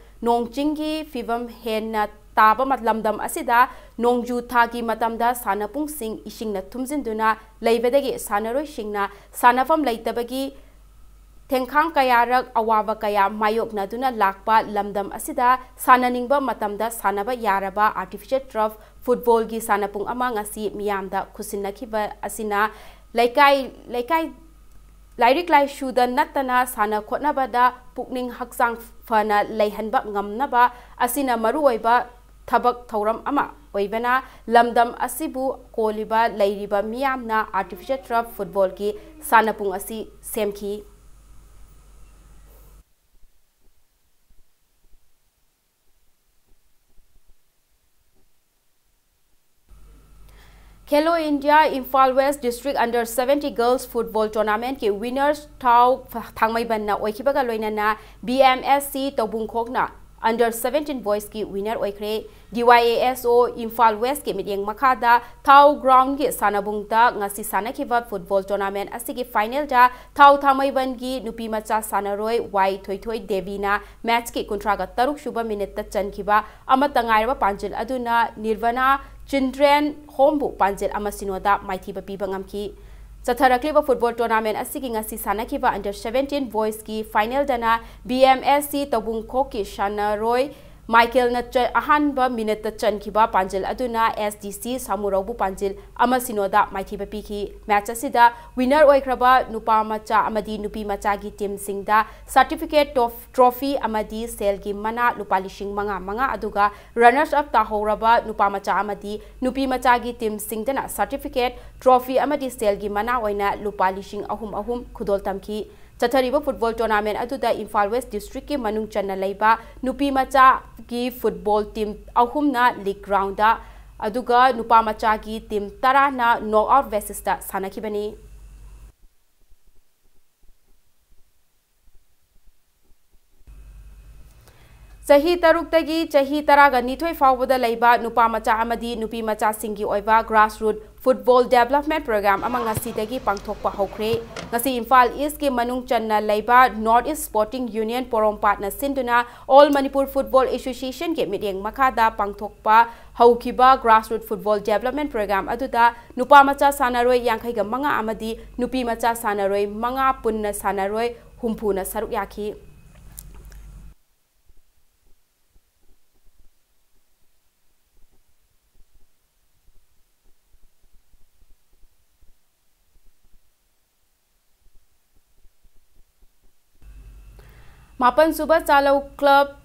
ꯅꯣꯡ ꯆꯤꯡꯒꯤ ꯐꯤꯕꯝ ꯍꯦꯟꯅ ꯇꯥꯕ ꯃ-, ꯂꯝꯗꯝ ꯑꯁꯤꯗ ꯅꯣꯡꯖꯨ ꯊꯥꯒꯤ ꯃꯇꯝꯗ ꯁꯥꯟꯅꯄꯨꯡꯁꯤꯡ ꯏꯁꯤꯡꯅ ꯊꯨꯝꯖꯤꯟꯗꯨꯅ ꯂꯩꯕꯗꯒꯤ ꯁꯥꯟꯅꯔꯣꯏꯁꯤꯡꯅ ꯁꯥꯟꯅꯐꯝ ꯂꯩꯇꯕꯒꯤ ꯊꯦꯡꯈꯥꯡ ꯀꯌꯥꯔꯛ ꯑꯋꯥꯕ ꯀꯌꯥ ꯃꯥꯌꯣꯛꯅꯗꯨꯅ ꯂꯥꯛꯄ ꯂꯝꯗꯝ ꯑꯁꯤꯗ ꯁꯥꯟꯅꯅꯤꯡꯕ ꯃꯇꯝꯗ ꯁꯥꯟꯅꯕ ꯌꯥꯔꯕ ꯑꯥꯔꯇꯤꯐꯤꯁꯤꯌꯦꯜ ꯇꯔꯐ ꯐꯨꯠꯕꯣꯜꯒꯤ ꯁꯥꯟꯅꯄꯨꯡ ꯑꯃ ꯉꯁꯤ ꯃꯤꯌꯥꯝꯗ ꯈꯨꯠꯁꯤꯟꯅꯈꯤꯕ ꯑꯁꯤꯅ ꯂꯩꯀꯥꯏ, ꯂꯩꯀꯥꯏ, ꯂꯥꯏꯔꯤꯛ ꯂꯥꯏꯁꯨꯗ ꯅꯠꯇꯅ ꯁꯥꯟꯅ ꯈꯣꯠꯅꯕꯗ ꯄꯨꯛꯅꯤꯡ ꯍꯛꯆꯥꯡ ꯐꯅ ꯂꯩꯍꯟꯕ ꯉꯝꯅꯕ ꯑꯁꯤꯅ ꯃꯔꯨꯑꯣꯏꯕ ꯊꯕꯛ ꯊꯧꯔꯝ ꯑꯃ ꯑꯣꯏꯕꯅ ꯂꯝꯗꯝ ꯑꯁꯤꯕꯨ ꯀꯣꯜꯂꯤꯕ ꯂꯩꯔꯤꯕ ꯃꯤꯌꯥꯝꯅ ꯑꯥꯔꯇꯤꯐꯤꯁꯤꯌꯦꯜ ꯇꯔꯐ ꯐꯨꯠꯕꯣꯜꯒꯤ ꯁꯥꯟꯅꯄꯨꯡ ꯑꯁꯤ ꯁꯦꯝꯈꯤ꯫ Khelo India Imphal west district under seventy girls football ꯇꯣꯔꯅꯥꯃꯦꯟꯠꯀꯤ ꯋꯤꯅꯔꯁ ꯊꯥꯎ ꯊꯥꯡꯃꯩꯕꯟꯅ ꯑꯣꯏꯈꯤꯕꯒ ꯂꯣꯏꯅꯅ ꯕꯤ ꯑꯦꯝ ꯑꯦꯁ ꯁꯤ ꯇꯧꯕꯨꯡꯈꯣꯛꯅ ꯑꯟꯗꯔ ꯁꯚꯦꯟꯇꯤꯟ ꯕꯣꯏꯁꯀꯤ ꯋꯤꯅꯔ ꯑꯣꯏꯈ꯭ꯔꯦ꯫ ꯗꯤ ꯋꯥꯏ ꯑꯦ ꯑꯦꯁ ꯑꯣ ꯏꯝꯐꯥꯜ ꯋꯦꯁꯀꯤ ꯃꯤꯠꯌꯦꯡ ꯃꯈꯥꯗ ꯊꯥꯎ ꯒ꯭ꯔꯥꯎꯟꯒꯤ ꯁꯥꯟꯅꯕꯨꯡꯗ ꯉꯁꯤ ꯁꯥꯟꯅꯈꯤꯕ ꯐꯨꯠꯕꯣꯜ ꯇꯣꯔꯅꯥꯃꯦꯟꯠ ꯑꯁꯤꯒꯤ ꯐꯥꯏꯅꯦꯜꯗ ꯊꯥꯎ ꯊꯥꯡꯃꯩꯕꯟꯒꯤ ꯅꯨꯄꯤꯃꯆꯥ ꯁꯥꯟꯅꯔꯣꯏ ꯋꯥꯏ ꯊꯣꯏꯊꯣꯏ ꯗꯦꯕꯤꯅ ꯃꯦꯠꯆꯀꯤ ꯀꯨꯟꯊ꯭ꯔꯥꯒ ꯇꯔꯨꯛ ꯁꯨꯕ ꯃꯤꯅꯤꯠꯇ ꯆꯟꯈꯤꯕ ꯑꯃꯠꯇ ꯉꯥꯏꯔꯕ ꯄꯥꯟꯖꯤꯜ ꯑꯗꯨꯅ ꯅꯤꯔꯚꯅꯥ ꯆꯤꯜꯗ꯭ꯔꯦꯟ ꯍꯣꯝꯕꯨ ꯄꯥꯟꯖꯤꯜ ꯑꯃ ꯁꯤꯅꯣꯗ ꯃꯥꯏꯊꯤꯕ ꯄꯤꯕ ꯉꯝꯈꯤ꯫ ꯆꯠꯊꯔꯛꯂꯤꯕ football tournament ꯑꯁꯤꯒꯤ ꯉꯁꯤ ꯁꯥꯟꯅꯈꯤꯕ under seventeen boysꯀꯤ finalꯗꯅ B M S C ꯇꯧꯕꯨꯡꯈꯣꯛꯀꯤ ꯁꯥꯟꯅꯔꯣꯏ ꯃꯥꯏꯀꯦꯜꯅ ꯆ-, ꯑꯍꯥꯟꯕ minuteꯇ ꯆꯟꯈꯤꯕ ꯄꯥꯟꯖꯤꯜ ꯑꯗꯨꯅ S D C ꯁꯥꯃꯨꯔꯧꯕꯨ ꯄꯥꯟꯖꯤꯜ ꯑꯃ ꯁꯤꯅꯣꯗ ꯃꯥꯏꯊꯤꯕ ꯄꯤꯈꯤ꯫ Match ꯑꯁꯤꯗ winner ꯑꯣꯏꯈ꯭ꯔꯕ ꯅꯨꯄꯥ ꯃꯆꯥ ꯑꯃꯗꯤ ꯅꯨꯄꯤ ꯃꯆꯥꯒꯤ teamꯁꯤꯡꯗ certificate, trophy ꯑꯃꯗꯤ ꯁꯦꯜꯒꯤ ꯃꯅꯥ ꯂꯨꯄꯥ ꯂꯤꯁꯤꯡ ꯃꯉꯥ ꯃꯉꯥ, ꯑꯗꯨꯒ runners up ꯇꯥꯍꯧꯔꯕ ꯅꯨꯄꯥ ꯃꯆꯥ ꯑꯃꯗꯤ ꯅꯨꯄꯤ ꯃꯆꯥꯒꯤ teamꯁꯤꯡꯗꯅ certificate, trophy ꯑꯃꯗꯤ ꯁꯦꯜꯒꯤ ꯃꯅꯥ ꯑꯣꯏꯅ ꯂꯨꯄꯥ ꯂꯤꯁꯤꯡ ꯑꯍꯨꯝ ꯑꯍꯨꯝ ꯈꯨꯗꯣꯜ ꯇꯝꯈꯤ꯫ ꯆꯠꯊꯔꯤꯕ football tournament ꯑꯗꯨꯗ ꯏꯝꯐꯥꯜ West districtꯀꯤ ꯃꯅꯨꯡ ꯆꯟꯅ ꯂꯩꯕ ꯅꯨꯄꯤ ꯃꯆꯥꯒꯤ football team ꯑꯍꯨꯝꯅ league roundꯗ, ꯑꯗꯨꯒ ꯅꯨꯄꯥ ꯃꯆꯥꯒꯤ team ꯇꯔꯥꯅ knockout basisꯇ ꯁꯥꯟꯅꯈꯤꯕꯅꯤ꯫ ꯆꯍꯤ ꯇꯔꯨꯛꯇꯒꯤ ꯆꯍꯤ ꯇꯔꯥꯒ ꯅꯤꯊꯣꯏ ꯐꯥꯎꯕꯗ ꯂꯩꯕ ꯅꯨꯄꯥ ꯃꯆꯥ ꯑꯃꯗꯤ ꯅꯨꯄꯤ ꯃꯆꯥꯁꯤꯡꯒꯤ ꯑꯣꯏꯕ grassroot football development program ꯑꯃ ꯉꯁꯤꯗꯒꯤ ꯄꯥꯡꯊꯣꯛꯄ ꯍꯧꯈ꯭ꯔꯦ꯫ ꯉꯁꯤ ꯏꯝꯐꯥꯜ Eastꯀꯤ ꯃꯅꯨꯡ ꯆꯟꯅ ꯂꯩꯕ North East Sporting Union ꯄꯣꯔꯣꯝꯄꯥꯠꯅ ꯁꯤꯟꯗꯨꯅ All Manipur Football Associationꯒꯤ ꯃꯤꯠꯌꯦꯡ ꯃꯈꯥꯗ ꯄꯥꯡꯊꯣꯛꯄ ꯍꯧꯈꯤꯕ grassroot football development program ꯑꯗꯨꯗ ꯅꯨꯄꯥ ꯃꯆꯥ ꯁꯥꯟꯅꯔꯣꯏ ꯌꯥꯡꯈꯩꯒ ꯃꯉꯥ ꯑꯃꯗꯤ ꯅꯨꯄꯤ ꯃꯆꯥ ꯁꯥꯟꯅꯔꯣꯏ ꯃꯉꯥ, ꯄꯨꯟꯅ ꯁꯥꯟꯅꯔꯣꯏ ꯍꯨꯝꯐꯨꯅ ꯁꯔꯨꯛ ꯌꯥꯈꯤ꯫ ꯃꯥꯄꯟ ꯁꯨꯕ ꯆꯥꯂꯧ club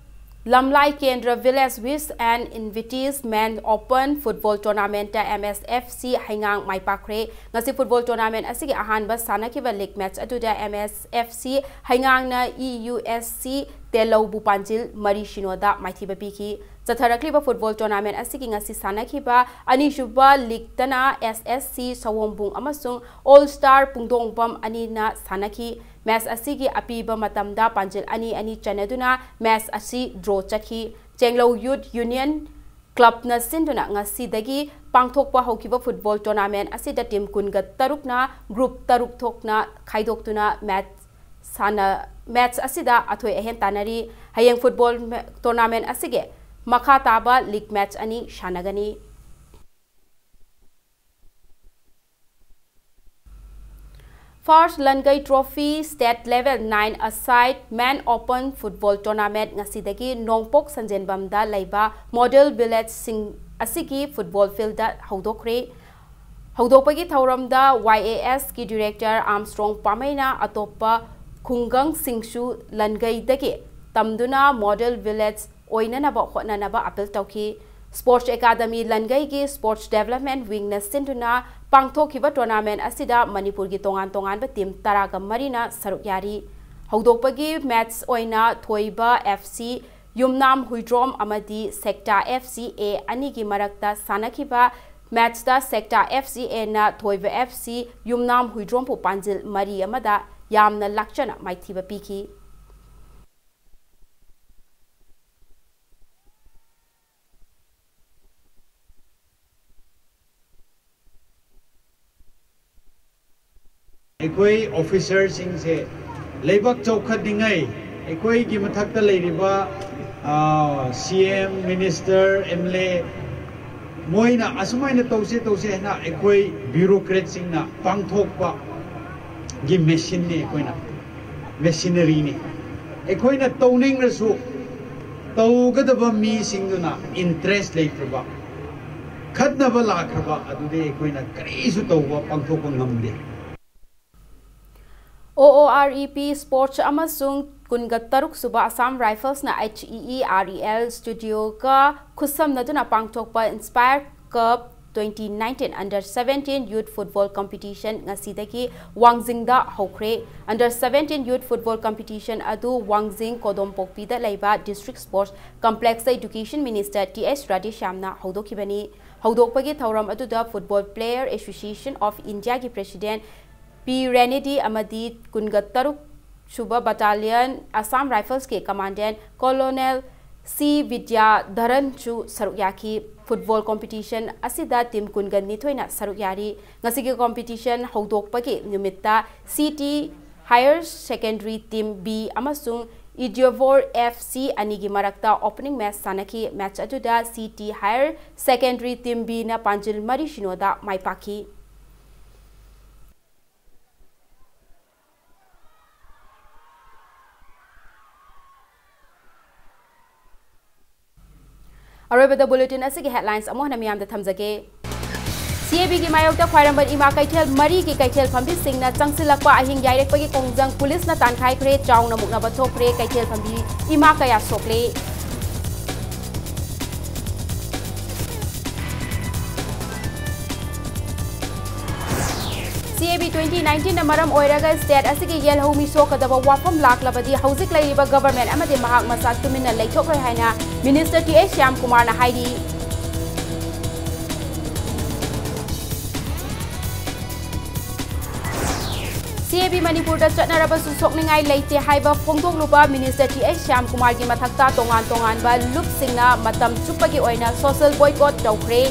ꯂꯝꯂꯥꯏ ꯀꯦꯟꯗ꯭ꯔ Village Wish and Invitees Men Open Football Tournamentꯇ M S F C ꯍꯩꯉꯥꯡ ꯃꯥꯏ ꯄꯥꯛꯈ꯭ꯔꯦ꯫ ꯉꯁꯤ football tournament ꯑꯁꯤꯒꯤ ꯑꯍꯥꯟꯕ ꯁꯥꯟꯅꯈꯤꯕ league match ꯑꯗꯨꯗ M S F C ꯍꯩꯉꯥꯡꯅ E U S C ꯇꯦꯂꯧꯕꯨ ꯄꯥꯟꯖꯤꯜ ꯃꯔꯤ ꯁꯤꯅꯣꯗ ꯃꯥꯏꯊꯤꯕ ꯄꯤꯈꯤ꯫ ꯆꯠꯊꯔꯛꯂꯤꯕ football tournament ꯑꯁꯤꯒꯤ ꯉꯁꯤ ꯁꯥꯟꯅꯈꯤꯕ ꯑꯅꯤꯁꯨꯕ leagueꯇꯅ S S C ꯁꯑꯣꯝꯕꯨꯡ ꯑꯃꯁꯨꯡ All Star ꯄꯨꯡꯗꯣꯡꯕꯝ ꯑꯅꯤꯅ ꯁꯥꯟꯅꯈꯤ꯫ Match ꯑꯁꯤꯒꯤ ꯑꯄꯤꯕ ꯃꯇꯝꯗ ꯄꯥꯟꯖꯤꯜ ꯑꯅꯤ ꯑꯅꯤ ꯆꯟꯅꯗꯨꯅ match ꯑꯁꯤ draw ꯆꯠꯈꯤ꯫ ꯆꯦꯡꯂꯧ Youth Union clubꯅ ꯁꯤꯟꯗꯨꯅ ꯉꯁꯤꯗꯒꯤ ꯄꯥꯡꯊꯣꯛꯄ ꯍꯧꯈꯤꯕ football tournament ꯑꯁꯤꯗ team ꯀꯨꯟꯒ ꯇꯔꯨꯛꯅ group ꯇꯔꯨꯛ ꯊꯣꯛꯅ ꯈꯥꯏꯗꯣꯛꯇꯨꯅ match ꯁꯥꯟꯅ-, match ꯑꯁꯤꯗ ꯑꯊꯣꯏ ꯑꯍꯦꯟ ꯇꯥꯟꯅꯔꯤ꯫ ꯍꯌꯦꯡ football ma-, tournament ꯑꯁꯤꯒꯤ ꯃꯈꯥ ꯇꯥꯕ league match ꯑꯅꯤ ꯁꯥꯟꯅꯒꯅꯤ꯫ First Langai Trophy State Level nine Aside Men Open Football Tournament ꯉꯁꯤꯗꯒꯤ ꯅꯣꯡꯄꯣꯛ ꯁꯟꯖꯦꯟꯕꯝꯗ ꯂꯩꯕ Model Villageꯁꯤꯡ ꯑꯁꯤꯒꯤ football fieldꯗ ꯍꯧꯗꯣꯛꯈ꯭ꯔꯦ꯫ ꯍꯧꯗꯣꯛꯄꯒꯤ ꯊꯧꯔꯝꯗ Y A Sꯀꯤ director Armstrong ꯄꯥꯃꯩꯅ ꯑꯇꯣꯞꯄ ꯈꯨꯡꯒꯪꯁꯤꯡꯁꯨ ꯂꯟꯒꯩꯗꯒꯤ ꯇꯝꯗꯨꯅ Model Village ꯑꯣꯏꯅꯅꯕ ꯍꯣꯠꯅꯅꯕ appeal ꯇꯧꯈꯤ꯫ Sports Academy ꯂꯟꯒꯩꯒꯤ Sports Development Wingꯅ ꯁꯤꯟꯗꯨꯅ ꯄꯥꯡꯊꯣꯛꯈꯤꯕ tournament ꯑꯁꯤꯗ ꯃꯅꯤꯄꯨꯔꯒꯤ ꯇꯣꯉꯥꯟ ꯇꯣꯉꯥꯟꯕ team ꯇꯔꯥꯒ ꯃꯔꯤꯅ ꯁꯔꯨꯛ ꯌꯥꯔꯤ꯫ ꯍꯧꯗꯣꯛꯄꯒꯤ match ꯑꯣꯏꯅ ꯊꯣꯏꯕ F C ꯌꯨꯝꯅꯥꯝ ꯍꯨꯏꯗ꯭ꯔꯣꯝ ꯑꯃꯗꯤ Sector F C A ꯑꯅꯤꯒꯤ ꯃꯔꯛꯇ ꯁꯥꯟꯅꯈꯤꯕ matchꯇ Sector F C Aꯅ ꯊꯣꯏꯕ F C ꯌꯨꯝꯅꯥꯝ ꯍꯨꯏꯗ꯭ꯔꯣꯝꯕꯨ ꯄꯥꯟꯖꯤꯜ ꯃꯔꯤ ꯑꯃꯗ ꯌꯥꯝꯅ ꯂꯥꯛꯆꯅ ꯃꯥꯏꯊꯤꯕ ꯄꯤꯈꯤ꯫ ꯑꯩꯈꯣꯏ officerꯁꯤꯡꯁꯦ ꯂꯩꯕꯥꯛ ꯆꯥꯎꯈꯠꯅꯤꯡꯉꯥꯏ ꯑꯩꯈꯣꯏꯒꯤ ꯃꯊꯛꯇ ꯂꯩꯔꯤꯕ, ꯑ, C M, minister, M L A, ꯃꯣꯏꯅ ꯑꯁꯨꯃꯥꯏꯅ ꯇꯧꯁꯦ, ꯇꯧꯁꯦ ꯍꯥꯏꯅ ꯑꯩꯈꯣꯏ bureaucratꯁꯤꯡꯅ ꯄꯥꯡꯊꯣꯛꯄꯒꯤ machineꯅꯤ ꯑꯩꯈꯣꯏꯅ, machineryꯅꯤ꯫ ꯑꯩꯈꯣꯏꯅ ꯇꯧꯅꯤꯡꯂꯁꯨ ꯇꯧꯒꯗꯕ ꯃꯤꯁꯤꯡꯗꯨꯅ interest ꯂꯩꯇ꯭ꯔꯕ, ꯈꯠꯅꯕ ꯂꯥꯛꯈ꯭ꯔꯕ, ꯑꯗꯨꯗꯤ ꯑꯩꯈꯣꯏꯅ ꯀꯔꯤꯁꯨ ꯇꯧꯕ, ꯄꯥꯡꯊꯣꯛꯄ ꯉꯝꯗꯦ꯫ O O R E P Sports ꯑꯃꯁꯨꯡ ꯀꯨꯟꯒ ꯇꯔꯨꯛ ꯁꯨꯕ Assam Riflesꯅ H E E R E L studioꯒ ꯈꯨꯠꯁꯝꯅꯗꯨꯅ ꯄꯥꯡꯊꯣꯛꯄ Inspire Cup twenty nineteen Under seventeen Youth Football Competition ꯉꯁꯤꯗꯒꯤ ꯋꯥꯡꯖꯤꯡꯗ ꯍꯧꯈ꯭ꯔꯦ꯫ Under seventeen Youth Football Competition ꯑꯗꯨ ꯋꯥꯡꯖꯤꯡ ꯀꯣꯗꯣꯝꯄꯣꯛꯄꯤꯗ ꯂꯩꯕ District Sports Complexꯇ Education Minister T H Radheshyamꯅ ꯍꯧꯗꯣꯛꯈꯤꯕꯅꯤ꯫ ꯍꯧꯗꯣꯛꯄꯒꯤ ꯊꯧꯔꯝ ꯑꯗꯨꯗ Football Player Association of Indiaꯒꯤ President P Renedy ꯑꯃꯗꯤ ꯀꯨꯟꯒ ꯇꯔꯨꯛ ꯁꯨꯕ Battalion Assam Riflesꯀꯤ Commandant Colonel C ꯕꯤꯗ꯭ꯌꯥꯙꯔꯟꯁꯨ ꯁꯔꯨꯛ ꯌꯥꯈꯤ꯫ Football competition ꯑꯁꯤꯗ team ꯀꯨꯟꯒ ꯅꯤꯊꯣꯏꯅ ꯁꯔꯨꯛ ꯌꯥꯔꯤ꯫ ꯉꯁꯤꯒꯤ competition ꯍꯧꯗꯣꯛꯄꯒꯤ ꯅꯨꯃꯤꯠꯇ C T Higher Secondary Team B ꯑꯃꯁꯨꯡ Idiovor F C ꯑꯅꯤꯒꯤ ꯃꯔꯛꯇ opening match ꯁꯥꯟꯅꯈꯤ꯫ Match ꯑꯗꯨꯗ C T Higher Secondary Team Bꯅ ꯄꯥꯟꯖꯤꯜ ꯃꯔꯤ ꯁꯤꯅꯣꯗ ꯃꯥꯏ ꯄꯥꯛꯈꯤ꯫ ꯑꯔꯣꯏꯕꯗ bulletin ꯑꯁꯤꯒꯤ headlines ꯑꯃꯨꯛ ꯍꯟꯅ ꯃꯤꯌꯥꯝꯗ ꯊꯝꯖꯒꯦ꯫ CABꯒꯤ ꯃꯥꯌꯣꯛꯇ ꯈ꯭ꯋꯥꯏꯔꯝꯕꯟ ꯏꯃꯥ ꯀꯩꯊꯦꯜ ꯃꯔꯤꯒꯤ ꯀꯩꯊꯦꯜ ꯐꯝꯕꯤꯁꯤꯡꯅ ꯆꯪꯁꯤꯜꯂꯛꯄ ꯑꯍꯤꯡ ꯌꯥꯏꯔꯛꯄꯒꯤ ꯈꯣꯡꯖꯪ ꯄꯨꯂꯤꯁꯅ ꯇꯥꯟꯈꯥꯏꯈ꯭ꯔꯦ꯫ ꯆꯥꯎꯅ ꯃꯨꯛꯅꯕ ꯊꯣꯛꯈ꯭ꯔꯦ꯫ ꯀꯩꯊꯦꯜ ꯐꯝꯕꯤ ꯏꯃꯥ ꯀꯌꯥ ꯁꯣꯛꯂꯦ꯫ CAB twenty nineteenꯅ ꯃꯔꯝ ꯑꯣꯏꯔꯒ state ꯑꯁꯤꯒꯤ ꯌꯦꯜꯍꯧꯃꯤ ꯁꯣꯛꯀꯗꯕ ꯋꯥꯐꯝ ꯂꯥꯛꯂꯕꯗꯤ ꯍꯧꯖꯤꯛ ꯂꯩꯔꯤꯕ government ꯑꯃꯗꯤ ꯃꯍꯥꯛ ꯃꯁꯥ ꯇꯨꯃꯤꯟꯅ ꯂꯩꯊꯣꯛꯂꯣꯏ ꯍꯥꯏꯅ Minister TA ꯁ꯭ꯌꯥꯝ ꯀꯨꯃꯥꯔꯅ ꯍꯥꯏꯔꯤ꯫ CAB ꯃꯅꯤꯄꯨꯔꯗ ꯆꯠꯅꯔꯕꯁꯨ ꯁꯣꯛꯅꯤꯡꯉꯥꯏ ꯂꯩꯇꯦ ꯍꯥꯏꯕ ꯐꯣꯡꯗꯣꯛꯂꯨꯕ Minister TA ꯁ꯭ꯌꯥꯝ ꯀꯨꯃꯥꯔꯒꯤ ꯃꯊꯛꯇ ꯇꯣꯉꯥꯟ ꯇꯣꯉꯥꯟꯕ ꯂꯨꯞꯁꯤꯡꯅ ꯃꯇꯝ ꯆꯨꯞꯄꯒꯤ ꯑꯣꯏꯅ social boycott ꯇꯧꯈ꯭ꯔꯦ꯫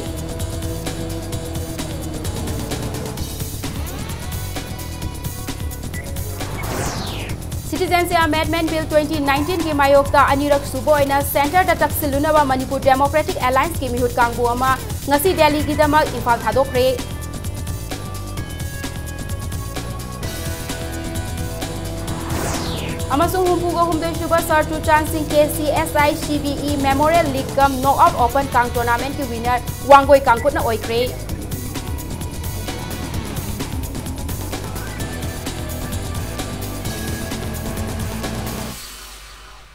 Citizenship Amendment Bill twenty nineteenꯒꯤ ꯃꯥꯌꯣꯛꯇ ꯑꯅꯤꯔꯛ ꯁꯨꯕ ꯑꯣꯏꯅ centreꯗ ꯇꯛꯁꯤꯜꯂꯨꯅꯕ Manipur Democratic Allianceꯀꯤ ꯃꯤꯍꯨꯠ ꯀꯥꯡꯕꯨ ꯑꯃ ꯉꯁꯤ ꯗꯦꯜꯂꯤꯒꯤꯗꯃꯛ ꯏꯝꯐꯥꯜ ꯊꯥꯗꯣꯛꯈ꯭ꯔꯦ꯫ ꯑꯃꯁꯨꯡ ꯍꯨꯝꯐꯨꯒ ꯍꯨꯝꯗꯣꯏ ꯁꯨꯕ Sir Churachand Singh KCSI CBE Memorial League cum Knockout Open ꯀꯥꯡ tournamentꯀꯤ winner ꯋꯥꯡꯒꯣꯏ ꯀꯥꯡꯈꯨꯠꯅ ꯑꯣꯏꯈ꯭ꯔꯦ꯫